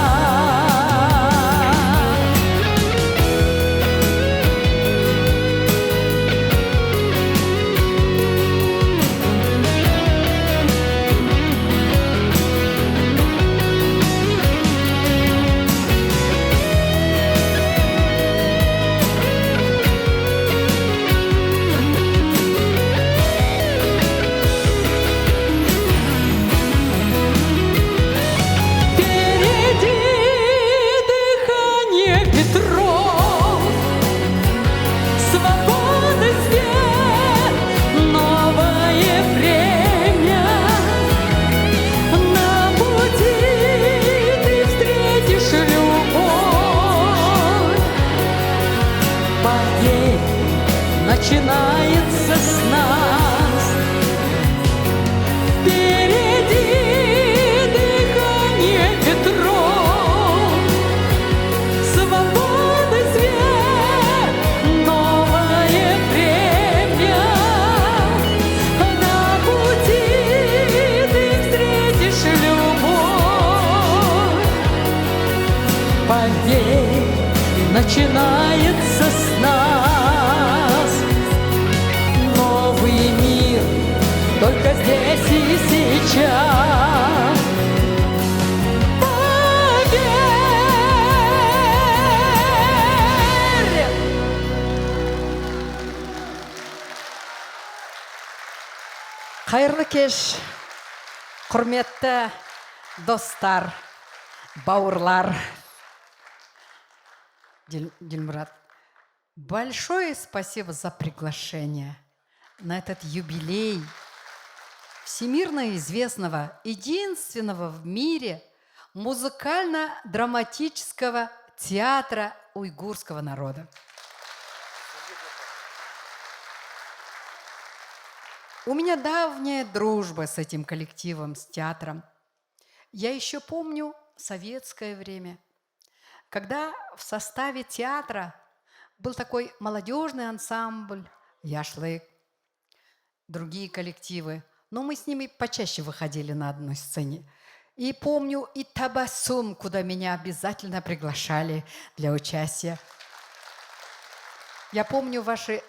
Впереди дыхание ветров, свободы свет, новое время. На пути ты встретишь любовь. Подъем начинается с нас. Впереди дыхание ветров, свободы свет, новое время. На пути ты встретишь любовь. Подъем начинается с нас. Новый мир только здесь и сейчас. Поверь. قايىرلىق كەچ، قۇرمەتتە دوستلار، باۋۇرلار. Дил-, Дилмурат, большое спасибо за приглашение. На этот юбилей всемирно известного, единственного в мире музыкально-драматического театра уйгурского народа. У меня давняя дружба с этим коллективом, с театром. Я еще помню советское время, когда в составе театра был такой молодежный ансамбль «Яшлык», другие коллективы, но мы с ними почаще выходили на одной сцене. И помню и «Табассум», куда меня обязательно приглашали для участия. Я помню ваши,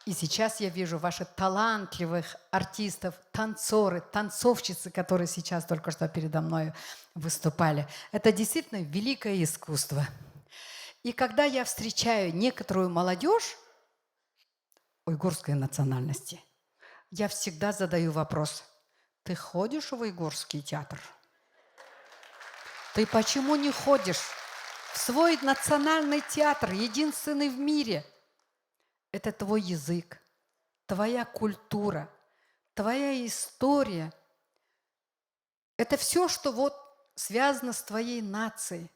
и сейчас я вижу ваших талантливых артистов, танцоры, танцовщицы, которые сейчас только что передо мной выступали. Это действительно великое искусство. И когда я встречаю некоторую молодежь уйгурской национальности, я всегда задаю вопрос: «Ты ходишь в уйгурский театр? Ты почему не ходишь в свой национальный театр, единственный в мире?» Это твой язык, твоя культура, твоя история. Это все, что вот связано с твоей нацией.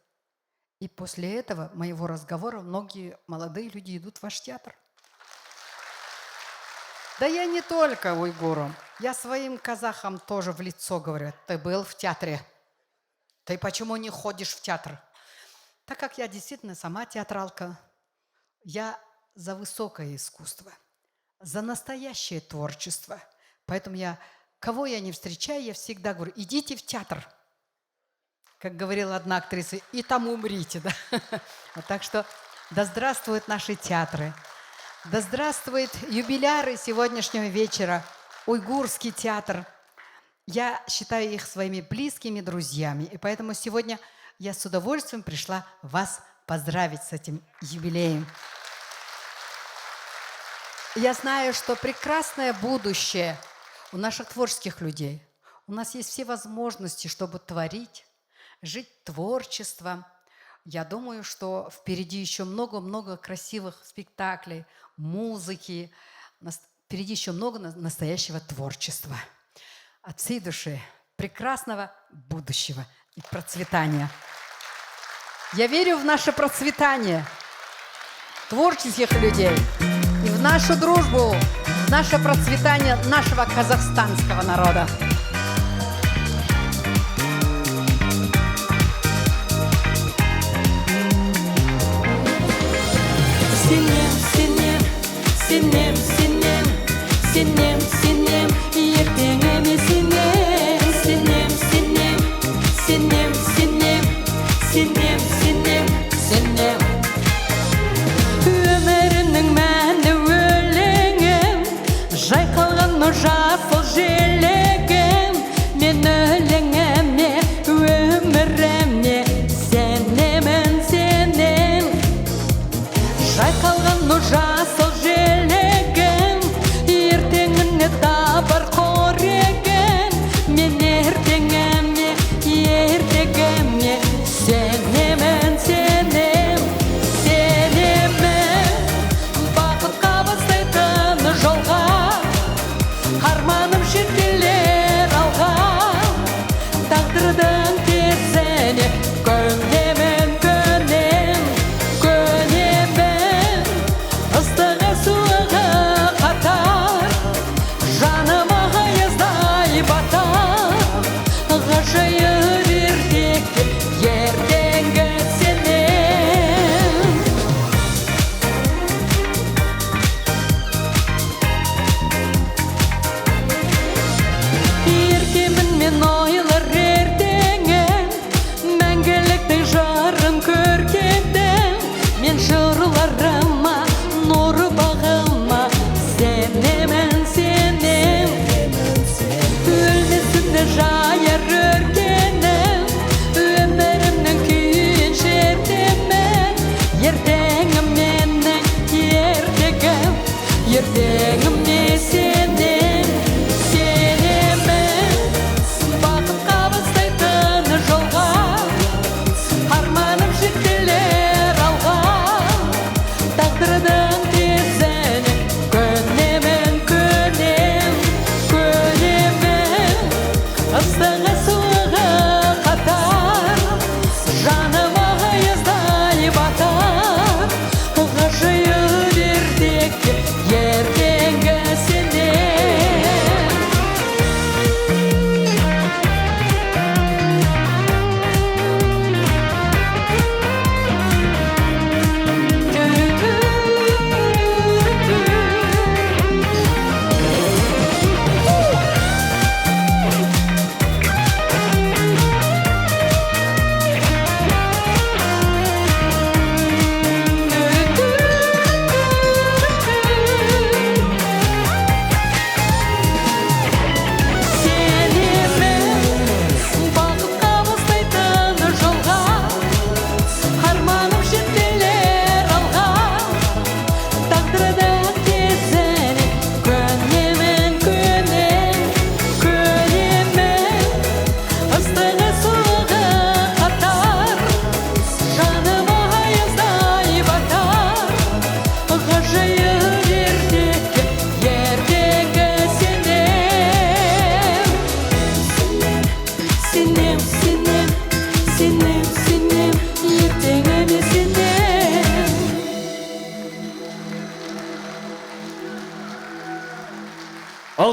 И после этого моего разговора многие молодые люди идут в ваш театр. Да я не только уйгурам. Я своим казахам тоже в лицо говорю: «Ты был в театре? Ты почему не ходишь в театр?» Так как я действительно сама театралка, я за высокое искусство, за настоящее творчество. Поэтому я, кого я не встречаю, я всегда говорю: «Идите в театр». Как говорила одна актриса: «И там умрите», да? Вот. Так что да здравствуют наши театры, да здравствуют юбиляры сегодняшнего вечера, уйгурский театр. Я считаю их своими близкими друзьями, и поэтому сегодня я с удовольствием пришла вас поздравить с этим юбилеем. Я знаю, что прекрасное будущее у наших творческих людей. У нас есть все возможности, чтобы творить, жить творчеством. Я думаю, что впереди еще много-много красивых спектаклей, музыки. Нас-, впереди еще много на-, настоящего творчества. От всей души прекрасного будущего и процветания. Я верю в наше процветание творческих людей и в нашу дружбу, в наше процветание нашего казахстанского народа. Сенем, сенем, сенем, сенем, сенем, сенем, ертеңіме сенем, сенем, сенем, сенем, сенем, сенем, сенем, сенем. Өмірімнің мәні өлеңім, жайқалған жасыл желегім, мен өлеңіме, өміріме сенемін, сенем. Жайқалған жасыл желегім, ертеңіне табар қорегім, мен ертеңіме, ертеңіме сенемін, сенем.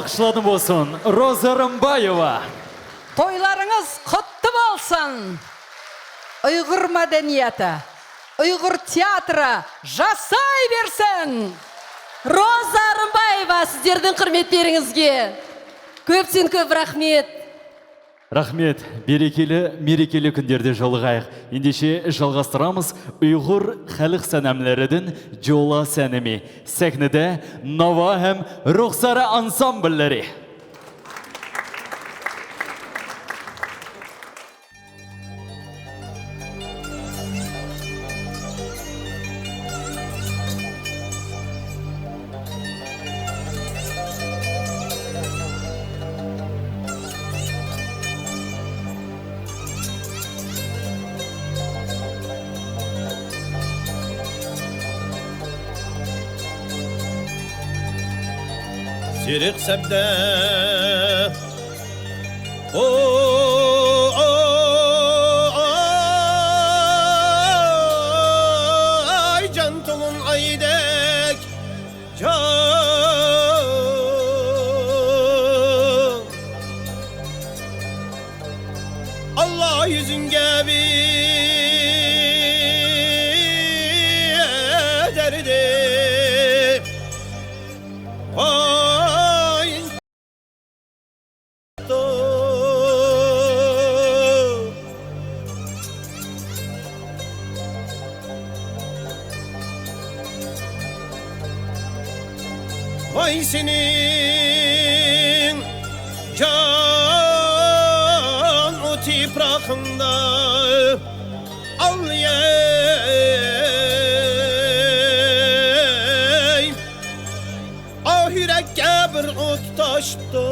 ئىشلاردا بولسۇن، روزا رىمبايېۋا. تويلارىڭىز قۇتلۇق بولسۇن. ئۇيغۇر مەدەنىيىتى، ئۇيغۇر تىياتىرى ياشايۋەرسۇن. روزا رىمبايېۋا، سىزلەردىن قىممەت بېرىڭىزگە. كۆپتىن كۆپ رەھمەت. رەھمەت. بېرىكىلى، مېرىكىلى كۈنلەردە جولىغايىق. ئەندىشە جالغاستۇرىمىز ئۇيغۇر خەلق سەنەملىرىدىن جولا سەنىمى. سەھنىدە ناۋا ھەم رۇخسارە ئانسامبىللىرى. زېرىكسەمدە، ئو، ئاي، جان توڭۇن ئايدەك جان. ئاللا يۈزۈڭگە بېرەردى. ۋاي. ۋاي سېنىڭ جان ئۇ تۇپراقىڭدا ئالىيەي. ئاھ يۈرەككە بىر ئوت تاشتى.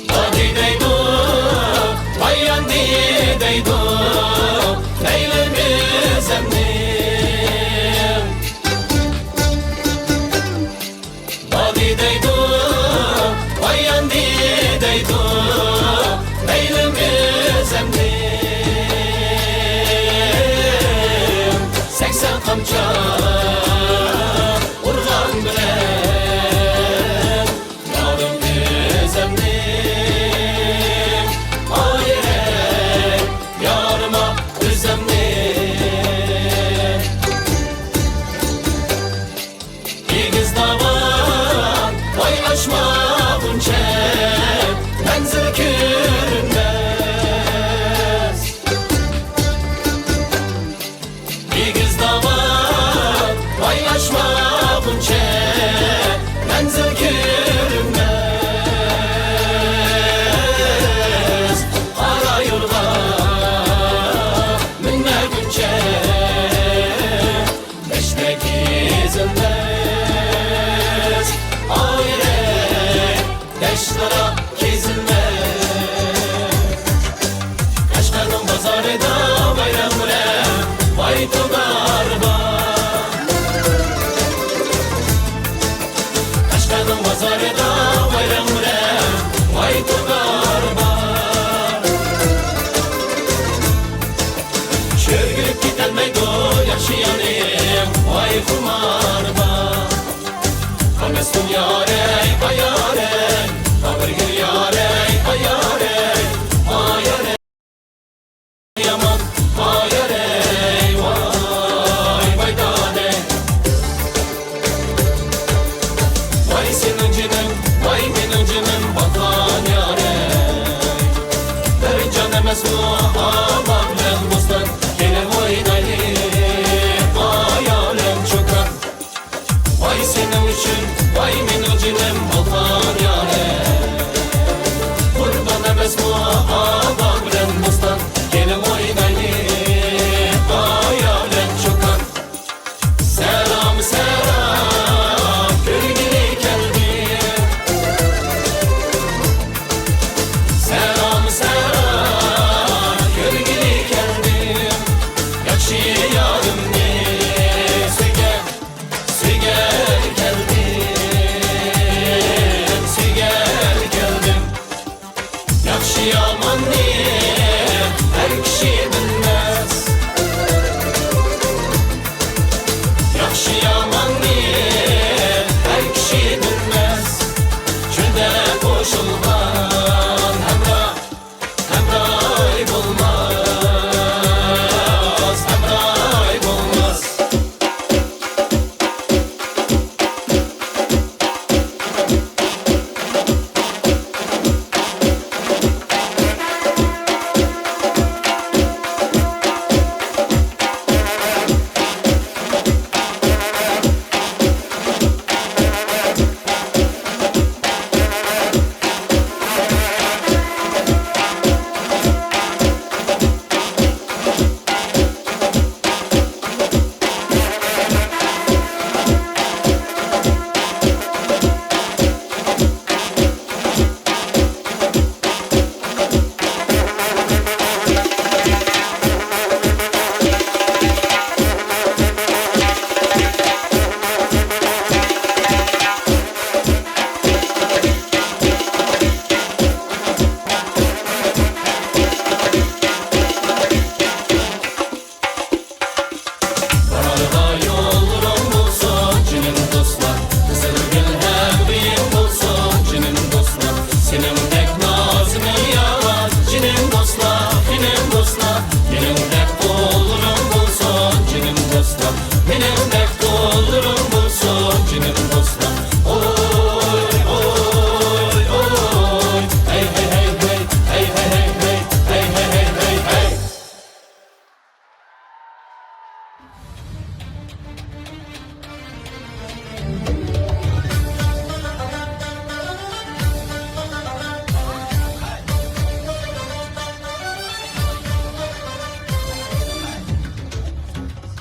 دادى دەيدۇ، باياندى دەيدۇ، مەيلىم ئۆزەمنى. دادى دەيدۇ، باياندى دەيدۇ، مەيلىم ئۆزەمنى. سەكسەن قامچا ئۇرغان بىلەن يارىم ئۆزەمنى. ئايرەي يارىما ئۆزەمنى. ئېگىز داۋان ۋاي ئاشمىغۇنچە مەنزىل كۆرۈنمەس. ئېگىز داۋان ۋاي ئاشمىغۇنچە مەنزىل كۆرۈنمەس. قارا يولغا مىنمىگۈنچە دەشتلەر كېزىلمەس، ئايرەي دەشتلەر كېزىلمەس. قەشقەرنىڭ بازارىدا بايرام بىلەن ۋاي تۇغار بار. قەشقەرنىڭ بازارىدا بايرام بىلەن ۋاي تۇغار بار. چۆرگۈلۈپ كېتەلمەيدۇ ياخشى يارىم، ۋاي خۇمار بار. قارىماستۇن يارەي، ئايارەي، قاۋۇرگىل يارەي، ئايارەي، ئايارەي. يامان، ئايارەي، ۋاي، ۋاي دادەي. ۋاي سېنىڭ جېنىڭ، ۋاي مېنىڭ جېنىم، باققان يارەي. بىر جان ئەمەسمۇ، ئاۋا بىلەن بوستان، كېلىپ ئوينايلى، ئايالىم چوكان. ۋاي سېنىڭ ئۈچۈن، ۋاي مېنىڭ جېنىم، باققان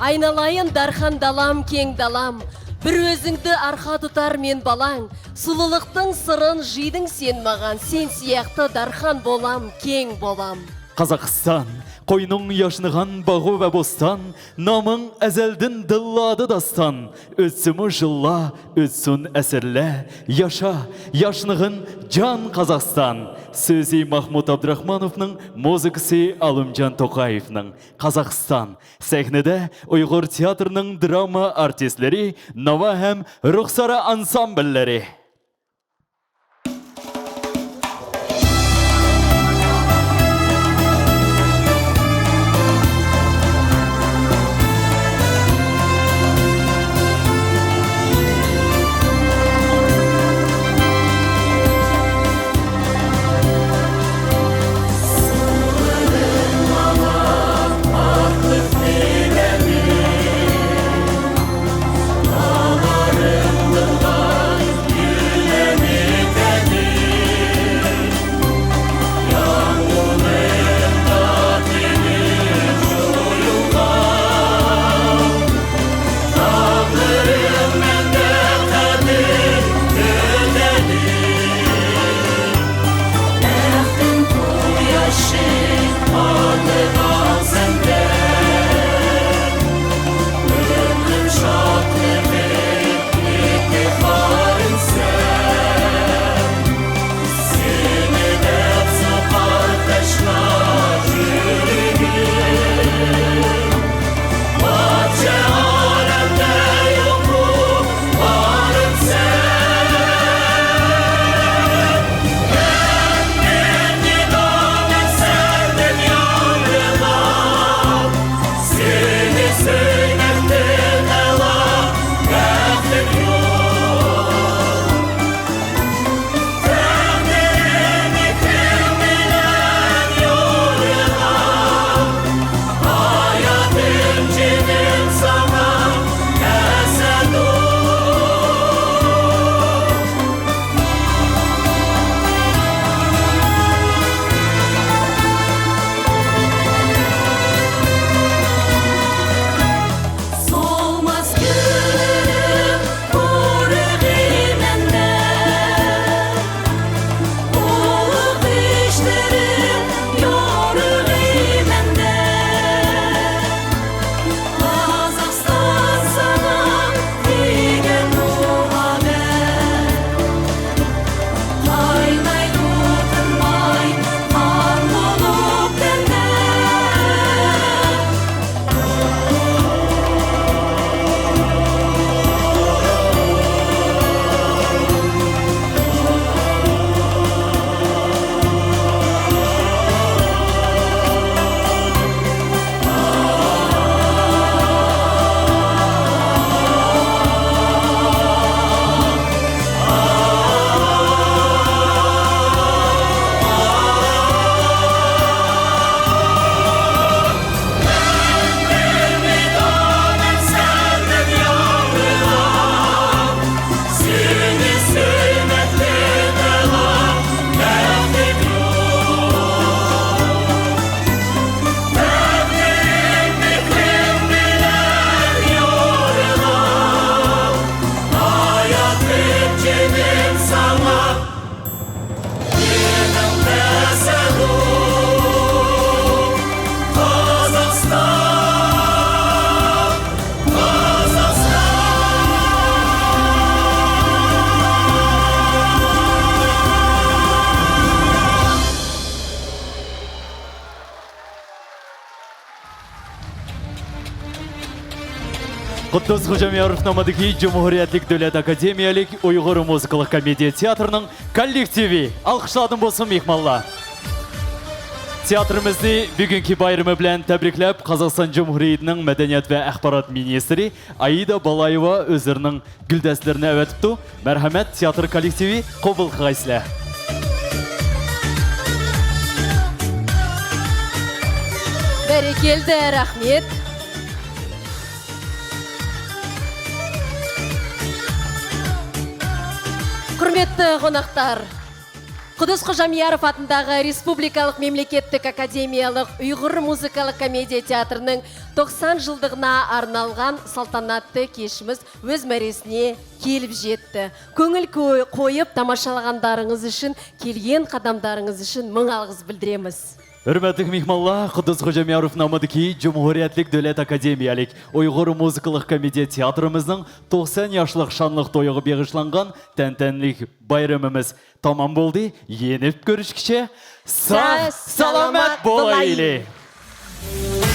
ئاينالايىن دارخان دالام، كەڭ دالام، بىر ئۆزۈڭدە ئارقا تۇتار مەن بالاڭ. سۇلۇلۇقنىڭ سىرىن جىيدىڭ سەن ماغان، سەن سىياقتا دارخان بولام، كەڭ بولام. قازاقىستان، قوينۇڭ ياشنىغان باغۇ ۋە بوستان، نامىڭ ئەزەلدىن دىللاردا داستان. ئۆتسىمۇ يىللار، ئۆتسۇن ئەسىرلەر، ياشا، ياشنىغىن جان قازاقىستان. سۆزى ماخمۇت ئابدۇراخمانوفنىڭ، مۇزىكىسى ئالىمجان توقايېۋنىڭ. قازاقىستان. سەھنىدە ئۇيغۇر تىياتىرىنىڭ دراما ئارتىسلىرى، ناۋا ھەم رۇخسارا ئانسامبىللىرى. قۇددۇس خوجامياروف نامىدىكى جۇمھۇرىيەتلىك دۆلەت ئاكادېمىيەلىك ئۇيغۇر مۇزىكىلىق كومېدىيە تىياتىرىنىڭ كوللېكتىۋى. ئالقىشلاردىن بولسۇن، مېھمانلار! تىياتىرىمىزنى بۈگۈنكى بايرىمى بىلەن تەبرىكلەپ، قازاقىستان جۇمھۇرىيىتىنىڭ مەدەنىيەت ۋە ئاخبارات مىنىستىرى ئايدا بالايېۋا ئۆزلىرىنىڭ گۈلدەستىلىرىنى ئەۋەتىپتۇ. مەرھەمەت، تىياتىر كوللېكتىۋى، قوبۇل قىلغايسىلەر. بەرىكەلدە، رەھمەت. ھۆرمەتلىك قوناقلار! قۇددۇس خوجامياروف ئاتىنداغى رېسپۇبلىكالىق مەملىكەتلىك ئاكادېمىيەلىك ئۇيغۇر مۇزىكىلىق كومېدىيە تىياتىرىنىڭ توقسان يىللىقىغا ئارنالغان سالتاناتلىق كېچىمىز ئۆز مەرىسىنى كېلىپ يەتتى. كۆڭۈل كو-، قويۇپ تاماشالىغانلارىڭىز ئۈچۈن، كەلگەن قەدەملىرىڭىز ئۈچۈن مىڭ ئالغىس بىلدۈرىمىز. ھۆرمەتلىك مېھمانلار، قۇددۇس خوجامياروف نامىدىكى جۇمھۇرىيەتلىك دۆلەت ئاكادېمىيەلىك ئۇيغۇر مۇزىكىلىق كومېدىيە تىياتىرىمىزنىڭ توقسان ياشلىق شانلىق تويىغا بېغىشلانغان تەنتەنىلىك بايرىمىمىز تامام بولدى. يېنىپ كۆرۈشكىچە ساق، ساق، سالامەت سالامەت بولايلى. بولايلى.